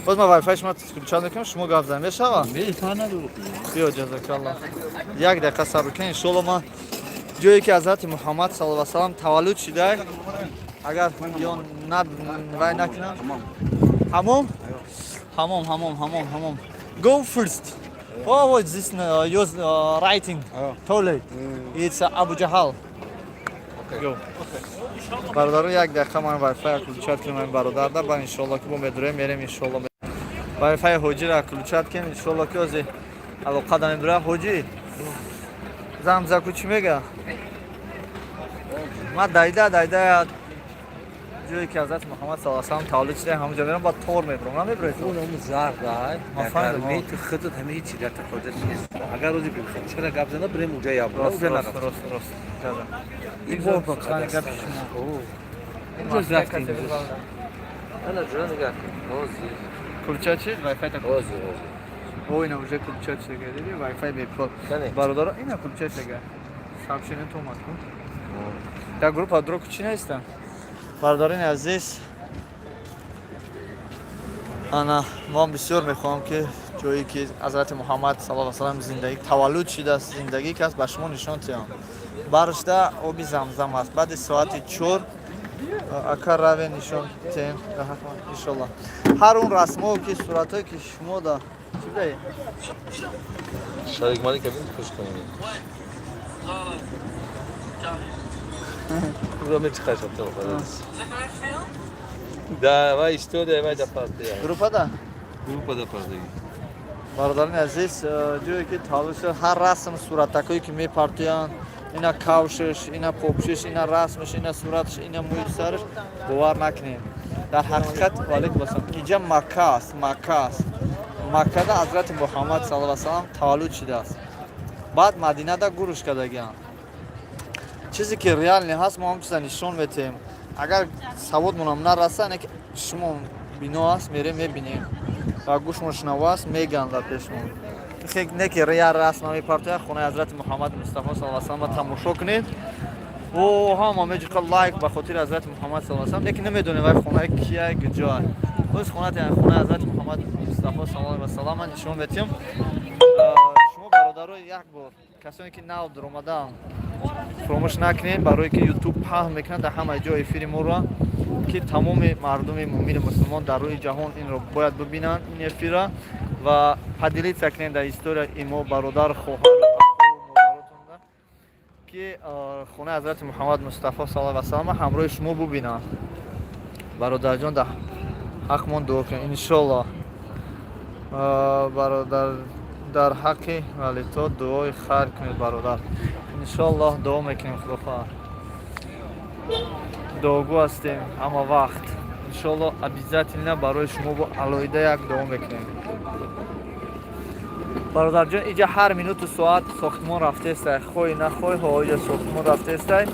Боз ман вайфай шумо кулчат мекунам, шумо гап зан мешава? Биё, ҷазакаллоҳ. Як дақиқа сабр кунед, иншоаллоҳ ман ҷое ки Ҳазрати Муҳаммад саллаллоҳу алайҳи васаллам таваллуд шуда, агар ё на вай накунам. Ҳамом? Ҳамом, ҳамом, ҳамом, ҳамом. Go first. Oh, what is this use writing? Toilet. It's Abu Jahal. Go. Бародаро, як дақиқа ман вайфай включать кунам бародарда, ба иншоаллоҳ ки мо медурем, мерем иншоаллоҳ. Вайфай ҳоҷира включать кунем, иншоаллоҳ ки ози алоқа да медура. Ҳоҷи замзаку чӣ мега? Ман дайда дайда ҷое ки Ҳазрати Муҳаммад саллаллоҳу алайҳи васаллам таваллуд шуда, ҳамонҷо мерам, баъд тор мебурам. Намебуред? Он зард ай. Ман фаҳмидам. Ту худат ҳама ҳеч дар тақодат нест. Агар рӯзи бихоҳӣ чара гап зана, бирем уҷа як бор. Рост, Уҷа рост, нарафтем. рост, рост. Ҷаза. Ин бор ба Сухани гапи шумо. Уҷа рафтем. Ана ҷура нигоҳ кун. Ҳозир. Кулча чи? Вайфай та. Ҳозир, ҳозир. О, ина уже кулча чига диди, вайфай бепул. Кане? Бародаро, ина кулча чига. Сообщение то омад ку. Дар группа дро чӣ нестам? Бародарони азиз, ана ман бисёр мехоҳам ки ҷое ки Ҳазрати Муҳаммад саллаллоҳу алайҳи васаллам зиндагӣ таваллуд шудааст, зиндагӣ каст, ба шумо нишон диҳам. Баршда оби замзам аст. Баъди соати 4 ака раве нишон диҳем, иншоллоҳ. Ҳар он расмҳо ки суратҳое ки шумо да чӣ будаи? Шарик Малик бин хуш кунем. Ура мечиқаш телефон. Да, вай история, вай да партия. Группада? Группа да партия. Бародарони азиз, ҷое ки таваллуд шуда, ҳар расм суратакое ки мепартоянд, ина кавшиш, ина попшиш, ина расмаш, ина сураташ, ина мӯи сараш, бовар накунед. Дар ҳақиқат, ваалайкум ассалом, инҷа Макка аст, Макка аст. Маккада Ҳазрати Муҳаммад саллаллоҳу алайҳи васаллам таваллуд шудааст. Баъд Мадинада гуруш кардагианд. Чизе ки реально ҳаст, мо ҳам чиза нишон метиҳем. Агар саводмонам нараса, не ки шумо бино аст, мерем мебинем. Ва гӯшмон шунава аст, мегӯянд дар пешмон. Не ки реал расма мепартояд, хонаи Ҳазрати Муҳаммад Мустафо саллаллоҳу алайҳи васаллам тамошо кунед. О, ҳама меҷиқа лайк ба хотири Ҳазрати Муҳаммад саллаллоҳу алайҳи васаллам, лекин намедонем вай хонаи кия, куҷоа. Боз хона хонаи Ҳазрати Муҳаммад Мустафо саллаллоҳу алайҳи васаллам ман нишон метиҳам. Шумо бародаро, як бор касоне ки нав даромадаанд, фаромӯш накунед, барое ки Ютуб паҳн мекунад дар ҳамаи ҷо эфири моро. Ки тамоми мардуми муъмини мусулмон дар рӯи ҷаҳон инро бояд бибинанд, ин эфира, ва поделиться кунем дар история имо, бародар, хоҳар, модаротонда, ки хонаи ҳазрати Муҳаммад Мустафо саллаллоҳу алайҳи васаллам ҳамроҳи шумо бубинанд. Бародарҷон, дар ҳаққмон дуо кунед, иншоллоҳ. Бародар, дар ҳаққи валито дуои хайр кунед. Бародар, иншоллоҳ, дуо мекунем, худо хоҳад, дуогӯ ҳастем ҳама вақт. Иншоллоҳ, обязательно барои шумо бо алоҳида як дуо мекунем. Бародарҷон, иҷа ҳар минуту соат сохтмон рафтестай, хоҳӣ нахоҳӣ, ҳо, иҷа сохтмон рафтестай.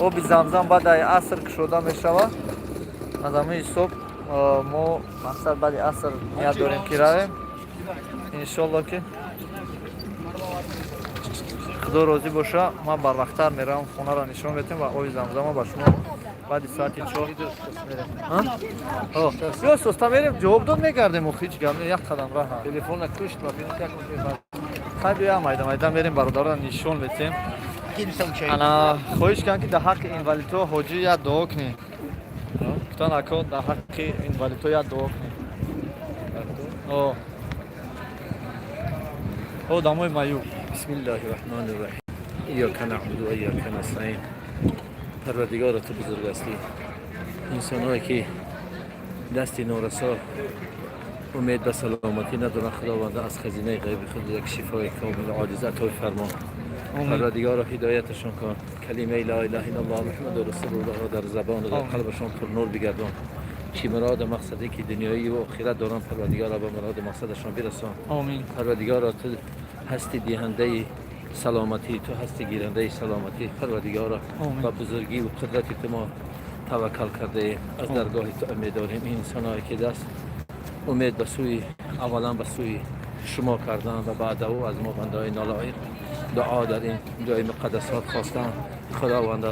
Оби Замзам баъд ай аср кушода мешавад. Аз ҳамин ҳисоб мо мақсад баъди аср ният дорем, ки равем. Иншоллоҳ, ки худо розӣ боша, ман барвақттар меравам, хонаро нишон метем ва оби Замзама ба шумо баъди соати 4 мерем. Ё соста мерем, ҷавоб дод, мегардем. Охи, ҳеҷ гап не, як қадам раҳ. Телефона кушт ва бинед, як. Хай, биё, майда майда мерем, бародарро нишон метем. Ана, хоҳиш кардам, ки дар ҳаққи инвалидҳо, ҳоҷӣ, як дуо кунем. Гуфтан, ако, дар ҳаққи инвалидҳо як дуо кунем. О, одамои маъюб. بسم الله الرحمن الرحیم. إياك نعبد وإياك نستعين. Парвардигора, ту бузург ҳастӣ. Инсонҳое, ки дасти норасо, умед ба саломатӣ надоранд, худованда, аз хазинаи ғайби худ як шифои комил оҷиз атои фармо. Парвардигоро, ҳидояташон кун, калимаи لا إله إلا الله محمد رسول الله ро дар забону дар қалбашон пурнур бигардон. Чӣ муроду мақсаде ки дунёӣ ва охират доранд, парвардигоро, ба муроду мақсадашон бирасон. Омин. Парвардигоро, ту ҳасти диҳандаи саломатӣ, ту ҳасти гирандаи саломатӣ. Парвардигоро, ба бузургӣ ва қудрати ту мо таваккал кардаем, аз даргоҳи ту умед дорем. Ин инсонҳое, ки даст умед ба сӯи, аввалан ба сӯи шумо карданд ва баъд ӯ аз мо бандаҳои нолоиқ дуо дар ин ҷои муқаддасот хостанд, худованда,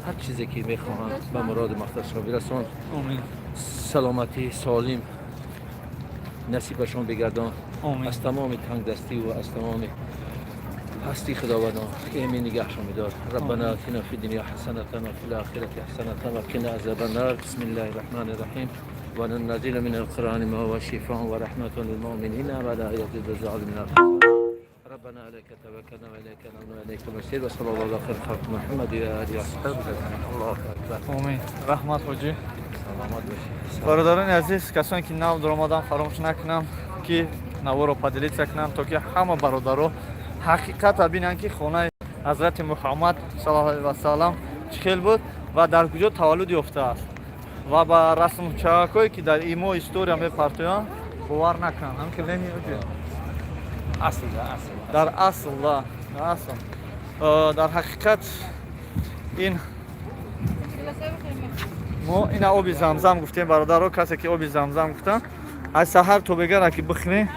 ҳар чизе ки мехоҳанд, ба муроду мақсадашон бирасон. Омин. Саломатӣ солим насибашон бигардон. Омин. Аз тамоми тангдастӣ ва аз тамоми ҳастӣ, худовандон, эмин нигаҳшон бидор. ربنا آتنا في الدنيا حسنة وفي الآخرة حسنة وقنا عذاب النار. بسم الله الرحمن الرحيم. وننزل من القرآن ما هو شفاء ورحمة للمؤمنين ولا يزيد الظالمين. ربنا عليك توكلنا وإليك أنبنا وإليك المصير. وصلى الله على خير خلق محمد وآله وأصحابه أجمعين. الله أكبر. Омин, раҳмат, ҳоҷӣ. Саломат бошед. Бародарони азиз, касоне ки нав дуромадан, фаромӯш накунам, ки наворо поделиться кунам, то ки ҳама бародаро ҳақиқата бинанд, ки хонаи ҳазрати Муҳаммад саллаллоҳу алайҳи васалам чӣ хел буд ва дар куҷо таваллуд ёфтааст, ва ба расмчакҳое, ки дар имо история мепартоянд, бовар накунанд. Ҳам ки лени ҳоҷӣ? Асл, асл. Дар асл да, дар асл, дар ҳақиқат ин мо ина оби Замзам гуфтем. Бародаро, касе ки оби Замзам гуфтан, аз саҳар то бегара ки бихӯрем,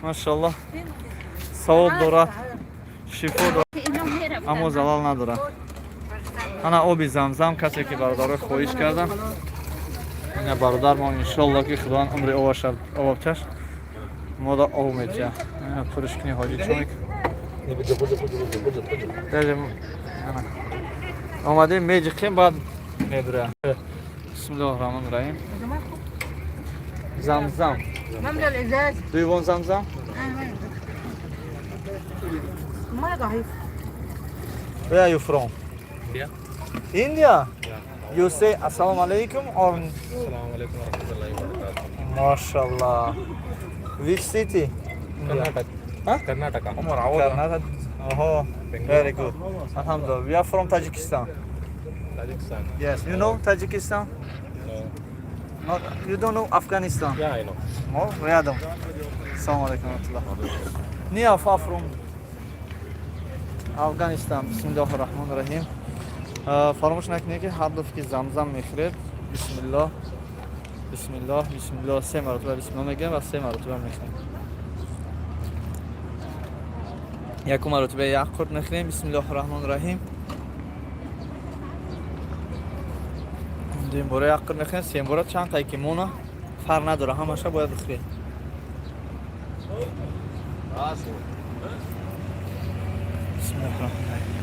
машаллоҳ, савоб дорад, шифо дорад, аммо залал надорад. Ана оби Замзам, касе ки бародаро хоҳиш кардам, ина бародар мо, иншолло, ки худованд умри овабчаш мода об метиҳад. Пуриш кунӣ, ҳоҷӣ, чун ана омадем, меҷиқем, баъд мебуря. Бисмиллоҳи раҳмони раҳим. Замзам. Do you want Zamzam? المية ضعيفة. Where are you from? India. India? You say Assalamu alaikum or السلام عليكم ورحمة الله وبركاته. MashaAllah. Which city? India. Karnataka. Huh? Karnataka. Karnataka. Oh, very good. Alhamdulillah. We are from Tajikistan. Tajikistan. Yes. You know Tajikistan? No. Not, you don't know Afghanistan? Yeah, I know. Oh, рядом. Assalamu alaikum warahmatullah. Не far from Афғонистон. Бисмиллоҳи раҳмони раҳим. Фаромӯш накунед, ки ҳар дафъа ки Замзам мехӯред, бисмиллоҳ, бисмиллоҳ, бисмиллоҳ, се маротиба бисмиллоҳ мегӯем ва се маротиба мехӯрем. Якум маротиба як қурт мехӯрем, бисмиллоҳи раҳмони раҳим. Дуюм бора як қурт мехӯрем, сеюм бора чанд қай ки мона, фарқ надора, ҳамаша бояд бихӯред. Бисмиллоҳи раҳмони раҳим.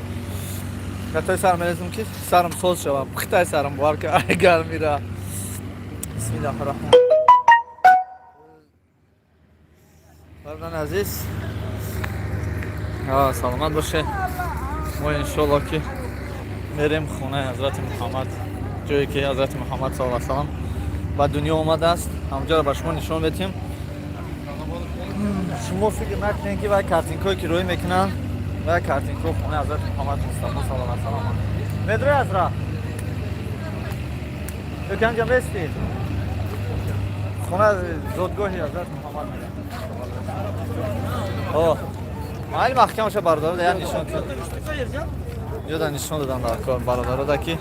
Катои сар мерезем, ки сарам соз шава, пухтай сарам, бовар ки, ай гармира. Бисмиллаҳи раҳмон. Бародарони азиз, саломат бошед. Мо иншоалло ки мерем хонаи ҳазрати Муҳаммад, ҷое ки ҳазрати Муҳаммад саллаллоҳу алайҳи васалам ба дунё омадааст. Ҳамҷоро ба шумо нишон медиҳем. Шумо фикр накунед, ки вай картинкое ки рӯй мекунанд, вай картинко хонаи ҳазрати Муҳаммад Мустафо саллаллоҳу алайҳи васалам. Медрои аз ра ё ки ҳамҷа местӣ? Хона, зодгоҳи ҳазрати Муҳаммад мегӯянд. Майли, маҳкам ша, бародаро, я нишон ёда нишон додам дар кор бародарода, ки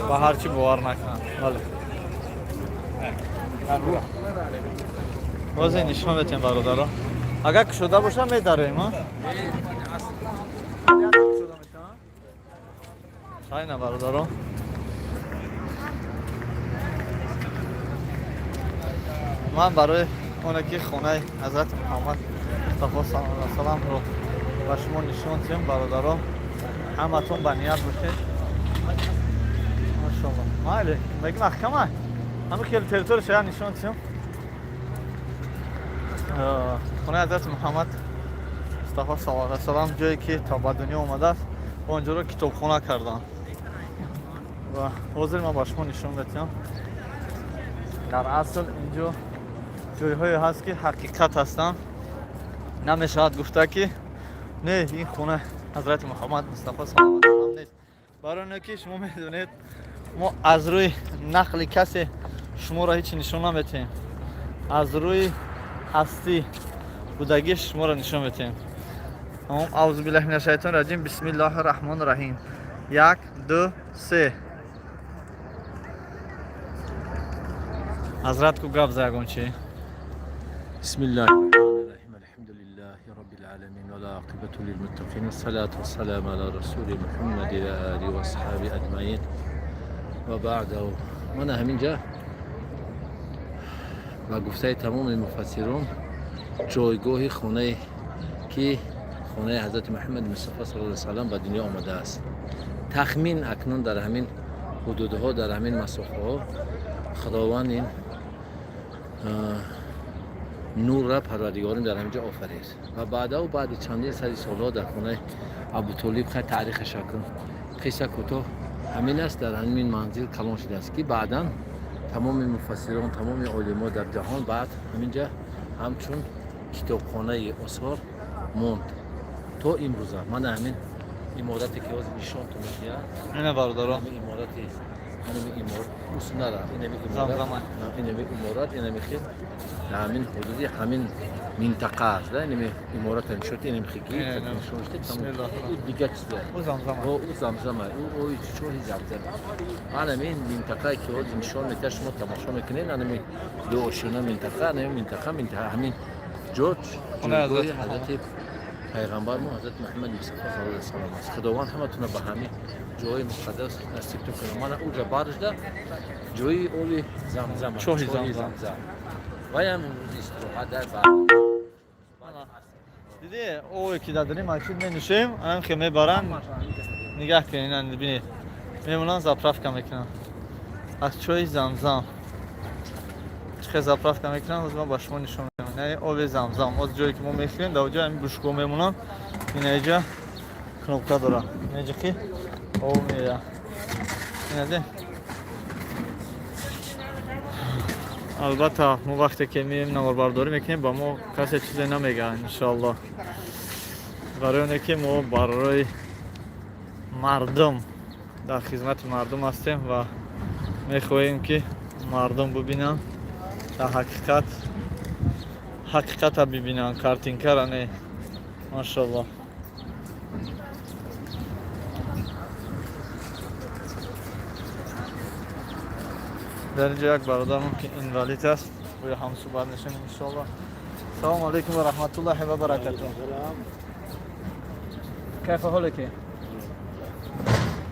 ба ҳар чӣ бовар накунанд. Бале, бозе нишон метем, бародаро. Агар кушода боша, медароем. А хайна, бародаро, ман барои оне ки хонаи ҳазрати Муҳаммад Мустафо саллаллоҳу алайҳи васалламро ба шумо нишон диҳем, бародаро, ҳаматон ба ният бошед. Машалло, майли, меги маҳкама ҳами хеле территория шая нишон диҳем. Хонаи ҳазрати Муҳаммад Мустафо саллаллоҳу алайҳи васаллам, ҷое ки то ба дунё омадааст, онҷоро китобхона карданд ва ҳозир ман ба шумо нишон медиҳам. Дар асл инҷо ҷойҳое ҳаст, ки ҳақиқат ҳастанд. Намешавад гуфта, ки не, ин хона ҳазрати Муҳаммад Мустафо саллаллоҳу алайҳи васаллам нест. Барои оне ки шумо медонед, мо аз рӯи нақли касе шуморо ҳеҷ нишон наметиҳем, аз рӯи ҳастӣ будагиш шуморо нишон метиҳем. Аузу биллаҳи минаш шайтони раҷим, бисмиллаҳи раҳмони раҳим. Як, ду, се. Ҳазрат, ку гап за ягон чи. بسم الله الرحمن الرحيم، الحمد لله رب العالمين، والعاقبة للمتقين، والصلاة والسلام على رسول محمد وآله وأصحابه أجمعين، وبعد. Мана ҳаминҷа ба гуфтаи тамоми муфассирон ҷойгоҳи хонае ки хонаи ҳазрати Муҳаммад Мустафо саллаллоҳу алайҳи васаллам ба дунё омадааст. Тахмин акнун дар ҳамин ҳудудҳо, дар ҳамин масофаҳо Худованд ин нурра Парвардигорим дар ҳаминҷо офарид ва баъдау баъди чандин сади солҳо дар хонаи Абутолиб. Хай, таърихаша кун, қисса кӯтоҳ ҳамин аст. Дар ҳамин манзил калон шудааст, ки баъдан тамоми муфассирон, тамоми олимо дар ҷаҳон баъд ҳаминҷа ҳамчун китобхонаи осор монд то имрӯза. Мана ҳамин иморате ки ҳозир нишонтон медиҳам. Ина, бародаро. Ҳамин иморати, инами иморат уснара, инами иморат. Замзама. Инами иморат, инами хел дар ҳамин ҳудуди ҳамин минтақа аст да. Инами имората нишон, инами хики Ина. нишон шуда. Бисмиллаҳ. Дигар чиза. Ӯ замзама. Ӯ замзама, ӯ ои чоҳи замзама. Анами минтақае ки ҳозир нишон медиҳад, шумо тамошо мекунед, анами ду ошёна минтақа, анами минтақа, ҳамин ҷо хонаи ҷойгоҳи ҳазрати ҳазрати пайғамбар мо ҳазрати Муҳаммад Мустафо саллаллоҳу алайҳи васаллам аст. Худованд ҳаматона ба ҳамин ҷои муқаддас насибтон кунад. Мана уҷа баржда ҷои оби замзам аст. Чоҳи замзам. Замзам ваям имрӯз истироҳат дар ба Диди, ове ки дар дари масҷид менӯшем, анам хе мебаранд. Нигаҳ кунед, ина бинед, мемонанд, заправка мекунанд аз чои замзам. Чӣ хел заправка мекунанд, ҳозир ман ба шумо нишон медиҳам. Яъне оби замзам оз ҷое ки мо мехӯрем, дар ҷо ҳамин бушкҳо мемонанд. Ина иҷа кнопка дорад, ина иҷа ки об меояд. Ина, албатта, мо вақте ки меоем, наворбардорӣ мекунем, ба мо касе чизе намегӯяд, иншоалло, барои оне ки мо барои мардум, дар хизмати мардум ҳастем ва мехоҳем, ки мардум бубинанд, дар ҳақиқат ҳақиқата бибинанд, картинкара не. Машалло. Дар инҷо як бародармон, ки инвалид аст, боя ҳамсӯҳбат мешавем, иншоалло. Салому алайкум ва раҳматуллоҳи ва баракатуҳ. كيف حالك؟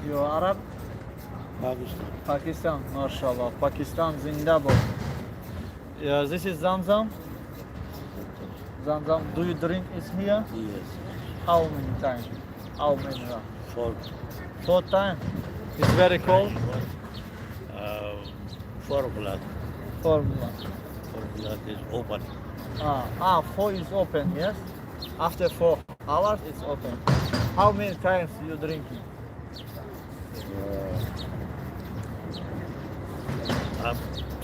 You Arab? Pakistan. Pakistan, mashallah. Pakistan زنده باد. Yeah, this is Zamzam. Zamzam. Do you drink is here? Yes. How many times? How many? Four. Four time. It's very cold. 4 o'clock. 4 o'clock. 4 o'clock is open. Ah, 4 is open, yes? After 4 hours, it's open. How many times you drinking? आप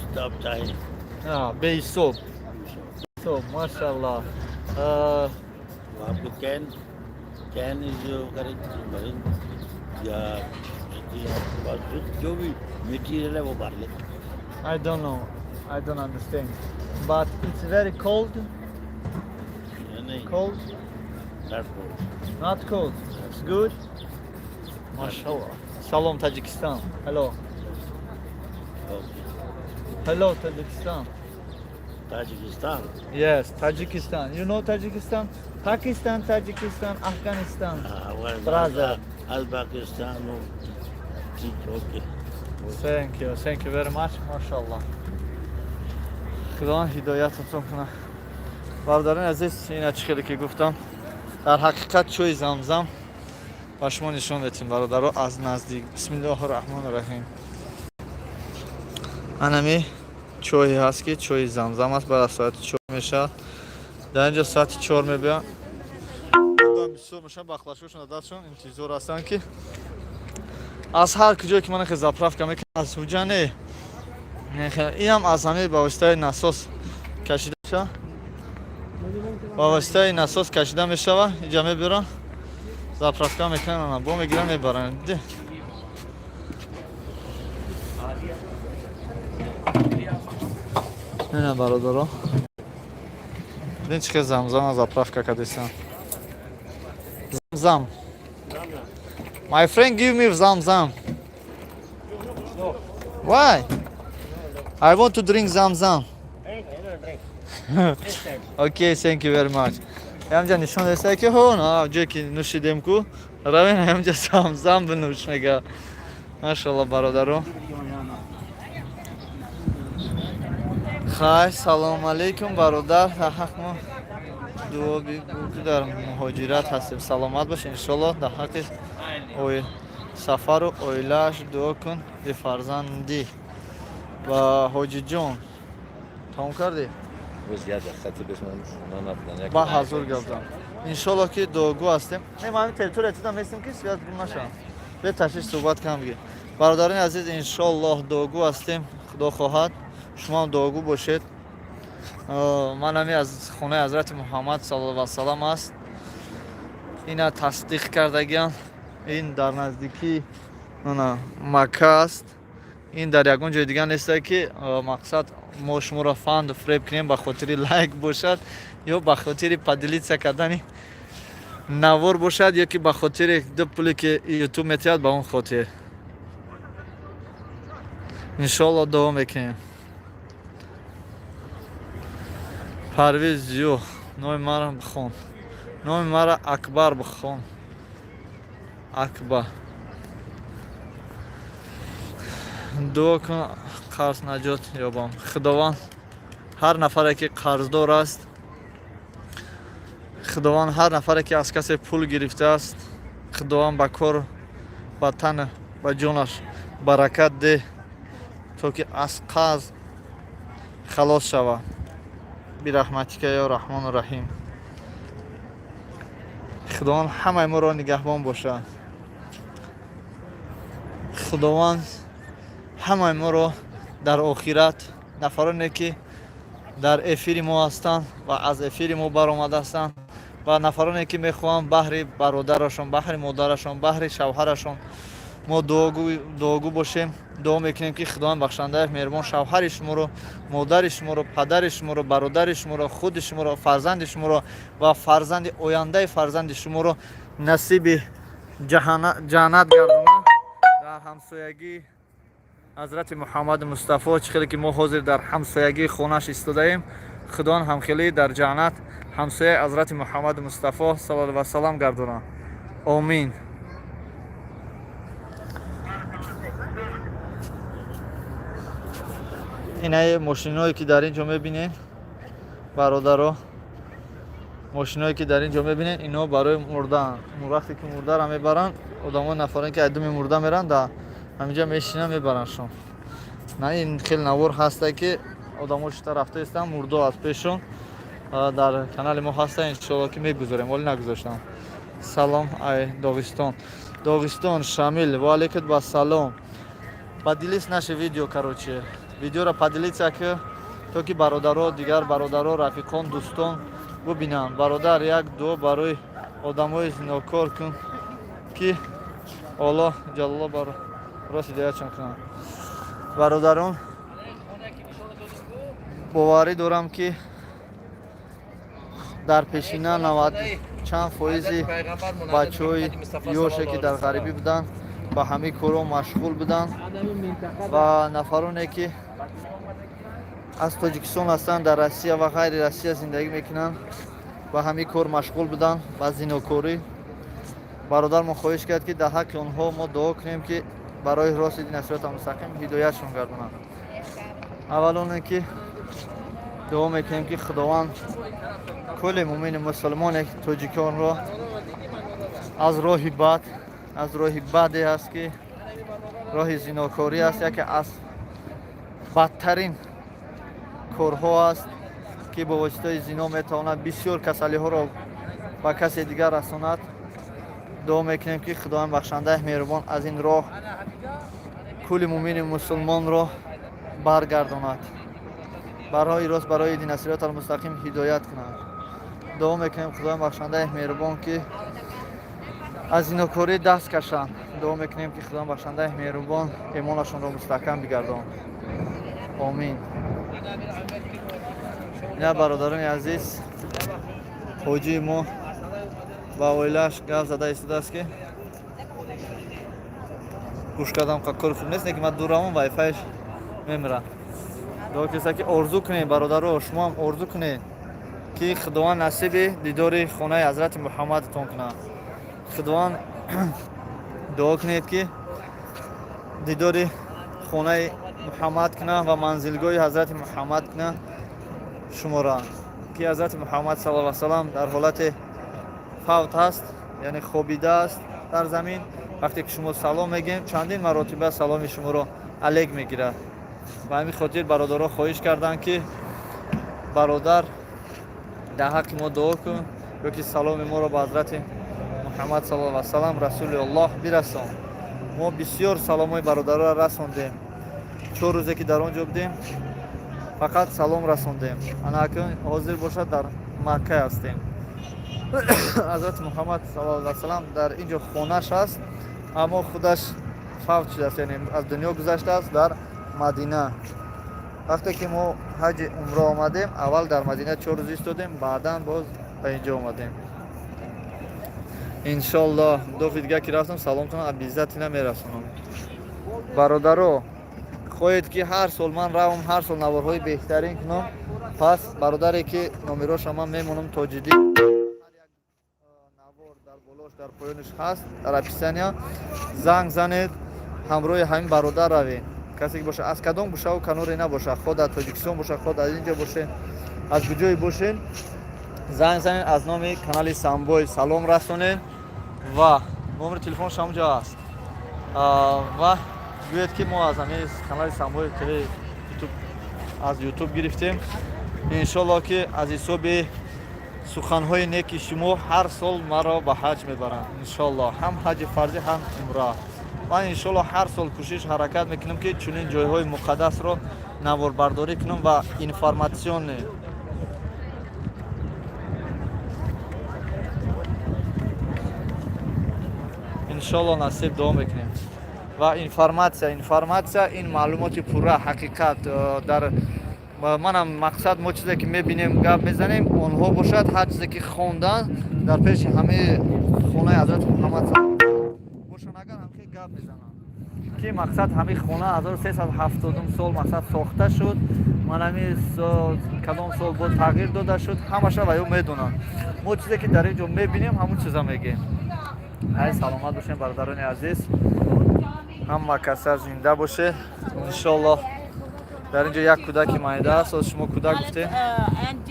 stop चाहे। Ah, беҳисоб. So, mashallah. वो आपको can can is करे भरे या जितनी आपके पास जो भी मटेरियल है वो भर ले। I don't know. I don't understand. But it's very cold. नहीं। Cold? Not cold. Not cold. It's good. Mashallah. Salom, Tajikistan. Hello. Okay. Hello, Tajikistan. Tajikistan. Yes, Tajikistan. You know Tajikistan? Pakistan, Tajikistan, Afghanistan. Brother. Uzbekistan, ठीक, okay. Thank you. Thank you very much. Mashallah. Худованд ҳидоятатон кунад. Бародарони азиз, ина чӣ хеле ки гуфтам, дар ҳақиқат чои Замзам ба шумо нишон медиҳем, бародаро, аз наздик. Бисмиллоҳи раҳмони раҳим. Анами чоҳе ҳаст, ки чои Замзам аст. Баъд аз соати 4 мешавад. Дар инҷо соати 4 мебиён, одам бисёр мешавад, бахлашошон дастшон интизор ҳастанд, ки аз ҳар куҷое ки ман заправка мекунам, аз ҳуҷа не, инам аз ҳамаи ба воситаи насос кашида мешавад, ба воситаи насос кашида мешавад. Иҷа мебирам, заправка мекунам, бо мегирам, мебарам. Диди, ина, бародаро, дин чӣ хел Замзама заправка кардесам. Замзам. My friend, give me Zamzam. Why? I want to drink Zamzam. Okay, thank you very much. Ҳамҷа нишон деста, ки ҳо, на ҷое ки нӯшидем ку, равем ҳамҷа Замзам бинӯш, мега. Машалло, бародаро. Хай, салом алейкум, бародар. Дар ҳақ мо дуо бигӯ, ки дар муҳоҷират ҳастем. Саломат бош, иншоллоҳ. Дар ҳаққи ой сафару оилааш дуо кун, бефарзандӣ. Ва ҳоҷиҷон, тамом кардӣ? Боз як хати бес. Ба ҳазур гап зан. Иншоллоҳ, ки дуогӯ ҳастем. Не, ман ҳамин территория тидам ҳестем, ки связь гум нашавам, бе ташвиш суҳбат кунам биги. Бародарони азиз, иншоллоҳ, дуогӯ ҳастем. Худо хоҳад, шумоам дуогӯ бошед. Ман ҳами аз хонаи ҳазрати Муҳаммад саллаллоҳу васалам аст, ина тасдиқ кардагиам. Ин дар наздикии Макка аст. Ин дар ягон ҷои дигар несте, ки мақсад мо шуморо фанду фреб кунем, ба хотири лайк бошад ё ба хотири поделиться кардани навор бошад, ё ки ба хотири ду пуле ки Ютуб метиҳад, ба он хотир. Иншоалло, дуо мекунем. Парвиз ю, номи маро бихон, номи маро Акбар бихон, Акба. Дуо кун, қарз наҷот ёбам. Худованд ҳар нафаре ки қарздор аст, Худованд ҳар нафаре ки аз касе пул гирифтааст, Худованд ба кор, ба тан, ба ҷонаш баракат деҳ, то ки аз қарз халос шавад. Бираҳматика ё раҳмону раҳим. Худованд ҳамаи моро нигаҳбон бошад. Худованд ҳамаи моро дар охират, нафароне ки дар эфири мо ҳастанд ва аз эфири мо баромада ҳастанд ва нафароне ки мехоҳанд баҳри бародарашон, баҳри модарашон, баҳри шавҳарашон мо дуогӯ бошем, дуо мекунем, ки Худованд бахшандаи меҳрубон шавҳари шуморо, модари шуморо, падари шуморо, бародари шуморо, худи шуморо, фарзанди шуморо ва фарзанди ояндаи фарзанди шуморо насиби ҷаннат гардонад дар ҳамсоягии ҳазрати Муҳаммади Мустафо. Чӣ хеле ки мо ҳозир дар ҳамсоягии хонааш истодаем, Худованд ҳамхелӣ дар ҷаннат ҳамсояи ҳазрати Муҳаммади Мустафо саллаллоҳу васалам гардонад. Омин. Инаи мошиное ки дар ин ҷо мебинед, бародаро. Мошиное ки дар ин ҷо мебинед, инҳо барои мурдаанд. Вақте ки мурдаро мебаранд, одамо, нафароне ки айдуми мурда меранд, да ҳаминҷа мешинанд, мебарандшон. На, ин хеле навор ҳаста, ки одамо шита рафта истанд, мурдо аз пешон. Дар канали мо ҳаста, иншоалло, ки мегузорем, вале нагузоштам. Салом ай Доғистон. Доғистон, Шамил, ва алейкум бассалом. Поделись наше видео, короче, видеоро поделиться ки, то ки бародаро, дигар бародаро, рафиқон, дӯстон бубинанд. Бародар, як дуо барои одамои зинокор кун, ки Аллоҳ ҷалло бар рост ҳидоятшон кунад. Бародарон, боварӣ дорам, ки дар пешина навад чанд фоизи бачаҳои ёше, ки дар ғарибӣ буданд, ба ҳамин корҳо машғул буданд ва нафароне, ки аз Тоҷикистон ҳастанд, дар Россия ва ғайри Россия зиндагӣ мекунанд, ба ҳамин кор машғул буданд, ба зинокорӣ. Бародармон хоҳиш кард, ки дар ҳаққи онҳо мо дуо кунем, ки барои рости дин, сирота мустақим ҳидоятшон гардонанд. Аввал оне ки дуо мекунем, ки Худованд кулли мумини мусулмоне тоҷиконро аз роҳи бад, аз роҳи баде аст, ки роҳи зинокорӣ аст, яке аз бадтарин корҳо аст, ки бо воситаи зино метавонад бисёр касалиҳоро ба касе дигар расонад. Дуо мекунем, ки Худованд бахшандаи меҳрубон аз ин роҳ кулли мумини мусулмонро баргардонад, ба роҳи рост, барои дин сироти мустақим ҳидоят кунад. Дуо мекунем, Худованд бахшандаи меҳрубон, ки аз зинокорӣ даст кашанд. Дуо мекунем, ки Худованд бахшандаи меҳрубон имонашонро мустаҳкам бигардон. Омин. Ина, бародарони азиз, ҳоҷии мо ба оилааш гап зада истодааст, ки гӯш кардам, кори хуб нест, лекин ман дур равам, вайфайш мемирам. Дуо киста, ки орзу кунед, бародаро, шумоам орзу кунед, ки Худованд насиби дидори хонаи ҳазрати Муҳаммадатон кунад. Худованд, дуо кунед, ки дидори хонаи Муҳаммад кунад ва манзилгоҳи ҳазрати Муҳаммад кунад шуморо, ки ҳазрати Муҳаммад саллаллоҳу алайҳи васалам дар ҳолати фавт ҳаст, яъне хобидааст дар замин. Вақте ки шумо салом мегӯем, чандин маротиба саломи шуморо алек мегирад. Ба ҳамин хотир бародаро хоҳиш карданд, ки бародар, дар ҳаққи мо дуо кун ё ки саломи моро ба ҳазрати Муҳаммад саллаллоҳу алайҳи васалам, расули Аллоҳ, бирасон. Мо бисёр саломҳои бародароро расондем. 4 рӯзе ки дар он ҷо будем, фақат салом расондем. Ана акнун ҳозир бошад, дар Макка ҳастем. Ҳазрати Муҳаммад саллаллоҳу алайҳи васалам дар ин ҷо хонаш аст, аммо худаш фавт шудааст, яъне аз дунё гузаштааст дар Мадина. Вақте ки мо ҳаҷи умро омадем, аввал дар Мадина 4 рӯз истодем, баъдан боз ба ин ҷо омадем. Иншоллоҳ, дафъи дигар ки рафтам, саломтон обязательно мерасонам. Бародаро, хоҳед, ки ҳар сол ман равам, ҳар сол наворҳои беҳтарин кунам, пас бародаре, ки номероша ман мемонам, тоҷидӣ, ҳар як навор дар болош, дар поёниш ҳаст, дар описания, занг занед, ҳамроҳи ҳамин бародар равед. Касе ки боша, аз кадом гӯшаву каноре набоша, хоҳ дар Тоҷикистон боша, хоҳ аз ин ҷо бошед, аз куҷое бошед, занг занед, аз номи канали Самбой салом расонед ва номери телефонш ҳамонҷо ҳаст ва гӯед, ки мо аз ҳамин канали Самбой ТВ Ютуб, аз Ютуб гирифтем. Иншоллоҳ, ки аз ҳисоби суханҳои неки шумо ҳар сол маро ба ҳаҷ мебаранд, иншоллоҳ, ҳам ҳаҷи фарзӣ, ҳам умра. Ман, иншоллоҳ, ҳар сол кӯшиш, ҳаракат мекунам, ки чунин ҷойҳои муқаддасро наворбардорӣ кунам ва информационный. Иншоллоҳ, насиб, дуо мекунем. Ва информация, информация ин маълумоти пурра, ҳақиқат. Дар манам мақсад, мо чизе ки мебинем, гап мезанем, онҳо бошад, ҳар чизе ки хондан, дар пеши ҳамаи хонаи ҳазрати Муҳаммад бошанд, агар ҳамхел гап мезананд, ки мақсад ҳамин хона 1370 сол мақсад сохта шуд, ман ҳамин кадом сол боз тағйир дода шуд, ҳамаша ва ё медонанд. Мо чизе ки дар ин ҷо мебинем, ҳамун чиза мегӯем. Ай, саломат бошем, бародарони азиз, ҳама каса зинда боше, иншоллоҳ. Дар ин ҷо як кӯдаки майда аст. Оз шумо кӯдак гуфтем,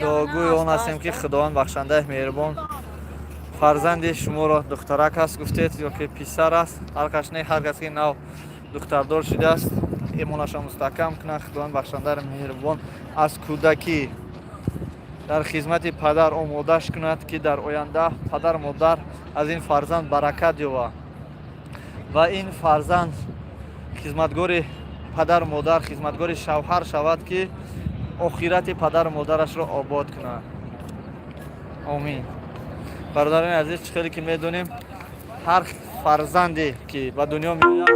дуогӯи он ҳастем, ки Худованд бахшандаи меҳрубон фарзанди шуморо, духтарак аст гуфтед ё ки писар аст, ҳар кас не, ҳар кас ки нав духтардор шудааст, имонаша мустаҳкам кунад. Худованд бахшандаи меҳрубон аз кӯдакӣ дар хизмати падар омодаш кунад, ки дар оянда падар модар аз ин фарзанд баракат ёбад ва ин фарзанд хизматгори падару модар, хизматгори шавҳар шавад, ки охирати падару модарашро обод кунад. Омин. Бародарони азиз, чӣ хеле ки медонем, ҳар фарзанде ки ба дунё меояд,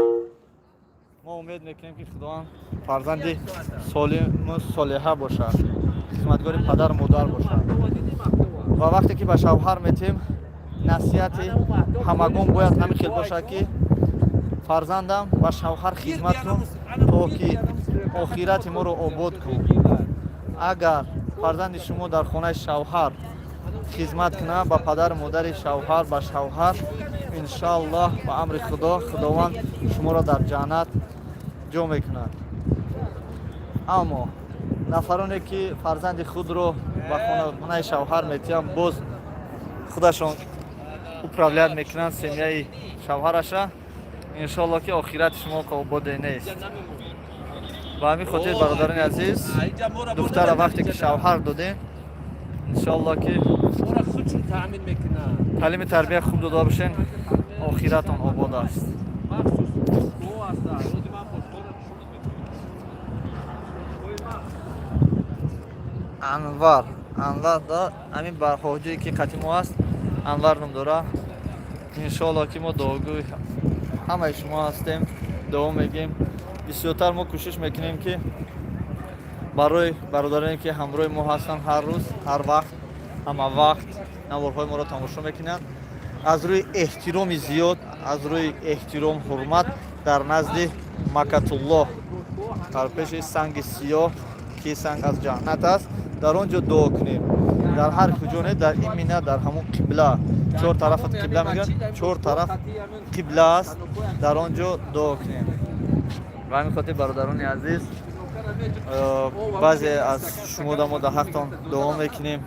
мо умед мекунем, ки Худованд фарзанди солиму солиҳа бошад, хизматгори падару модар бошад. Ва вақте ки ба шавҳар метем, насиҳати ҳамагон бояд ҳамин хел бошад, ки фарзандам, ба шавҳар хизмат кун, то ки охирати моро обод кун. Агар фарзанди шумо дар хонаи шавҳар хизмат кунад ба падару модари шавҳар, ба шавҳар, иншааллоҳ, ба амри Худо, Худованд шуморо дар ҷаннат ҷо мекунад. Аммо нафароне ки фарзанди худро ба хонаи шавҳар метиҳанд, боз худашон управлять мекунанд семья и шавҳараша, иншоалло, ки охирати шумо ободе нест. Ба ҳамин хотир, бародарони азиз, духтара вақте ки шавҳар додем, иншоалло, ки таълими тарбия хуб дода бошен, охиратон обод аст. Махсус аст. Рози ман бошгоҳро нишон медиҳам. Анвар, Анвар да, ҳамин барҳоҷие ки қати мо аст, Анвар ном дора. Иншоалло, ки мо дуогӯи ҳамаи шумо ҳастем, дуо мегӯем. Бисёртар мо кӯшиш мекунем, ки барои бародароне ки ҳамроҳи мо ҳастанд, ҳар рӯз, ҳар вақт, ҳама вақт наворҳои моро тамошо мекунанд, аз рӯи эҳтироми зиёд, аз рӯи эҳтиром, ҳурмат, дар назди Макатуллоҳ, дар пеши санги сиёҳ, ки санг аз ҷаннат аст, дар он ҷо дуо кунем. Дар ҳар куҷо не, дар имина дар ҳамон қибла, чор тарафат қибла мегӯянд, чор тараф қибла аст, дар он ҷо дуо кунем. Ба ҳамин хотир, бародарони азиз, баъзе аз шумо мо дар ҳақтон дуо мекунем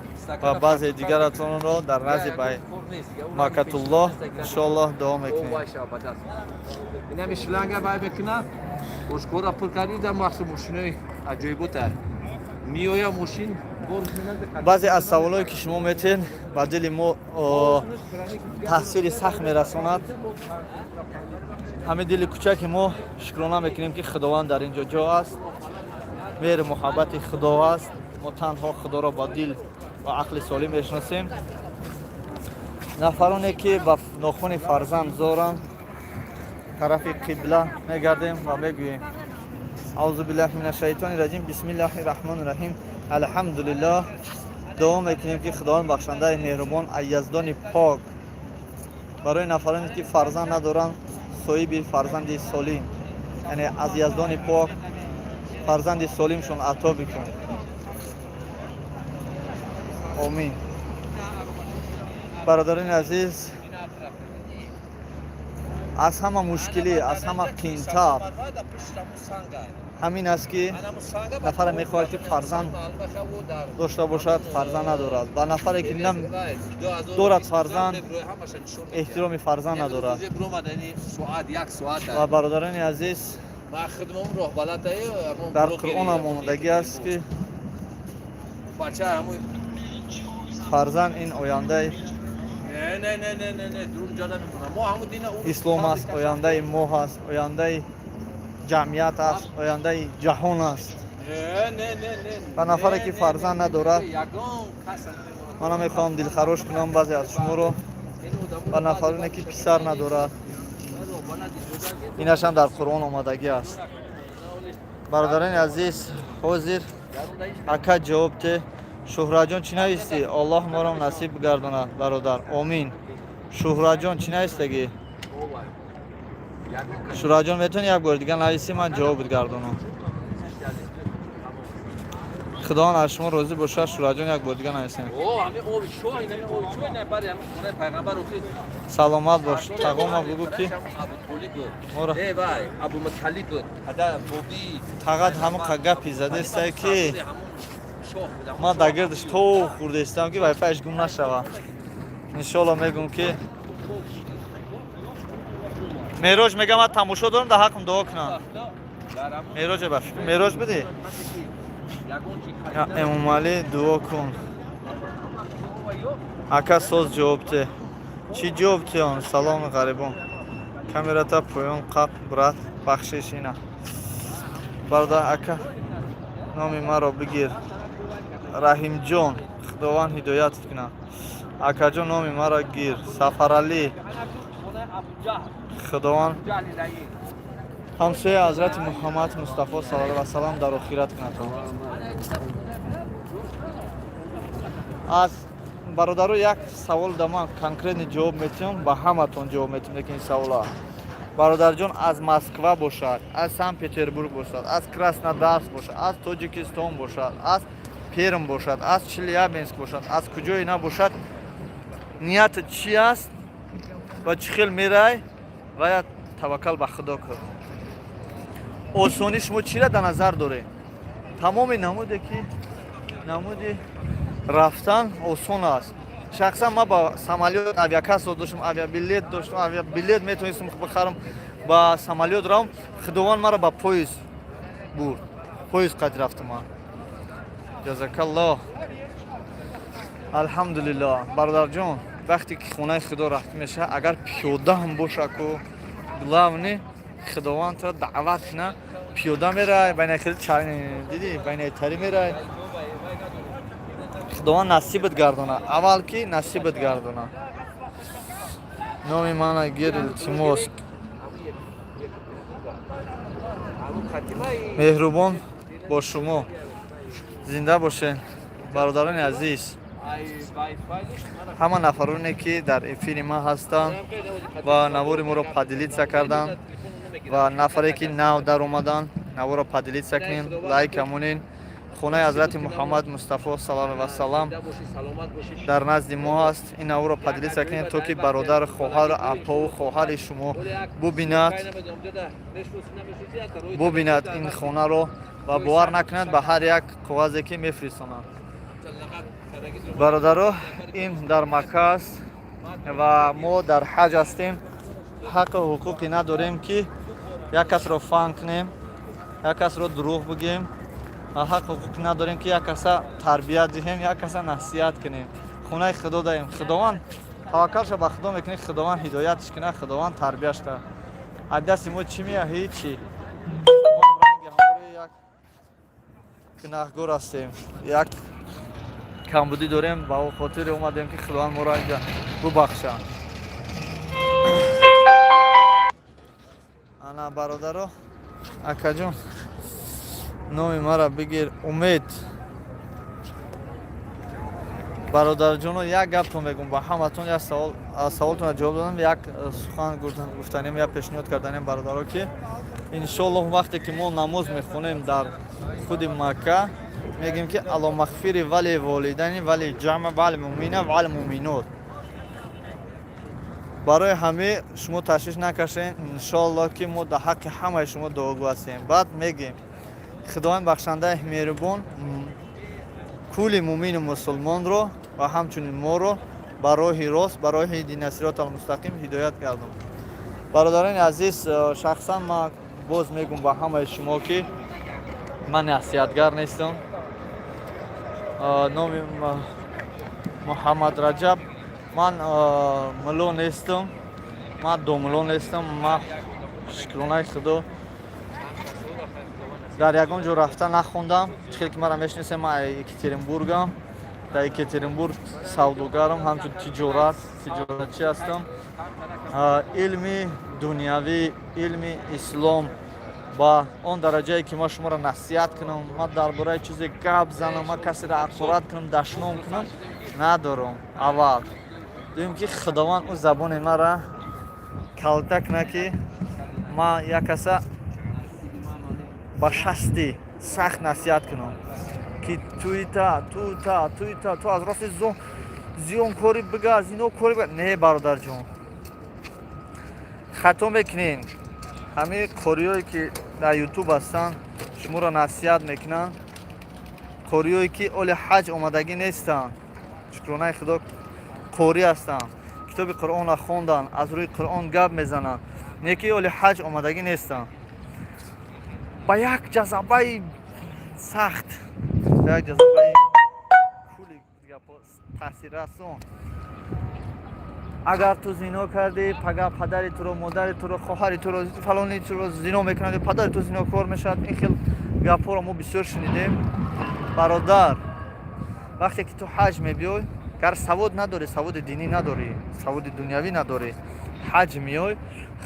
ва баъзе дигаратонро дар назди Макатуллоҳ, иншоаллоҳ, дуо мекунем. Инами шланга вай мекуна, бошгоҳро пур кардӣ, дар махсус мошинои аҷоибота меоя, мошин. Баъзе аз саволое ки шумо метиҳед, ба дили мо таъсири сахт мерасонад. Ҳамин дили кӯчаки мо шукрона мекунем, ки Худованд дар ин ҷо ҷо аст, меҳру муҳаббати Худо аст. Мо танҳо Худоро ба дил ва ақли солим мешиносем. Нафароне ки ба нохуни фарзанд зоранд, тарафи қибла мегардем ва мегӯем: аузу биллаҳи мина шайтони раҷим, бисмиллаҳи раҳмони раҳим, алҳамдулиллоҳ. Дуо мекунем, ки Худованд бахшандаи меҳрубон, Яздони пок, барои нафароне ки фарзанд надоранд, соҳиби фарзанди солим, яъне аз Яздони пок фарзанди солимшон ато бикун. Омин. Бародарони азиз, аз ҳама мушкилӣ, аз ҳама қиинтар ҳамин аст, ки нафаре мехоҳад, ки фарзанд дошта бошад, фарзанд надорад, ва нафаре ки дорад фарзанд, эҳтироми фарзанд надорад. Ва, бародарони азиз, дар Қуръонам омодагӣ аст, ки фарзанд ин ояндаи ислом аст, ояндаи мо ҳаст, ояндаи ҷамъият аст, ояндаи ҷаҳон аст. Ва нафаре ки фарзанд надорад, ман намехоҳам дилхарош кунам баъзе аз шуморо, ва нафароне ки писар надорад, инашам дар Қуръон омадагӣ аст. Бародарони азиз, ҳозир ака ҷавоб те. Шуҳраҷон, чӣ навистӣ? Аллоҳ моро насиб бигардонад, бародар, омин. Шуҳраҷон, чӣ навистагӣ? Шуҳраҷон, метавонӣ як бори дигар нависӣ, ман ҷавоб бигардонам. Худованд аз шумо розӣ бошад. Шураҷон, як бор дига нависем. О, ҳамин оби шоҳ, ин ҳамин оби шоҳ, ин бари ҳамин хонаи пайғамбар охир. Саломат бош. Тағома бугӯ, ки Абу Толиб буд. Моро Э, вай, Абу Муталиб буд. Падар, боби. Тағат ҳамон гапи задестай, ки Шоҳ буд. Ман дар гирдиш то хӯрдаистам, ки вайфайш гум нашава. Иншоалло, мегӯм, ки Мероҷ мегам, ман тамошо дорам, дар ҳаққам дуо кунам. Мероҷе, ба фикр Мероҷ бидӣ. Я Эмомалӣ, дуо кун. Ака, соз ҷавоб те. Чӣ ҷавоб теон? Саломи ғарибон. Камерата поён қап, брат, бахшиш ина. Бародар, ака, номи маро бигир. Раҳимҷон, Худованд ҳидоят кунад. Акаҷон, номи маро гир. Сафаралӣ, Худованд ҳамсояи ҳазрати Муҳаммад Мустафо саллаллоҳу алайҳи васалам дар охират кунад. Аз бародаро як савол да ман конкретный ҷавоб метиҳам, ба ҳаматон ҷавоб метиҳам, лекин ин савола, бародарҷон, аз Москва бошад, аз Санкт Петербург бошад, аз Краснодарск бошад, аз Тоҷикистон бошад, аз Перм бошад, аз Челябинск бошад, аз куҷое набошад, ниятат чӣ аст ва чӣ хел мерай ва я таваккал ба Худо кун. Осонӣ шумо чира дар назар доред? Тамоми намуде ки намуди рафтан осон аст. Шахсан ман ба самолёт авиакасса доштам, авиабилет доштам, авиабилет метавонистам бихарам, ба самолёт равам. Худованд маро ба поезд бурд, поезд қад рафтам ман. Ҷазакаллоҳ, алҳамдулиллоҳ. Бародарҷон, вақте ки хонаи Худо рафта мешавад, агар пиёда ҳам боша ку, главный Худованд тра даъват куна, пиёда мерай, байнаи хеле дидӣ, байнаи тарӣ мерай. Худованд насибат гардона, аввал ки насибат гардона. Номи мана гир, илтимос. Меҳрубон бо шумо, зинда бошед, бародарони азиз. Ҳама нафароне, ки дар эфири ман ҳастанд ва навори моро поделиться карданд, ва нафаре, ки нав даромаданд, наворо поделиться кунед, лайк амонед. Хонаи ҳазрати Муҳаммад Мустафо саллаллоҳу васалам дар назди мо ҳаст. Ин наворо поделиться кунед, то ки бародар, хоҳар, апову хоҳари шумо бубинад ин хонаро ва бовар накунад ба ҳар як коғазе, ки мефиристонанд. Бародаро, ин дар Макка аст ва мо дар ҳаҷ ҳастем. Ҳаққу ҳуқуқе надорем, ки як касро фан кунем, як касро дурӯғ бигем, ва ҳақ ҳуқуқ надорем, ки як каса тарбият диҳем, як каса насиҳат кунем. Хонаи Худо даем. Худованд, таваккалша ба Худо мекунем, Худованд ҳидоятш кунад, Худованд тарбияш кунад. Аз дасти мо чӣ меяд? Ҳечи. Мо ранги ҳамори як гунаҳгор ҳастем, як камбудӣ дорем. Ба хотире омадем, ки Худованд моро инҷа бубахшад. Ана, бародаро. Акаҷон, номи мара бигир. Умед. Бародарҷоно, як гаптон мегӯм ба ҳаматон, як савол, саволтонро ҷавоб додам, як сухан гуфтанем, як пешниҳод карданем, бародаро, ки иншоаллоҳ, вақте ки мо намоз мехонем дар худи Макка, мегӯем, ки аллоҳумма ғфири вали волидайни вали ҷама вал мумина вал муминот. Барои ҳаме шумо ташвиш накашед. Иншоаллоҳ, ки мо дар ҳаққи ҳамаи шумо дуогӯ ҳастем. Баъд мегӯем: Худованд бахшандаи меҳрубон кулли мумину мусулмонро ва ҳамчунин моро ба роҳи рост, ба роҳи иҳдина сироти алмустақим ҳидоят гардон. Бародарони азиз, шахсан ман боз мегӯм ба ҳамаи шумо, ки ман насиҳатгар нестам. Номи Муҳаммад Раҷаб. Ман мулло нестам, ман домулло нестам. Ман, шукронаи Худо, дар ягон ҷо рафта нахондам. Чӣ хел ки мара мешиносем, ман Екатеринбургам, дар Екатеринбург савдогарам, ҳамчун тиҷоратчӣ ҳастам. Илми дунявӣ, илми ислом ба он дараҷае, ки ман шуморо насиҳат кунам, ман дар бораи чизе гап занам, ман касеро ҳақорат кунам, дашном кунам, надорам. Аввал дуюм, ки Худованд ӯ забони мара калта кунад, ки ман як каса ба шасти сахт насиҳат кунам. Ки туита тута туита ту аз рости зиёнкорӣ бига, зинокорӣ бига. Не, бародарҷон, хато мекунем. Ҳамаи қориҳое, ки дар Ютуб ҳастанд, шуморо насиҳат мекунанд, қориҳое, ки оли ҳаҷ омадагӣ нестанд, шукронаи Худо, қорӣ ҳастанд, китоби Қуръонро хонданд, аз рӯи Қуръон гап мезананд, не ки оли ҳаҷ омадагӣ нестанд, ба як ҷазабаи сахт, ба як ҷазабаи кули таъсиррасон: агар ту зино кардӣ, пага падари туро, модари туро, хоҳари туро, фалони туро зино мекунад, падари ту зинокор мешавад. Ин хел гапҳоро мо бисёр шунидем. Бародар, вақте ки ту ҳаҷ мебиёй, гар савод надорӣ, саводи динӣ надорӣ, саводи дунявӣ надорӣ, ҳаҷ меёй,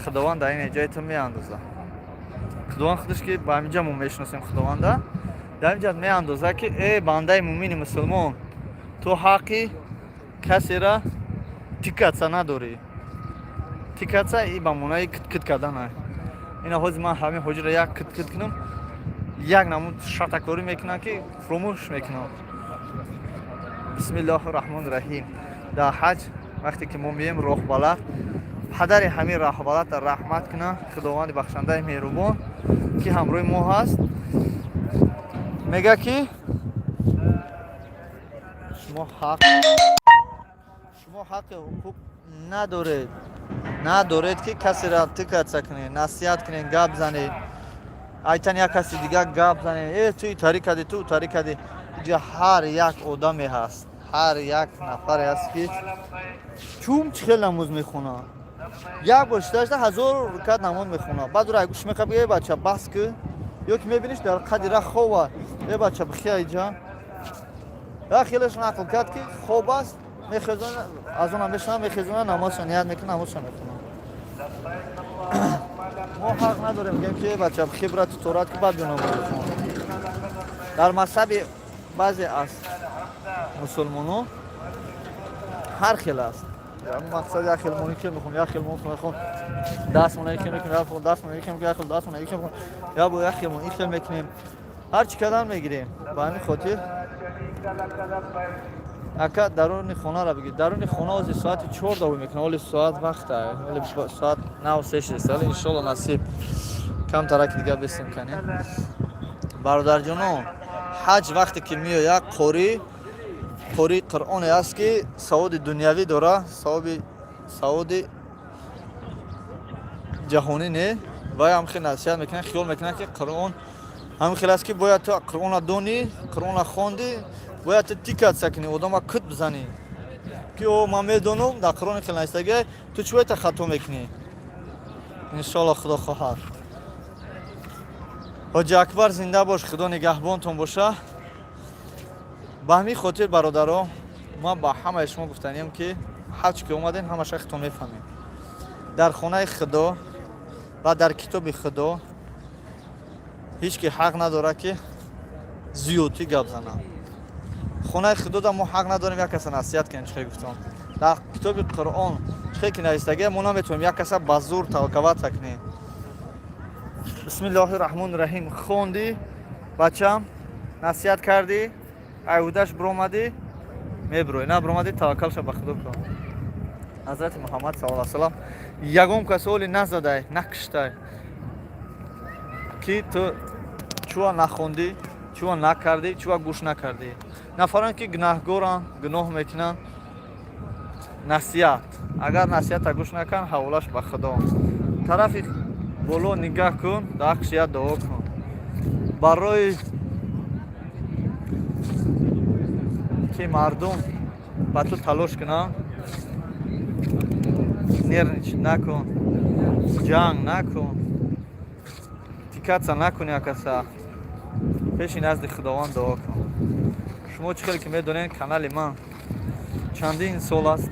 Худованд дар ин ҷои ту меандозад. Худованд худаш, ки ба ҳаминҷа мо мешиносем Худованда, дар инҷа меандозад, ки э бандаи муъмини мусулмон, ту ҳаққи касера тыкаться надорӣ. Тыкаться и ба маънои кит-кит кардана. Ина ҳозир ман ҳамин ҳоҷиро як кит-кит кунам, як намуд шатакорӣ мекунам, ки фуромӯш мекунам. Бисмиллоҳи раҳмони раҳим. Дар ҳаҷ вақте ки мо меем, роҳбалад, падари ҳамин роҳбаладта раҳмат кунад Худованди бахшандаи меҳрубон, ки ҳамроҳи мо ҳаст, мега, ки шумо ҳаққи ҳуқуқ надоред, ки касеро тыкаться кунед, насиҳат кунед, гап занед, айтан як каси дигар гап занед: э, ту итарӣ кардӣ, ту утарӣ кардӣ. Иҷа ҳар як одаме ҳаст, ҳар як нафаре ҳаст, ки чум чӣ хел намоз мехонад. Як бор шидашда ҳазор рукат намоз мехонад, баъд ӯро гӯш мекард: э бача, бас ки. Ё ки мебиниш, дар қади ра хова: э бача, бихия иҷа. Як хелеш нақл кард, ки хоб аст, мехезона, аз она мешава, мехезона, намозша ният мекунад, намозша мехонад. Мо ҳақ надорем гем, ки бача, хибра туторат ки, баъд биё намоз бихон. Дар мазҳаби баъзе аз мусулмоно ҳар хел аст. Мақсад, як хел мо хел мехонем, як хел мо мехон, дастмона хел мекунем, як хел дастмона хел, як хел дастмона хел мекунем, як бо як хел мо ин хел мекунем, ҳар чӣ кардан мегирем. Ба ҳамин хотир, ака, даруни хонаро бигир. Даруни хона ози соати 4 давой мекунам, оли соат вақта, оли соат 9:03 шудест, оли иншолло насиб камтараки дигар бестем канем. Бародарҷоно, ҳаҷ вақте ки меояд, қории Қуръоне аст, ки саводи дунявӣ дора, саводи ҷаҳонӣ не, вай ҳам хел насиҳат мекунад. Хиёл мекунад, ки Қуръон ҳамин хел аст, ки бояд ту Қуръонро донӣ, Қуръонро хондӣ, бояд ту тыкаться кунӣ, одама кут бизанӣ, ки о, ман медонам, дар Қуръони хел навистагӣ, ту чӣ бояд хато мекунӣ? Иншоалло, Худо хоҳад. Ҳоҷи Акбар, зинда бош, Худо нигаҳбонтон боша. Ба ҳамин хотир, бародаро, ман ба ҳамаи шумо гуфтаниям, ки ҳаҷ ки омадем, ҳамаша худтон мефаҳмем. Дар хонаи Худо ва дар китоби Худо ҳеҷ ки ҳақ надорад, ки зиёдтӣ гап занад. Хонаи Худода мо ҳақ надорем як каса насиҳат кунем. Чӣ хел гуфтам, дар китоби Қуръон чӣ хел ки навистагия, мо наметавонем як каса ба зур толковаться кунем. Бисмиллоҳи раҳмони раҳим хонди, бачам, насиҳат кардӣ, айҳудаш биромадӣ, мебироӣ, набиромадӣ, таваккалша ба Худо кун. Ҳазрати Муҳаммад саллаллоҳу алайҳи васаллам ягон кас оли назадай, накуштай, ки ту чӯа нахондӣ, чӯа накардӣ, чӯа гӯш накардӣ. Нафароне ки гунаҳгоранд, гуноҳ мекунанд, насиҳат, агар насиҳата гӯш накард, ҳаволаш ба Худо. Тарафи боло нигаҳ кун, дар ҳаққиш як дуо кун, барои ки мардум ба ту талош кунанд. Нервничать накун, ҷанг накун, тыкаться накун як каса, пеши назди Худованд дуо кун. Шумо чӣ хеле ки медонед, канали ман чандин сол аст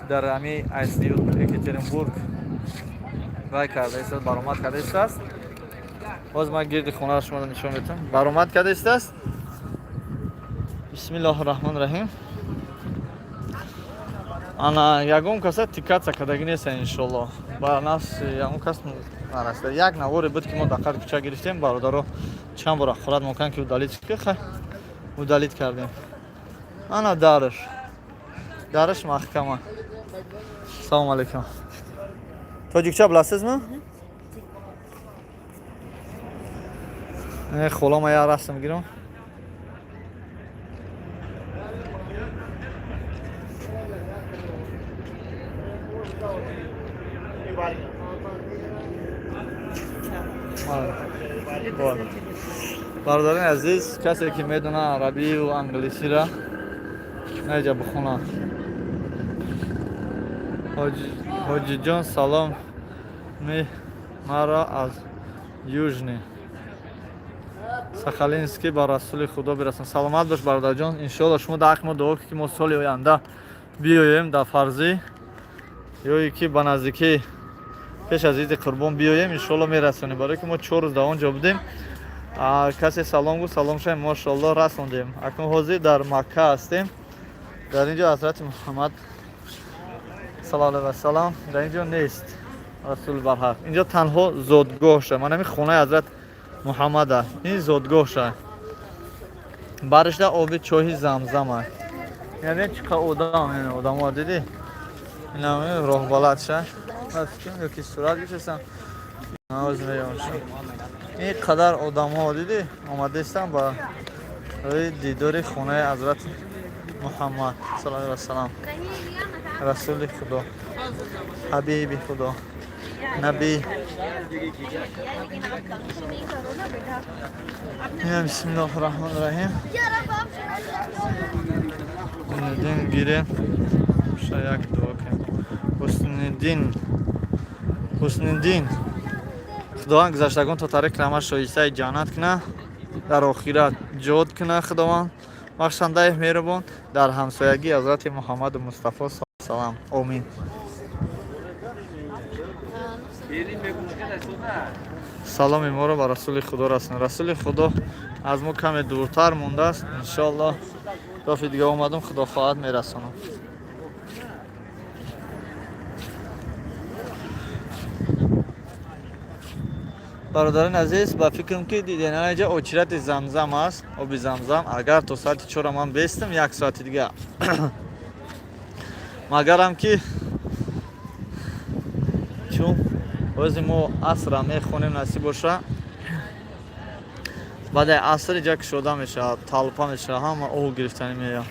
дар ҳами айсию Екатеринбург вай карда, баромад карда истааст. Боз ман гирди хонаро шуморо нишон медиҳам. Баромад карда истааст. Бисмиллоҳи раҳмони раҳим. Ана ягон каса тыкаться кардагӣ неста, иншолло, ба нафси ягон кас нарасида. Як наворе буд, ки мо дар қадри кӯча гирифтем, бародаро. Чанд бор ҳақорат мекунанд, ки удалить ки, хай, удалить кардем. Ана дараш, дараш маҳкама. Салому алейкум. Тоҷикча биласизми? Холама як расм гирам. Бародарини азиз, касе ки медона арабию англисира, наҷа бихона. Ҳоҷиҷон, салом, маро аз Южный Сахалинский ба Расули Худо бирасон. Саломат бош, бародарҷон. Иншоалло, шумо дар ҳаққи мо дуо ки мо соли оянда биёем дар фарзӣ ё ки ба наздикӣ пеш аз иди Қурбон биёем, иншоалло мерасонем, барое ки мо 4 рӯз дар он ҷо будем. Касе салом гуфт, саломшаем, мошоалло, расондем. Акнун ҳозир дар Макка ҳастем. Дар ин ҷо ҳазрати Муҳаммад саллаллоҳу алайҳи васалам дар ин ҷо нест, расули барҳақ. Инҷо танҳо зодгоҳша, ман ҳамин хонаи ҳазрат Муҳаммада, ин зодгоҳша. Баришда оби чоҳи Замзама. Яъне чӣ қа одам, одамо дидӣ, инами роҳбаладша ёки сурат гирифтастам. Ин қадар одамҳо дидӣ, омадаистам ба рӯи дидори хонаи ҳазрат Муҳаммад саллаллоҳу алайҳи васалам, расули Худо, ҳабиби Худо, набӣ. Бисмиллоҳи раҳмони раҳим. Ҳусниддин гирем, як дуо кунем. Ҳусниддин, Ҳусниддин, Худованд гузаштагон то тариқ раҳмат, шоистаи ҷаннат куна, дар охират ҷод куна. Худованд бахшандаи меҳрубон, дар ҳамсоягии ҳазрати Муҳаммаду Мустафо салам, омин. Саломи моро ба Расули Худо расон. Расули Худо аз мо каме дуртар мондааст. Иншоалло, дафъи дига омадам, Худо хоҳад, мерасонам. Бародарони азиз, ба фикрам ки диден, анаҷа очирати Замзам аст, оби Замзам. Агар то соати 4 ман бестам, як соати дига, магарам ки чун ози мо асра мехонем, насиб боша, баъди аср иҷа кушода мешавад, толпа мешавад, ҳама об гирифтанӣ меояд,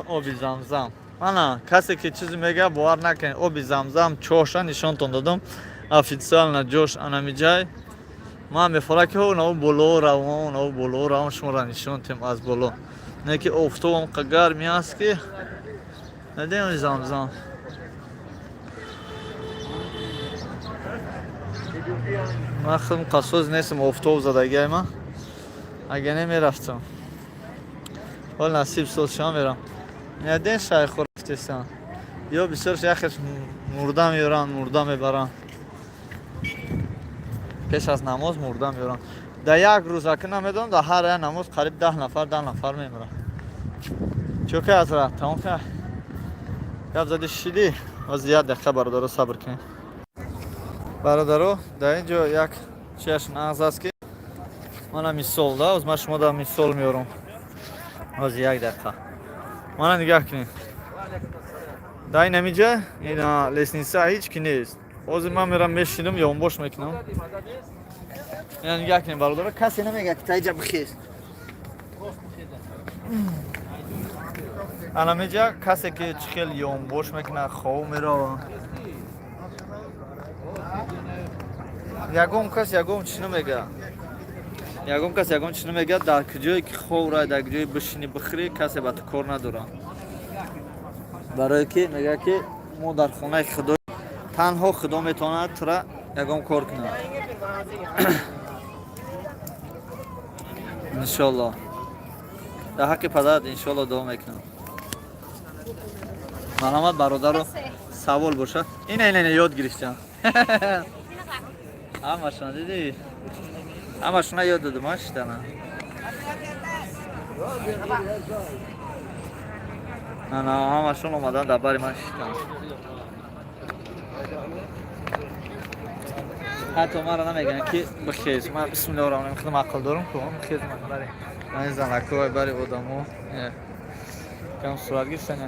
оби Замзам. Ана касе ки чизе мегӯяд, бовар накунед. Оби Замзам чоша нишонтон додам, официально ҷош анамиҷай. Ман мефорам ки нао боло равам, нао боло равам, шуморо нишон тем аз боло. Не ки офтобам қа гарми аст, ки надем. Замзам ман худам қасоз нестам, офтоб задагиай ман. Агар не, мерафтам. Ҳол насиб соз шума, мерам. Наден шайхо рафтестан ё бисёр яхеш мурда меёранд, мурда мебаранд, пеш аз намоз мурда меёранд. Дар як рӯз, ака, намедонам, дар ҳар як намоз қариб 10 нафар, 10 нафар мемиранд. Чӯка азра тамом ка гап зади шидӣ. Ҳозир як дақиқа, бародаро, сабр кунед. Бародаро, дар ин ҷо як чиаш нағз аст, ки мана мисол да, ҳозир ман шумо да мисол меорам. Ҳозир як дақиқа, мана нигаҳ кунед, дар ин ҳамиҷа ина лестница, ҳеҷ ки нест. Ҳозир ман мерам, мешинам, ёнбош мекунам. Ина нигаҳ кунед, бародаро, касе намегӯяд ки таиҷа бихез. Анамиҷа касе ки чӣ хел ёнбош мекунад, хов меравад, ягон кас ягон чӣ намегӯяд, ягон кас ягон чӣ намегӯяд. Дар куҷое ки хов рай, дар куҷое бишинӣ, бихӯрӣ, касе ба ту кор надорад, барое ки мегӯяд ки мо дар хонаи Худо, танҳо Худо метавонад тура ягон кор кунад. Иншолло, дар ҳаққи падарат иншолло дуо мекунам. Марҳамат, бародаро, савол бошад. Ина, ина, ина, ёд гирифтам ҳамашона, дидӣ, ҳамашона ёд додам, а шитана. Ана ҳамашон омадан дар бари ман шитан. Ҳатто маро намегӯянд, ки бихез. Ман бисмиллоҳи раҳмони худам ақл дорам ку, хез. Ман бари ман занако, бари одамо кам сурат гирифтан.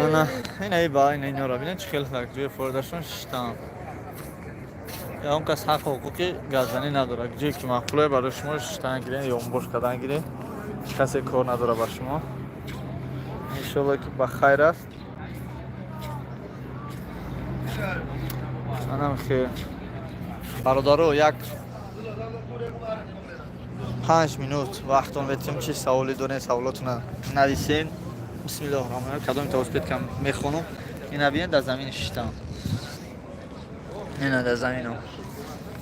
Ана ина ба ина инора бинед, чӣ хел ҷои фоидашон шиштан. Он кас ҳақ ҳуқуқи газзанӣ надорад. Ҷое ки маъқуле барои шумо, шиштан гирен ё бош кардан гирен, ҳеҷ касе кор надорад ба шумо. Иншолло, ки ба хайр аст. Анам хел, бародаро, як 5 минут вақтон метиҳем. Чи саволе дорем, саволотона нависен. Бисмиллоҳи раҳмони, кадоми тавассут кам мехонам. Ина бинед, дар замин шиштам, ина дар замино.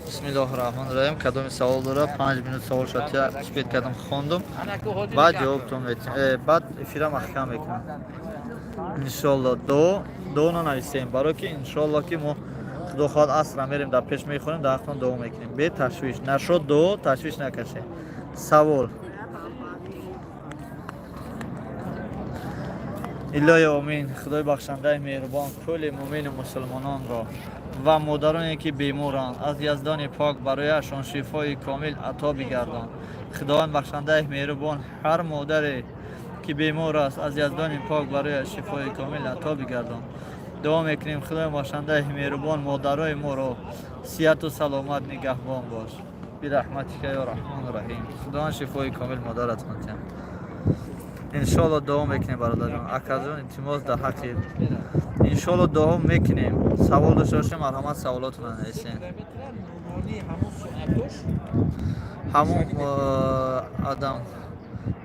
Бисмиллоҳи раҳмони раҳим. Кадоми савол дора, 5 минут савол шатия успеть кардам, хондум, баъд ҷавобтон метиҳем, баъд эфира маҳкам мекунам, иншолло. Дуо нанависем, барое ки иншолло, ки мо, худо хоҳад, асра мерем, дар пеш мехонем, дар ҳақтон дуо мекунем. Беташвиш нашод, дуо ташвиш накашем. Савол. Илоҳи омин. Худои бахшандаи меҳрубон кулли мумину мусулмононро ва модароне, ки беморанд, аз Яздони пок барояшон шифои комил ато бигардон. Худованд бахшандаи меҳрубон ҳар модаре, ки бемор аст, аз Яздони пок барояш шифои комил ато бигардон. Дуо мекунем, Худои бахшандаи меҳрубон, модарои моро сиҳату саломат нигаҳбон бош. Бираҳматика ё раҳмону раҳим. Худованд шифои комил модаратон диҳад, иншоалло. Дуо мекунем, бародарҷон. Акаҷон, илтимос, дар ҳаққи иншоалло дуо мекунем. Савол дошта бошем, марҳамат, саволотона нависем. Ҳамон адам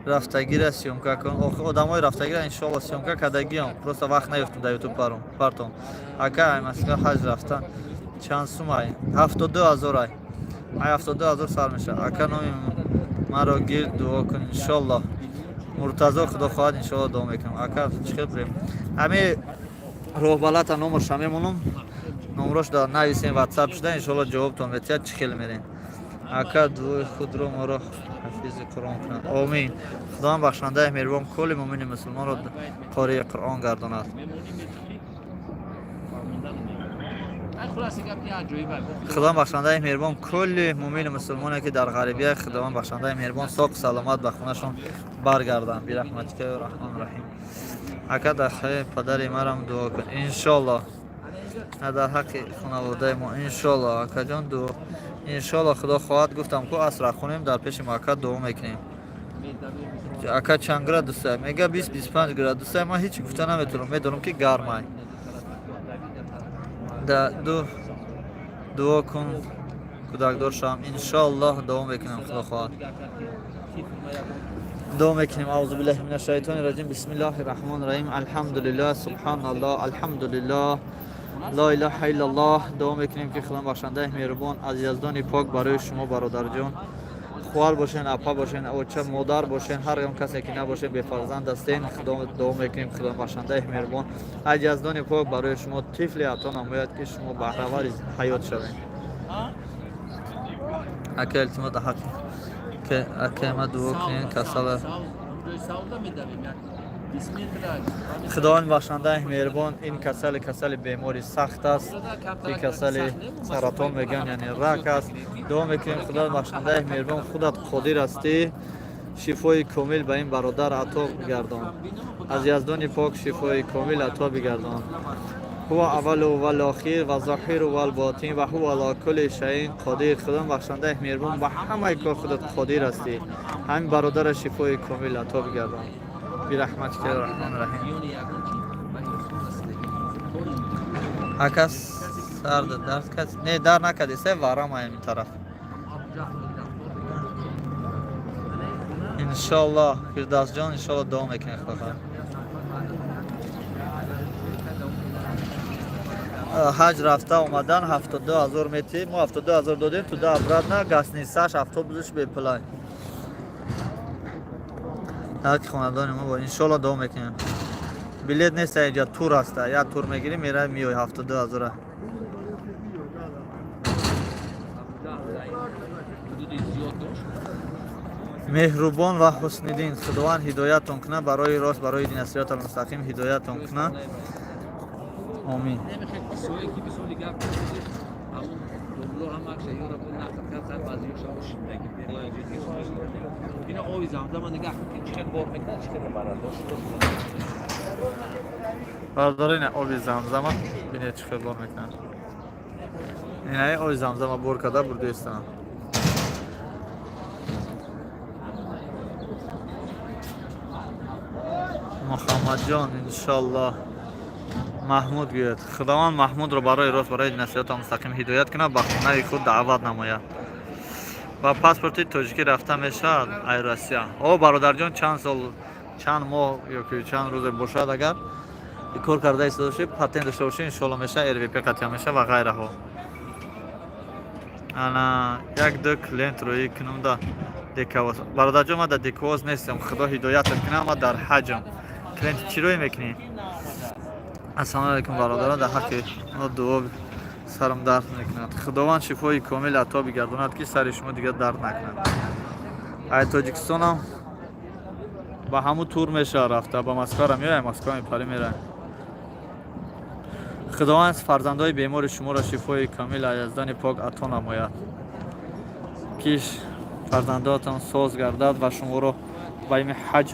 рафтагира съёмка кун. Одамои рафтагира иншоалло съёмка кардагиам, просто вақт наёфтум дар ютуб паром партом. Ака, ай Москва ҳаҷ рафта чанд сум? Ай 72 000, ай 72 000 сар мешавад. Ака, номи маро гир, дуо кун, иншоалло. Муртазо, худо хоҳад, иншоалло дуо мекунам. Ака, чӣ хел бурем? Ҳами роҳбалата номерша мемонам, номрош да нависем, ватсап шуда, иншоалло ҷавобтон метиҳад, чӣ хел мерем. Ака, дуои худро моро ҳафизи Қуръон кунад. Омин. Худованд бахшандаи меҳрубон кулли мумини мусулмонро қории Қуръон гардонад. Худованд бахшандаи меҳрубон кулли мумини мусулмоне, ки дар ғарибия, Худованд бахшандаи меҳрубон соқ саломат ба хонашон баргарданд. Бираҳматика ё раҳмону раҳим. Ака, дар хайри падари марам дуо кун, иншолло, на дар ҳаққи хонаводаи мо, иншолло. Акаҷон, дуо, иншолло, худо хоҳад. Гуфтам ку, асра хонем, дар пеши мака дуо мекунем. Ака, чанд градуса? Мега 20-25 градуса. Ман ҳеҷ гуфта наметавонам, медонам, ки гармай. Да ду дуо кун, кӯдакдор шавам, иншоаллоҳ. Дуо мекунем, худо хоҳад, дуо мекунем. Аузу биллаҳи мина шайтони раҷим. Бисмиллаҳи раҳмони раҳим. Алҳамдулиллаҳ, субҳаналлоҳ, алҳамдулиллаҳ, ло илаҳа иллаллоҳ. Дуо мекунем, ки Худо бахшандаи меҳрубон аз Яздони пок барои шумо, бародарҷон, хоҳар бошен, апа бошен, оча, модар бошен, ҳар он касе ки набошен, бефарзанд ҳастен, худо дуо мекунем, Худо бахшандаи меҳрубон аз Яздони пок барои шумо тифле ато намояд, ки шумо баҳравари ҳаёт шавед. Ака, илтимос, ҳақ ака ма дуо кунед, касала. Худованд бахшандаи меҳрубон ин касали, касали бемори сахт аст, ин касали саратон мегӯянд, яъне рак аст. Дуо мекунем, Худованд бахшандаи меҳрубон, худат қодир ҳастӣ, шифои комил ба ин бародар ато бигардон. Аз Яздони пок шифои комил ато бигардон. Ҳува аввалу вал охир ва зоҳиру вал ботин ва ҳува ала кулли шайин қодир. Худованд бахшандаи меҳрубон, ба ҳамаи кор худат қодир ҳастӣ, ҳамин бародара шифои комил ато бигардон. Бираҳматика ё раҳмони раҳим. Ака, сард дард кад? Не, дар накади, се варама ин тараф. Иншоллоҳ, Фирдавсҷон, иншоллоҳ дуо мекунем, худо хоҳад. Ҳаҷ рафта омадан 72 000 мети. Мо 72 000 додем, туда обратно, гостиницаш, автобусш бепулай. Ҳаққи хонадони мо, иншоллоҳ, дуо мекунем. Билет нест инҷа, тур аста, як тур мегирӣ, мераи, миёй, 72 000-а. Меҳрубон ва Ҳусниддин, Худованд ҳидоятон кунад барои рост, барои дин сироти мустақим ҳидоятон кунад. Омин. Ина оби Замзама нигоҳ кун, ки чӣ хел бор мекунад, чӣ хел мебарад. Бародаро, ина оби Замзама бинед, чӣ хел бор мекунад. Инаи оби Замзама бор карда бурдоистанд. Муҳаммадҷон, иншаллоҳ. Маҳмуд гӯяд, Худованд Маҳмудро барои рост, барои насиҳата мустақим ҳидоят кунад, ба хонаи худ даъват намояд. Ба паспорти тоҷикӣ рафта мешавад ай Россия? О, бародарҷон, чанд сол, чанд моҳ ёки чанд рӯзе бошад, агар кор карда истода бошӣ, патент дошта бошӣ, иншоалло мешавад, РВП қатъия мешавад ва ғайраҳо. Ана як ду клиент рӯӣ кунум да Декавоз. Бародарҷон, ман дар Декавоз нестам, Худо ҳидоятат кунам, ман дар ҳаҷам. Клиенти чӣ рӯй мекунӣ? Ассалому алайкум, бародарон, дар ҳаққи мо дуо, сарам дард мекунад. Худованд шифои комил ато бигардонад, ки сари шумо дигар дард накунад. Ай Тоҷикистонам ба ҳамун тур мешавад рафта, ба Москвара меоям, Москва мепарӣ, мераем. Худованд фарзандои бемори шуморо шифои комил аз Яздани пок ато намояд, ки фарзандоатон соз гардад ва шуморо ба ими ҳаҷ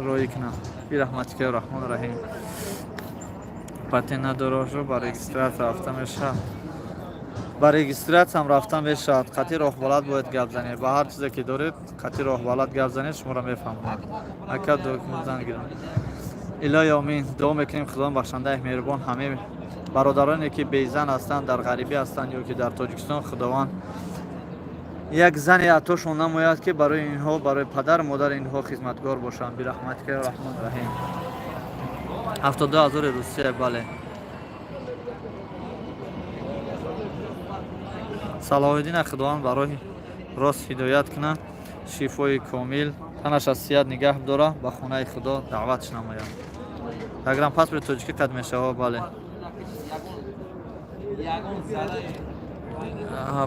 роӣ кунад. Бираҳматика Раҳмону Раҳим. Патент надорошо, ба регистрация рафта мешавад? Ба регистрация ам рафта мешавад, қатъи роҳбалад бояд гап занед. Ба ҳар чизе ки доред, қатъи роҳбалад гап занед, шуморо мефаҳмонад. Ака, зан гирам. Илоҳи омин. Дуо мекунем, Худованд бахшандаи меҳрубон ҳамаи бародароне, ки безан ҳастанд, дар ғарибӣ ҳастанд ё ки дар Тоҷикистон, Худованд як зане атошон намояд, ки барои инҳо, барои падару модари инҳо хизматгор бошанд. Бираҳматика Раҳмон Раҳим. 72 ҳазори Русия, бале. Салоҳиддина Худованд барои рост ҳидоят кунад, шифои комил, танаш аз сиҳат нигаҳ дора, ба хонаи Худо даъватш намояд. Аграм паспорти тоҷикӣ қад мешава? Бале. Ягон зараи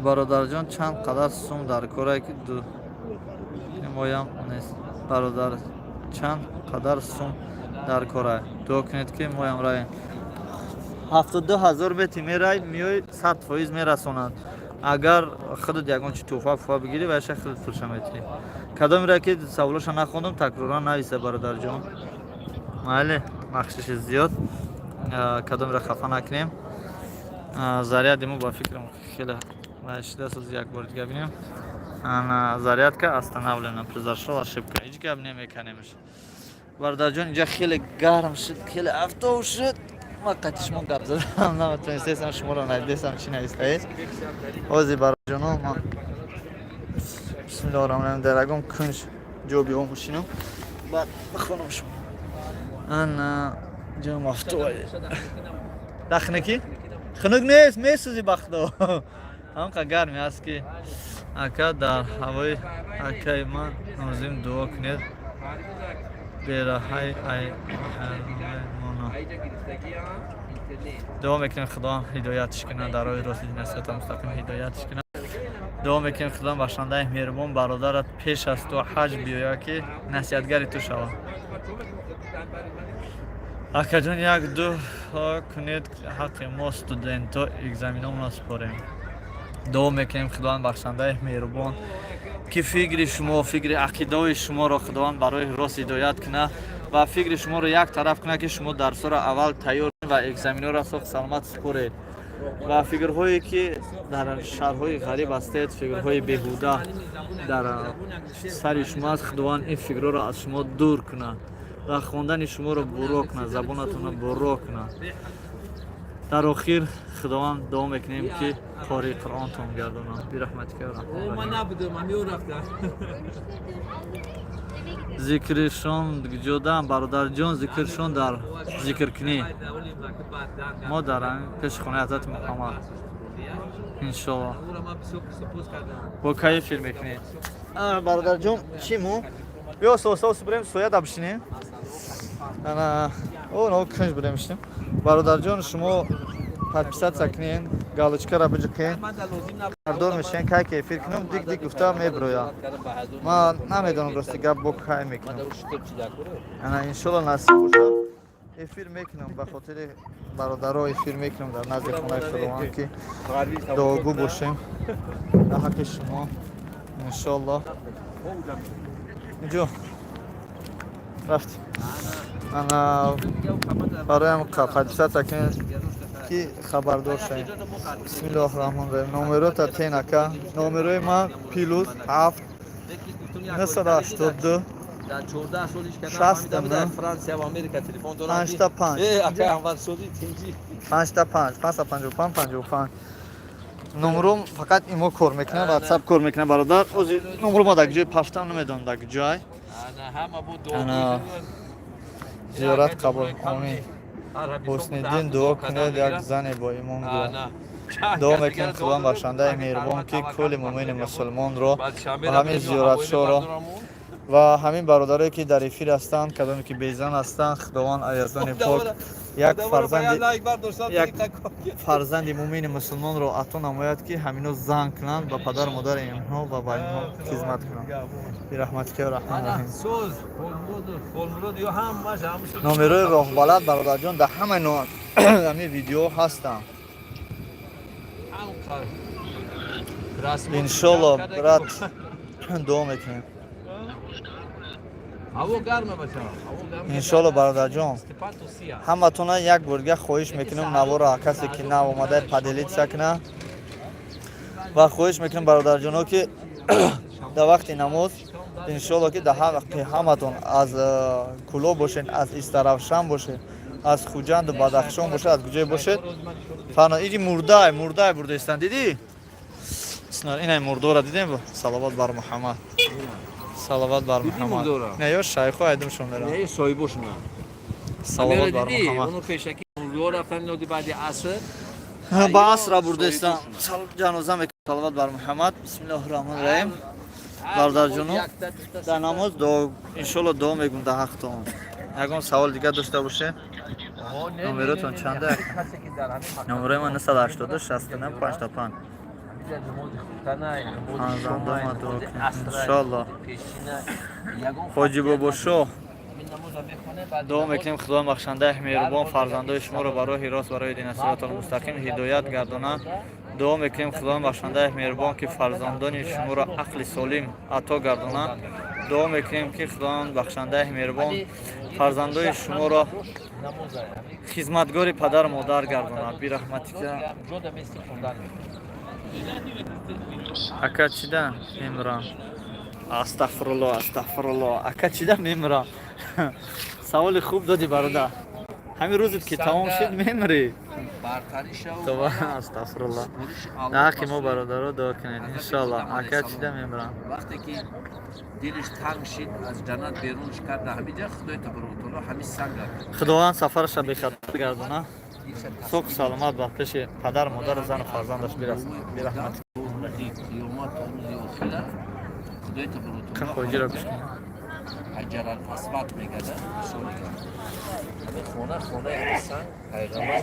Бародарҷон, чанд қадар сум дар корае, ки ду моям нест? Бародар, чанд қадар сум дар корае? Дуо кунед, ки моям равем. 72 ҳазор мети, мерай, миёй, 100% мерасонад. Агар худат ягон чи туҳфа фуфа бигирӣ, вайша худат пулша метиҳӣ. Кадомера ки саволоша нахондум, такроран нависа, бародарҷон. Майли, бахшиши зиёд, кадомера хафа накунем. Заряди мо, ба фикрам, хеле шида. Соз як бори дига бинем. Ана, зарядка остановлена, произошла ошибка. Ҳеҷ гап намеканемш, бародарҷон. Инҷа хеле гарм шуд, хеле афтоб шуд. Ма қати шумо гап задам наметонистесам, шуморо надидесам, чӣ навистаед. Ҳози, бародарҷоно, ман бисмиллоҳи раҳмони раҳим, дар ягон кунҷ ҷо биём, бошинам, баъд бихонам шумо. Ана ҷом афтоб дахнакӣ хунук нест, месӯзи, ба Худо, ҳамқа гарме аст, ки. Ака, дар ҳавои акаи ман нозим дуо кунед, бераҳай ай мона. Дуо мекунем, Худо ҳидоятш кунад, дар роҳи рости насиҳата мустақим ҳидоятш кунад. Дуо мекунем, Худо бахшандаи меҳрубон бародарат пеш аз ту ҳаҷ биёяд, ки насиҳатгари ту шавад. Акаҷон, як дуо кунед ҳаққи мо студентҳо, экзаменомонро супорем. Дуо мекунем, Худованд бахшандаи меҳрубон, ки фикри шумо, фикри ақидаҳои шуморо Худованд барои рост ҳидоят кунад ва фикри шуморо як тараф кунад, ки шумо дарсҳоро аввал тайёр ва экзаменҳоро соғ саломат супоред ва фикрҳое ки дар шаҳрҳои ғариб ҳастед, фикрҳои беҳуда дар сари шумо аст, Худованд ин фикрҳоро аз шумо дур кунад ва хондани шуморо бурро кунад, забонатонро бурро кунад. Дар охир, Худованд, дуо мекунем, ки қории Қуръонтон гардонад. Бираҳматика. Ман набудам, ҳамиё рафтам. Зикришон ҷодам, бародарҷон, зикршон дар зикркунӣ мо дар пеши хонаи ҳазрати Муҳаммад, иншолло. Бо кай эфир мекунед, бародарҷон? Чӣ мо биё сосос бирем, сояда бишинем. Ана о но кунҷ бирем, бишинем. Бародарҷон, шумо подписаться кунед, галочкара биҷиқен, ардор мешен. Кай ки эфир кунам, дик дик гуфта меброя. Ман намедонам, рости гап, бо кай мекунам. Ана, иншолло, насиб бошад. Эфир мекунам, ба хотири бародаро эфир мекунам дар назди хонаи Худованд, ки дуогӯ бошем дар ҳаққи шумо, иншоаллоҳ. Инҷо рафтем. Ана, бароям подписаться кунед, ки хабардор шавем. Бисмиллоҳи раҳмони раҳим. Номерота тен, ака. Номерои ман +7 982 Дар 14 солиш кардам. 69 Франсия ва Америка телефон дорам. Панҷта панҷ. Э, ака Анвар, соди тинҷи. Панҷта панҷ, 555 55. Номером фақат имо кор мекунад, ватсап кор мекунад, бародар. Ози номерома дар ҷои пафтам, намедонам дар ҷой. Ана, ҳама бу. Ана, зиёрат қабул, омин. Ҳусниддин, дуо кунед, як зане бо имон гирад. Дуо мекунем, Худованд бахшандаи меҳрубон, ки кулли муъмини мусулмонро ва ҳамин зиёратшоро ва ҳамин бародарое, ки дар эфир ҳастанд, кадоме ки безан ҳастанд, Худованд Яздони пок як фарзанди муъмини мусулмонро ато намояд, ки ҳамино зан кунанд, ба падару модари инҳо ва ба инҳо хизмат кунанд. Бираҳматика раҳмон раҳим. Номерои роҳбалад, бародарҷон, дар ҳамаи ҳамин видео ҳастанд, иншолло. Брат, дуо мекунем. Ҳаво гарма, бача. Ҳаво гарма. Иншолло, бародарҷон. Степан Тусия. Ҳаматона як борга хоҳиш мекунем, навора касе ки нав омада, поделиться куна. Ва хоҳиш мекунем, бародарҷоно, ки дар вақти намоз, иншолло, ки дар ҳаққи ҳаматон аз Кӯлоб бошед, аз Истаравшан бошед, аз Хуҷанду Бадахшон бошед, аз куҷое бошед. Фарно иди мурдай, мурдай бурдаистан, дидӣ? Инай мурдора дидем. Салавот бар Муҳаммад, салавот бар Дидӣ Муҳаммад. Мурдора? Не, ё шайхо айдумшон мерам. Не, соҳибошуна. Салавот бар Дидӣ? Муҳаммад. Оно пешаки мурдор рафтан, ино баъди аср. Ба асра бурдаистан ҷаноза мекунам. Салавот бар Муҳаммад. Бисмиллоҳи раҳмони раҳим. Бародарҷоно, дар намоз дуо, иншолло, дуо мегӯм дар ҳақтон. Ягон савол дигар дошта боше? Номеротон чанда? Номерои ман 982 69 55. Фарзандома дуо кунед, иншолло. Ҳоҷи Бобошоҳ, дуо мекунем, Худованд бахшандаи меҳрубон фарзандои шуморо ба роҳи рост, барои дина сиротал мустақим ҳидоят гардонад. Дуо мекунем, Худованд бахшандаи меҳрубон, ки фарзандони шуморо ақли солим ато гардонад. Дуо мекунем, ки Худованд бахшандаи меҳрубон фарзандои шуморо хизматгори падару модар гардонад. Бираҳматика. Ака, чида мемирам? Астағфирулло, астағфирулло. Ака, чида мемирам? Саволи хуб додӣ, бародар. Ҳамин рӯзет ки тамом шуд, мемирӣ. Това, астағфирулло. Дар ҳаққи мо, бародаро, дуо кунед, иншоалло. Ака, чида мемирам? Вақте ки дилиш танг шид, аз ҷаннат берунш карда, ҳамиҷа Худои табораку таоло ҳамин санга Худованд сафараша бехатар гардона, соқу саломат ба пеши падару модару зану фарзандаш бирасад. Бираҳмат. Рӯзи қиёмат то рӯзи охира Худои табораку Ка таоло хоҷиро гӯш кун. Ҳаҷарал Асвад мегада, мисоли ҳамин хона, хонаи ҳамин санг пайғамбар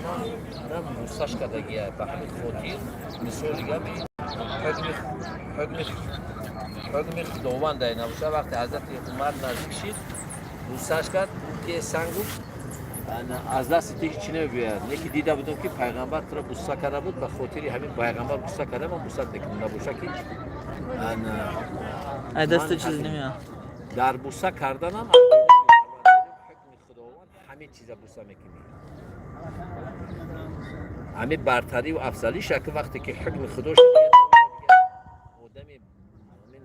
на мусаш кардагия. Ба ҳамин хотир, мисоли гап, ҳукми Худованд набоша, вақте ҳазрати Умар наздик шид, бусаш кард, ки сангу аз дасти ту ҳеҷ намебиёяд, не ки дида будам, ки пайғамбар туро буса карда буд. Ба хотири ҳамин пайғамбар буса карда, ман буса мекунам, набоша ки Ай дасти чиз намеяд. Дар буса карданам ҳукми Худованд ҳамин чиза буса мекунӣ, ҳамин бартариву афзалиша, ки вақте ки ҳукми Худо шуд, одами ҳамин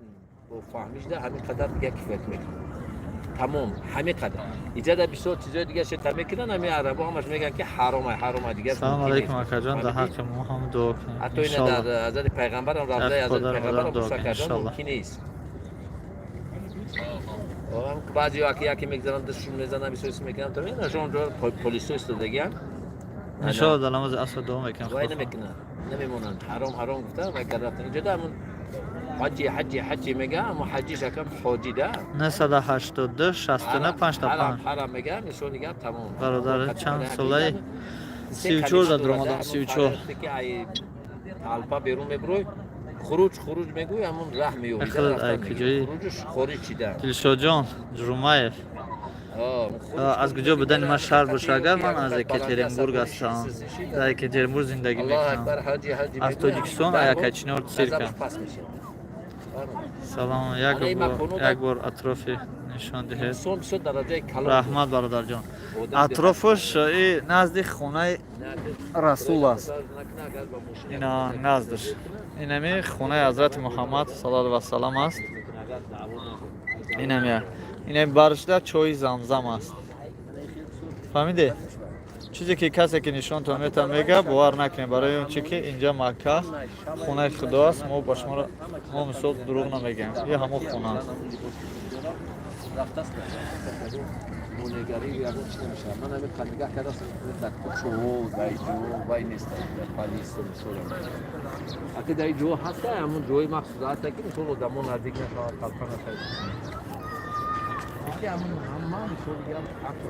бо фаҳмишда ҳамин қадар дига кифоят мекунад. Тамом, ҳамин қадар. Иҷада бисёр чизои дига шета мекунанд, ҳамин арабо ҳамаш мегӯянд, ки ҳаромай, ҳаромай, дигар Салом мумкин алейкум, нест. акаҷон, дар ҳаққи мо ҳам дуо кунед. Ҳатто ина дар ҳазрати пайғамбарам, равзаи Дар ҳазрати падару пайғамбарам модарам дуо буса кунед, кардан иншоллоҳ. мумкин нест. Баъзе яке яке мегзаранд, дастшон мезананд, бисёр чиз мекунанд, то менаша онҷо полисо истодагиам. Иншолло, дар намози аср дуо мекунем. Вай намекунанд, намемонанд, ҳаром, ҳаром гуфта вай кард, рафтан. Инҷо да ҳамун ҳаҷи, ҳаҷи, ҳаҷи мега, аммо ҳаҷиш акам ҳоҷи да. 982 69 55. Ҳарам мега, нишони гап тамом. Бародар, чанд солаи? 34 да дуромадам, 34. Ки ай алпа берун мебурой, хуруҷ, хуруҷ мегӯй, ҳамун раҳ меёбӣ. Ахир, ай куҷои? Хуруҷш хориҷ чида. Дилшодҷон Ҷурумаев. Аз куҷо будани ман шарт боша, агар ман аз Екатеринбург ҳастам, дар Екатеринбург зиндагӣ мекунам, аз Тоҷикистон, Аякачинор цирка. Салом, як бор атрофи нишон диҳед. Раҳмат, бародарҷон. Атрофаш и назди хонаи Расул аст, ина наздаш, инами хонаи Ҳазрати Муҳаммад саллаллоҳу вассалам аст. Инами, инами баршда чои Замзам аст. Фаҳмиде? Чизе ки касе ки нишонтон метавон мега, бовар накунед, барои он чи ки инҷа Макка, хонаи Худо аст. Мо ба шумо, мо мисол дурӯғ намегӯем, и ҳамон хона аст. Рафтааст, монегарӣ ягон чи намешавад. Ман ҳамин қа нигаҳ кардам, дар кӯчаҳо, дар ҷо вай нест, дар полис мисол. Аки дар ҷо ҳаста, ҳамон ҷои махсус ҳаста, ки мисол одамо наздик нашавад, талфа нашавад. Яки ҳамон ҳама мисол дигар ҳаққи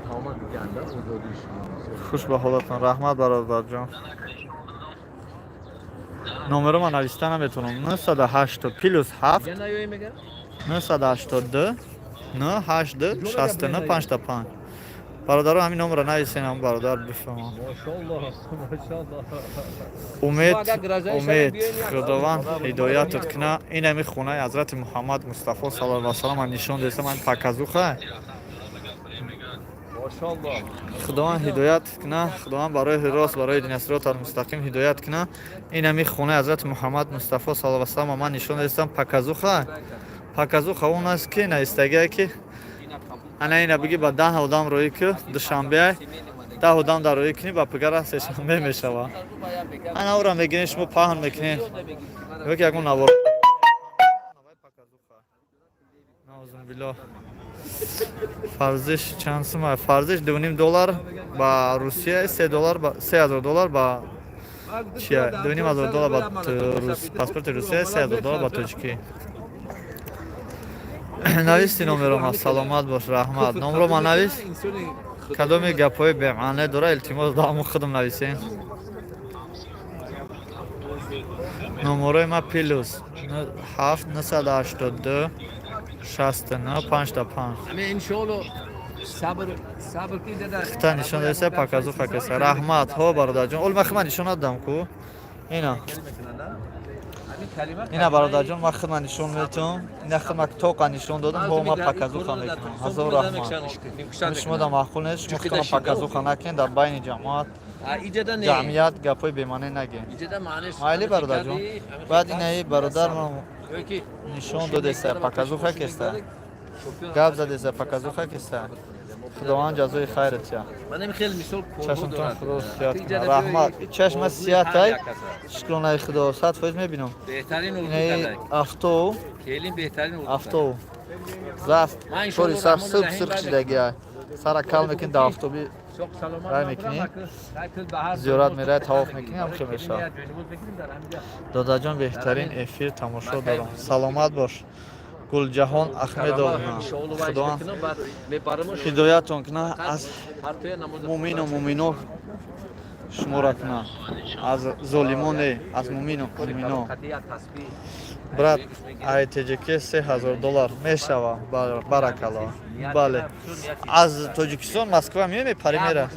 тамоман диганда озодии шумо. Хуш ба ҳолатон, раҳмат, бародарҷон. Номеро ман нависта наметавонам. 908 плюс 7 Дигар наёӣ мега? 982 982 69 55. Бародаро, ҳамин номро нависен, ҳам бародар бифаҳмам. Мошаллоҳ, мошаллоҳ. Умед, Умед, Худованд ҳидоятат куна. Ин ҳами хонаи Ҳазрати Муҳаммад Мустафо саллаллоҳу алайҳи васаллам нишон дестам, ҳами показуха. Мошаллоҳ. Худованд ҳидоят куна, Худованд барои рост, барои дина сироти мустақим ҳидоят куна. Ин ҳами хонаи Ҳазрати Муҳаммад Мустафо саллаллоҳу алайҳи васаллам ман нишон дестам. Показуха, показуха он аст, ки наистагие, ки ана ина биги ба 10 одам роӣ ку, Душанбе 10 одам дар роӣ кунӣ, ба пигара сешанбе мешава. Ана ӯра мегирен, шумо паҳн мекунед ё ки ягон навор. Наузубиллоҳ. Фарзиш чанд сума? Фарзиш 2,5 доллар ба Русия, 3 доллар ба 3000 доллар ба чия, 2500 доллар ба паспорти Русия, 3000 доллар ба тоҷикӣ. Нависти номерома. Саломат бош, раҳмат. Номрома навис. Кадоми гапҳои бемаъне дора, илтимос, даҳаму худам нависем. Номерои ма плюс 7 982 69 55. Ами иншоалло сабр, сабр ки дада. Хита нишон деса, показуха кеса. Раҳмат, ҳо, бародарҷон. Ол ман худма нишон надодам ку. Ина, ина, бародарҷон, ман худма нишон метавам. Ина худма тоқа нишон додам. Ҳо, ман показуха мекунам. Ҳазор раҳмат. Шумо да маъқул нест, шумо худма показуха накунед дар байни ҷамоат, ҷамъият гапҳои бемаъне нагӯед. Майли, бародарҷон. Баъд инаи бародар ман нишон додеса, показуха кеста, гап задеса, показуха кеста. Худованд ҷазои хайрат тия. Чашмтон Худо сиҳат кунад. Раҳмат. Чашма сиҳатай, шукронаи Худо, 100% мебинам. Инаи авто, авто зафт тори сар сирқ сирқ шидагиай, сара кал мекунӣ, дар автоби рай мекунӣ, зиёрат мерай, тавоф мекунӣ, ҳам хел мешавад. Додаҷон, беҳтарин эфир тамошо дорам. Саломат бош, Гулҷаҳон Ахмедовна. Худованд ҳидоятон куна, аз муъмину муъмино шумора куна, аз золимоне, аз муъмину муъмино. Брат, ай ТҶК 3000 доллар мешава. Баракалло. Бале, аз Тоҷикистон Москва меои, мепари, мера.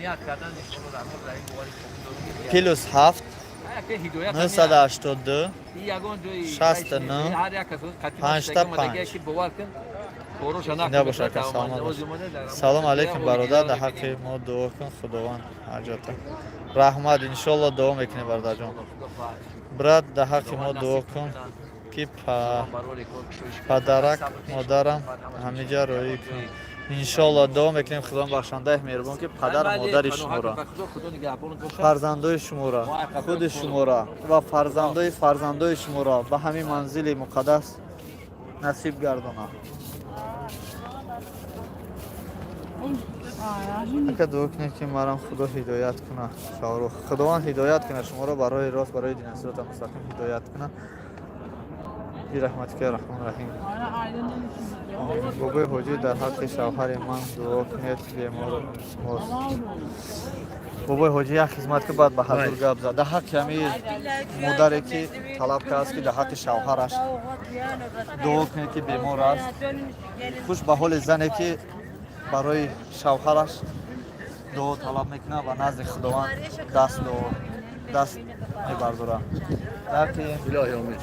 Плюс 7 982 69 55. Зинда бош, ака, саломат бош. Салом алейкум, бародар, дар ҳаққи мо дуо кун, Худованд ҳаҷата. Раҳмат, иншоалло дуо мекунем, бародарҷон. Брат, дар ҳаққи мо дуо кун, ки падарак модарам ҳамиҷа роӣ кун. Иншоалло дуо мекунем, Худованд бахшандаи меҳрубон, ки падару модари шуморо, фарзандои шуморо, худи шуморо ва фарзандои фарзандои шуморо ба ҳамин манзили муқаддас насиб гардонад. Ака, дуо кунед, ки марам Худо ҳидоят кунад. Шоҳрух, Худованд ҳидоят кунад шуморо барои рост, барои дина сирота мустақим ҳидоят кунад. Бираҳматика Раҳмон Раҳим. Бобои ҳоҷӣ, дар ҳаққи шавҳари ман дуо кунед, бемор мост. Бобои ҳоҷӣ, як хизмат ки баъд ба ҳазур гап зад. Дар ҳаққи ҳами модаре, ки талаб кардааст, ки дар ҳаққи шавҳараш дуо кунед, ки бемор аст. Хуш ба ҳоли зане, ки Барои шавҳараш дуо талаб мекунад ва назди Худованд даст мебардорад. Дарки الهی آمین.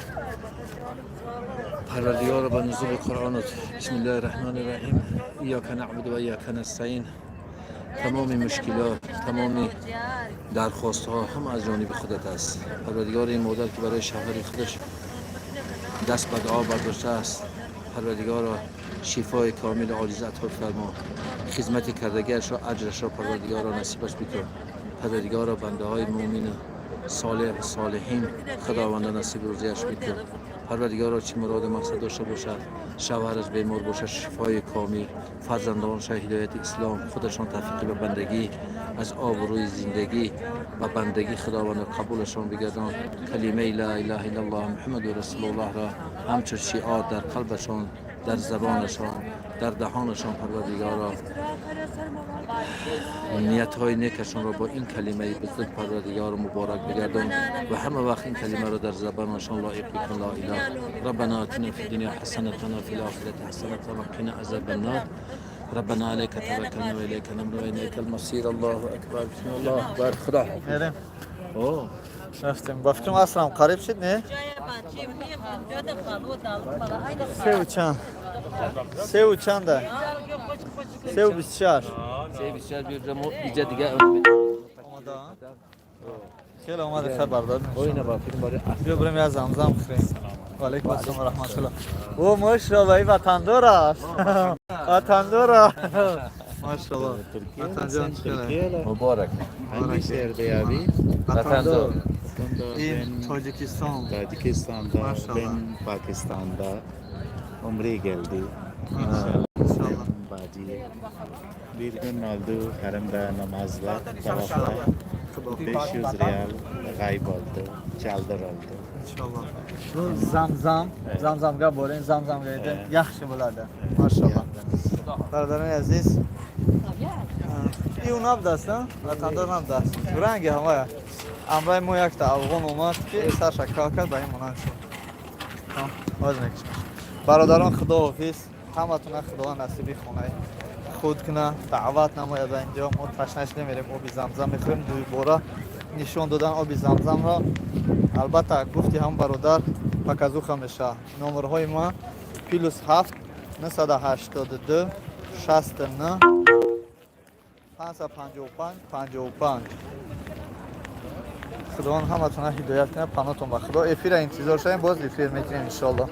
پروردگار، با نزول قرآنت، بسم الله الرحمن الرحیم، ایاک نعبد و ایاک نستعین. تمام مشکلات، تمام درخواست ها هم از جانب خودت است. پروردگار، این مادر که برای شوهر خودش دست به دعا برداشته است، پروردگارا، شفای کامل عاجز عطا فرما. خدمت کردگیش را، اجرش را پروردگارا نصیبش بکن. پروردگارا، بنده های مؤمن صالح و صالحین خداوند نصیب روزیش بکن. پروردگارا، چی مراد و مقصد داشته باشد، شوهرش بیمار باشد، شفای کامل، فرزندانش هدایت اسلام، خودشان توفیق به بندگی، از آبروی زندگی و بندگی خداوند قبولشان بگردان. کلمه لا اله الا الله محمد رسول الله را همچون شعار در قلبشان، در زبانشان، در دهانشان. پروردگارا، نیت های نیکشان را با این کلمه بزرگ پروردگار مبارک بگردان و همه وقت این کلمه را در زبانشان لایق بکن، لا اله. ربنا آتنا في الدنيا حسنة وفي الآخرة حسنة وقنا عذاب النار. ربنا عليك توكلنا وإليك نمر وإليك المصير. الله أكبر، بسم الله أكبر. خدا حافظ. Мерем. اوه. Рафтем. Ба фикрам, асрам қариб шид, не? Севу чанд, севу чанда, 3:26. 3:26 بیجا دیگه. Омада хеле омада, хай бардор. اینه با فکر برای Биё бурем, як замзам хӯрем. Валейкум ассалом ва раҳматуллоҳ. О, мошалло, ин ватандор аст, ватандор. Мошалло, ватанҷон, хеле مبارک. Hangi şehirde abi? Ватандор. Vatandaş. Ин Ben Тоҷикистон. Tacikistan'da, Maşallah. ben Pakistan'da Umre geldi. Иншалло. Bacı. Bir gün oldu haramda namazla, tavafta. 500 riyal kayboldu, çaldır oldu. Иншалло. Бу замзам, замзамга борем, замзам гайда яхши bo'ladi. Машалло. Бародарони азиз, ию набдаст, ватандор набдаст. Ранги ҳамая. Амрай мо якта афғон омад, ки сарша кал кард, ба ин монанд шуд. Ҳоз мекушем. Бародарон, худо ҳофиз. Ҳаматона Худованд насиби хонаи худ куна, даъват намояд ба инҷо. Мо ташнаш намерем, оби замзам мехӯрем. Дуюбора нишон додан оби замзамро. Албатта, гуфти ҳам бародар, показуха меша. Номерҳои ма +7 982 69 555 55. Худованд ҳаматона ҳидоят кунад. Панотон ба Худо. Эфира интизор шавем, боз эфир мекунем, иншоалло.